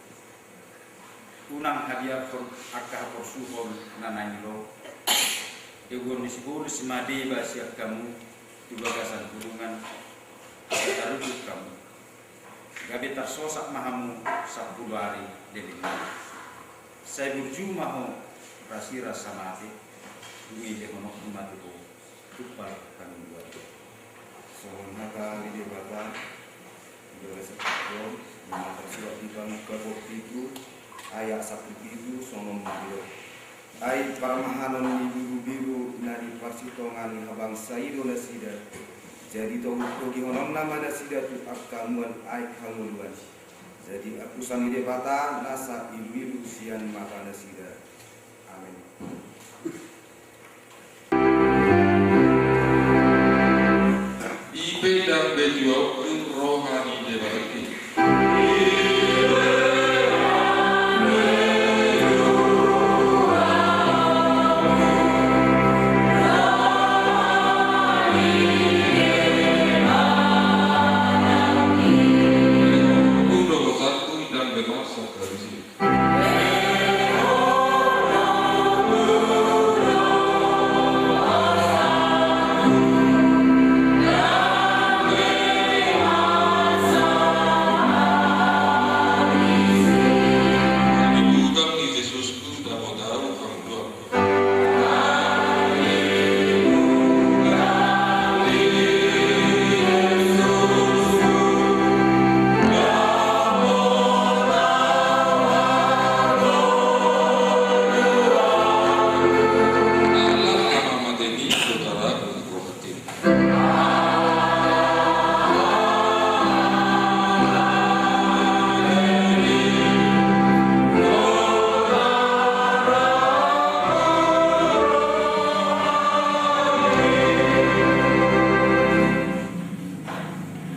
Unang habiarhon angka haporsuhon na naeng ro. Eguon ni sibolis ma deba sian hamu tu bagasan gulungan, asa tarukuk hamu. Gabe tarsosak ma hamu sampulu ari leleng. Sai burju ma ho rasirasa mate, dung i lehononku ma tu ho tumpal pangunduan. Songon hata ni Debata, di bagasan tingki on, na tarsurat di Pangungkapon pitu ayat sampulu pitu, songon on ma didok. Ai parmahanon ni birubiru na di parsitongaan ni habangsa i do nasida. Jadi togihononna ma nasida tu angka muan aek hangoluan. Jadi apusan ni Debata nasa iluilu sian mata nasida. Amen. I pe ndang be juaon tu roha ni Debata i. Udo satu ndang be masa tradisi.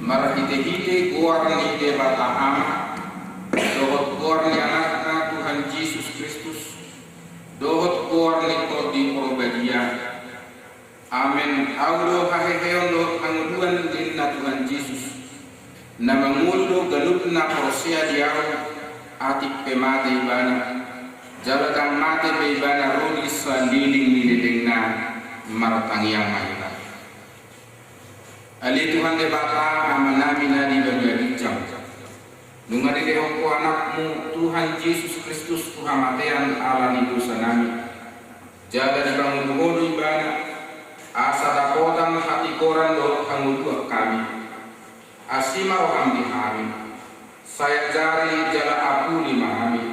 Marhitehite goar ni Debata Ama, dohot goar ni Anakna Tuhan Jesus Kristus, dohot goar ni Tondi Porbadia. Amen. Ahu do haheheon dohot hangoluan ninna Tuhan Jesus, na mangolu do ganup na porsea di Ahu, atik pe mate ibana, jala ndang mate be ibana ro di sandiri ni lelengna. Martangiang ma hita. Ale Tuhan Debata Amanami na di banua ginjang, Nunga dilehon Ho Anakmu, Tuhan Jesus Kristus, tu hamatean ala ni dosanami. Jala dipanguduhon Ho do Ibana, asa dapotan hatigoran dohot hangoluan hami. Asi ma roham di hami. Sai ajari jala apuli ma hami.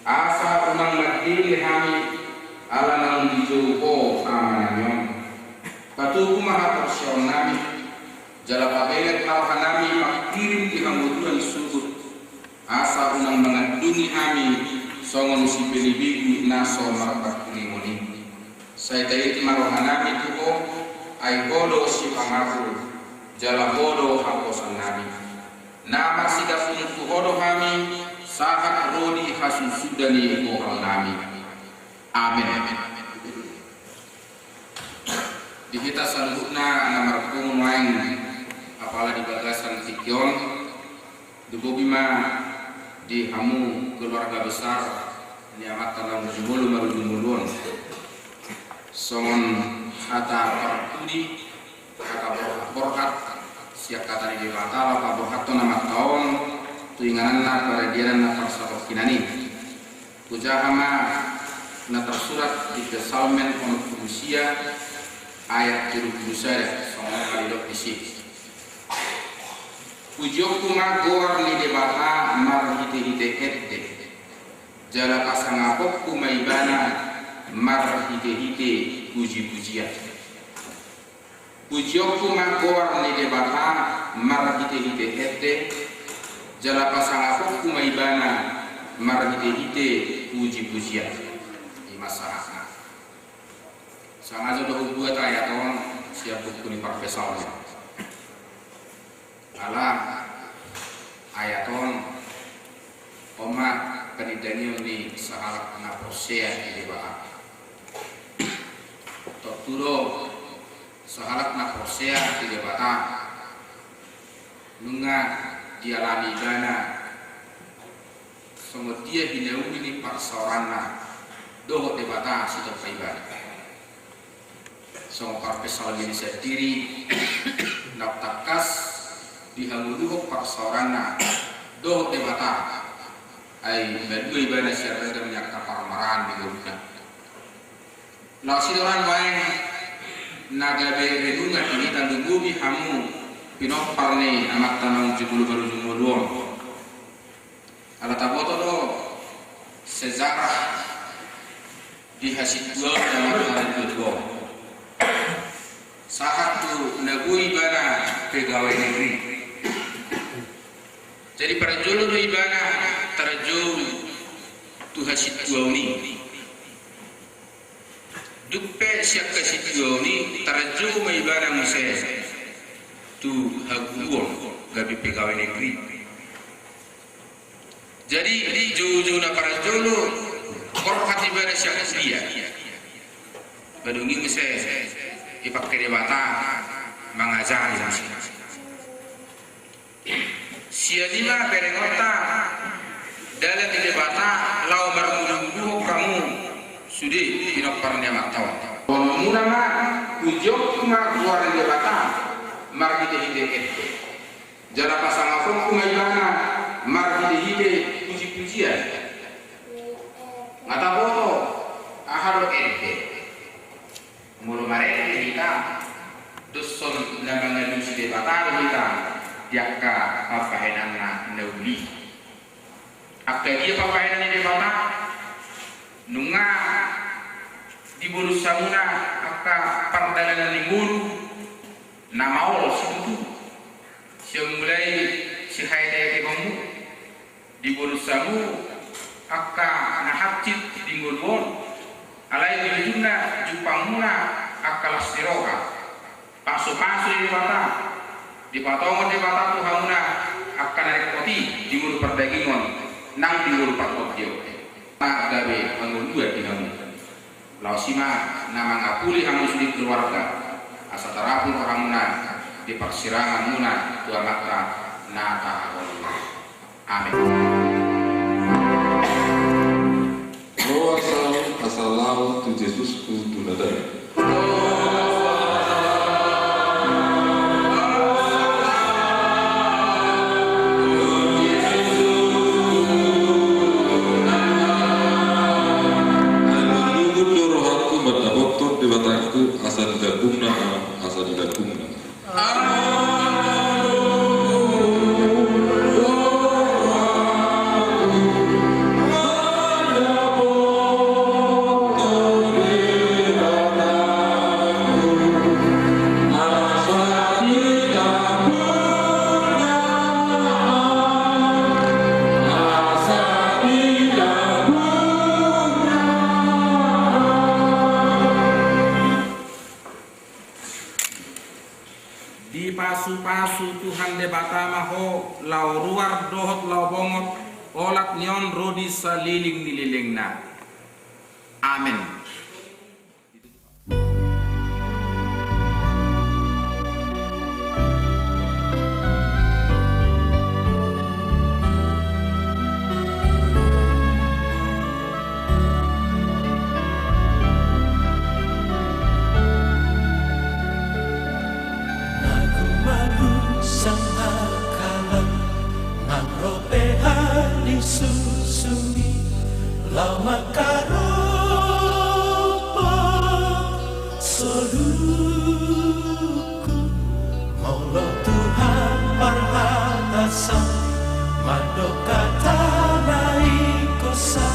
Asa unang mandele hami, ala naung dijou Ho Amanami on. Patubu ma haporseaonnami. Jala pagelek ma rohanami pangkirim di hangoluan sogot, asa unang mangandungi hami songon sipelebegu na so marpangkirimon i. Sai taiti ma rohanami tu Ho, ai Ho do sipangapul, jala Ho do haposannami. Na marsigantong tu Ho do hami, sahat ro di hasusuda ni rohanami. Amen. Di hita saluhutna na marpungu nuaeng, apala di bagasan tingki on, dohonon ma di hamu keluarga besar ni amanta naung jumolo marujung ngolu on. Songon hata parpudi, hata borhat-borhat, sian hata ni Debata laho paborhathon amanta on tu ingananna, paradiananna, parsatongkinan i. Hujaha ma na tarsurat di Psalmen onom pulu sia ayat tolu pulu sada, songon on ma didok disi. Pujionku ma goar ni Debata marhitehite ende, jala pasangaponku ma Ibana marhitehite pujipujian. Pujionku ma goar ni Debata marhitehite ende, jala pasangaponku ma Ibana marhitehite pujipujian. I ma sahatna. Sangajo do hubuat ayat on sian buku ni Parpsalmen. Ala ayat on, on ma panindangion ni sahalak na porsea di Debata. Tontu do sahalak na porsea di Debata, nunga dialami ibana songon dia hinauli ni parsaoranna dohot Debata sitompa ibana. Songon parpsalmen i sandiri, na tangkas dihangoluhon parsaoranna dohot Debata, ai malua ibana sian ragam ni angka parmaraan di ngoluna. Laos i do nuaeng na gabe renungan di hita, lumobi hamu pinompar ni amanta naung jumolo marujung ngolu on. Ala taboto do sejarah di hasintuaon ni amanta na dua on. Sahat tu na boi ibana pegawai negeri. Jadi parjolo do ibana tarjou tu hasintuaon i. Dung pe sian hasintuaon i tarjou ma ibana muse tu haguruon gabe pegawai negeri. Jadi joujou na parjolo borhat ibana sian kuliah. Dung i muse dipangke Debata mangajari muse. Sian i ma berengonta dalan ni Debata laho marmudumuduhon hamu sude pinompar ni amanta on. Dohononmuna ma, pujionku ma goar ni Debata marhitehite ende, jala pasangaponku ma Ibana marhitehite pujipujian. Nga taboto aha do ende. Molo marende hita, doshon na mangalusi Debata do hita di angka pambahenanna na uli. Angka dia pambahenan ni Debata? Nunga dibolus hamuna angka pardalanan ni ngolu na maol situtu, sian mulai sihaetehononmu. Dibolus hamu angka na hansit di ngolu on, alai di ujungna jumpangmuna angka las ni roha. Pasupasu ni Debata, dipatongon Debata tu hamuna angka na ringkot i di ngolu pardagingon nang di ngolu partondion. Gabe hangoluan di hamu. Laos i ma na mangapuli hamu sude keluarga, asa tarapul rohamuna di parsiranganmuna tu Amanta na tahaholongan. Amen. Ro asa, asa laho tu Jesus, tu Tuhan i. saleleng ni lelengna. Amen. Magu-magu sangkap kalam, nang ro pe hali susumi, laho mangkaropo soluku. Molo Tuhan parhatasan, mandok hata na ingkon sa,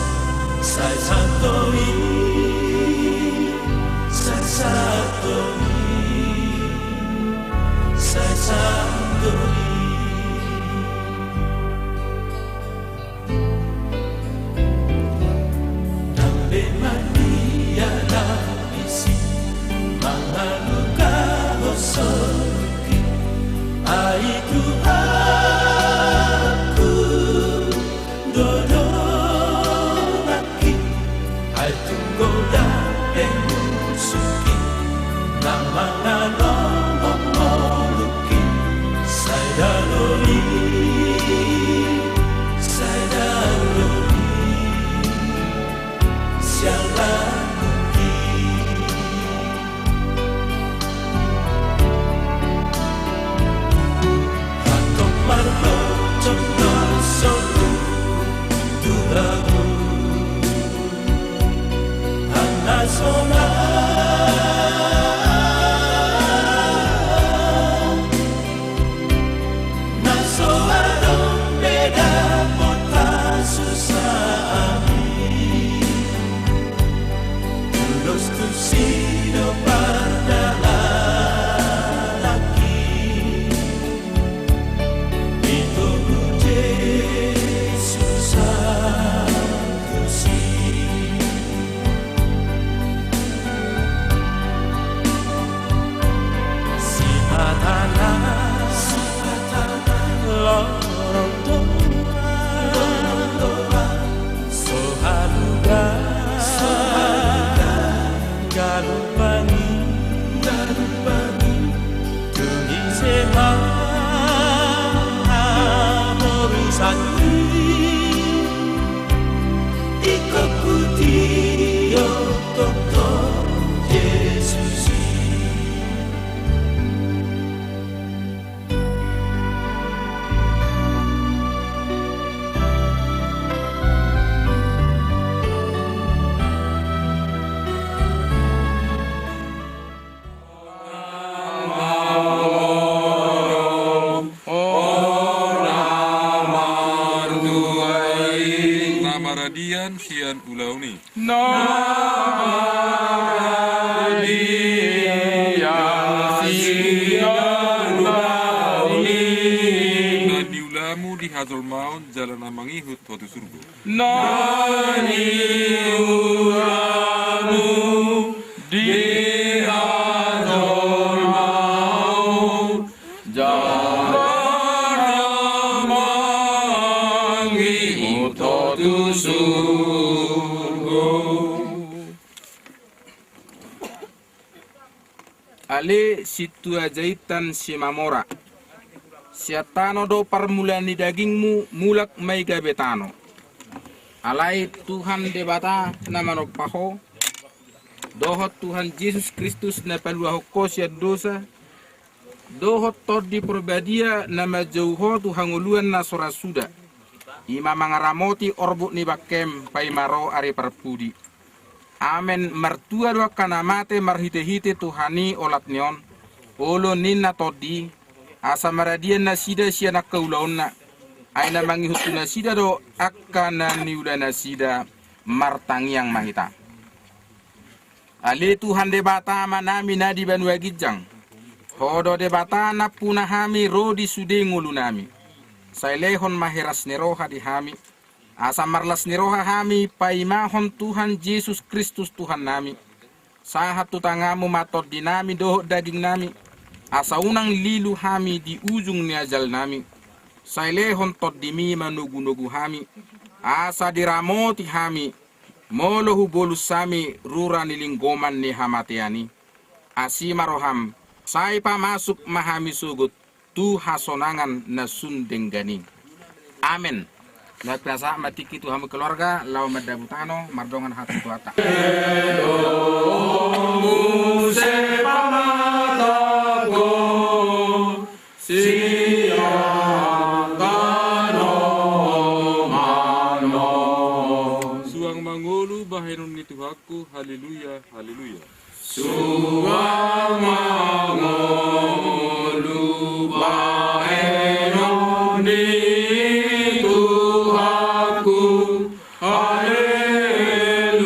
sai sandok i, sai sandok i, sai sandok i. Nang pe mandia na pisi, mangalugahon soluki, ai Tuhanku do donganki. Ai tung godang pe musuhki, na mangalomong ngolungki, sai dalo i, sai dalo i, siala mungkin. Antong marlojong do solu tu lagu. Anna sola na so adong be dapot hasusaan i, ulos tusi do pardalananki. Ito tu Jesus Santos i. Sipata na, sipata na, lorong dongan, lorong dongan, so haluga, so haluga, galup bangi, galup bangi. Dung i se ma haborusan i, ingkon hutio tongtong Jesus i. Na maradian sian ulaon i. Na maradian sian ulaon i. Na niulamu di hajolmaon jala na mangihut ho tu surgo. Na niulamu di hajolmaon jala na mangihut ho tu surgo. Ale sintua jahitan Simamora, sian tano do parmulaan ni dagingmu, mulak ma i gabe tano. Alai Tuhan Debata na manompa ho, dohot Tuhan Jesus Kristus na paluahon ho sian dosa, dohot Tondi Parbadia na manjou ho tu hangoluan na so ra suda, i ma mangaramoti orbuk ni bangkem paima ro ari parpudi. Amen. Martua do angka na mate marhitehite Tuhan i olat ni on, olo ninna tondi, asa maradian nasida sian angka ulaonna. Ai na mangihut tu nasida do angka na niula nasida. Martangiang ma hita. Ale Tuhan Debata Amanami na di banua ginjang, Ho do Debata nampuna hami ro di sude ngolunami. Sai lehon ma heras ni roha di hami, asa marlas ni roha hami paimahon Tuhan Jesus Kristus Tuhannami. Sahat tu tanganMu ma tondinami dohot dagingnami, asa unang lilu hami di ujung ni ajalnami. Sai lehon TondiMi manogunogu hami, Asa diramoti hami, molo hubolus hami rura ni linggoman ni hamatean i. Asi ma roham, sai pamasuk ma hami sogot tu hasonangan na sun denggan i. Amen. Laos pasahat ma tingki tu hamu keluarga, laho mandabu tano, mardongan hata tu hata. Muse pamatangko, sian tano manon. Suang mangolu bahenon ni Tuhanku, haleluya, haleluya. Suang mangolu bahenon ni Tuhanku, haleluya,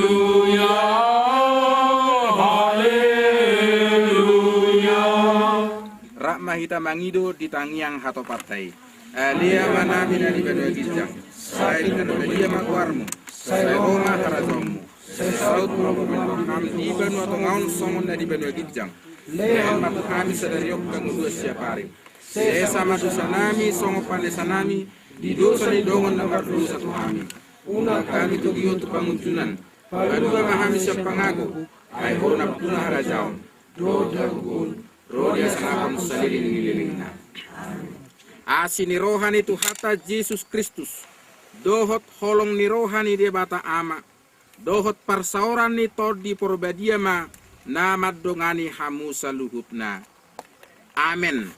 haleluya. Rap ma hita mangido di tangiang hatopanta i. Ale Amanami na di banua ginjang, sai pinarbadia ma goarmu, sai ro ma harajaonmu, sai saut ma lomo ni rohanami di banua tonga on songon na di banua ginjang. Lehon ma tu hami sadari on hangoluan siapari. Sesa ma dosanami songon panesanami di dosa ni dongan na mardosa tu hami. Unang hami togihon tu pangunjunan. Palua ma hami sian pangago. Ai Ho nampuna harajaon dohot hagogoon ro di hasangapon saleleng ni lelengna. Asi ni roha ni Tuhanta Jesus Kristus, dohot holong ni roha ni Debata Ama, dohot parsaoran ni Tondi Porbadia ma na mandongani hamu saluhutna. Amen.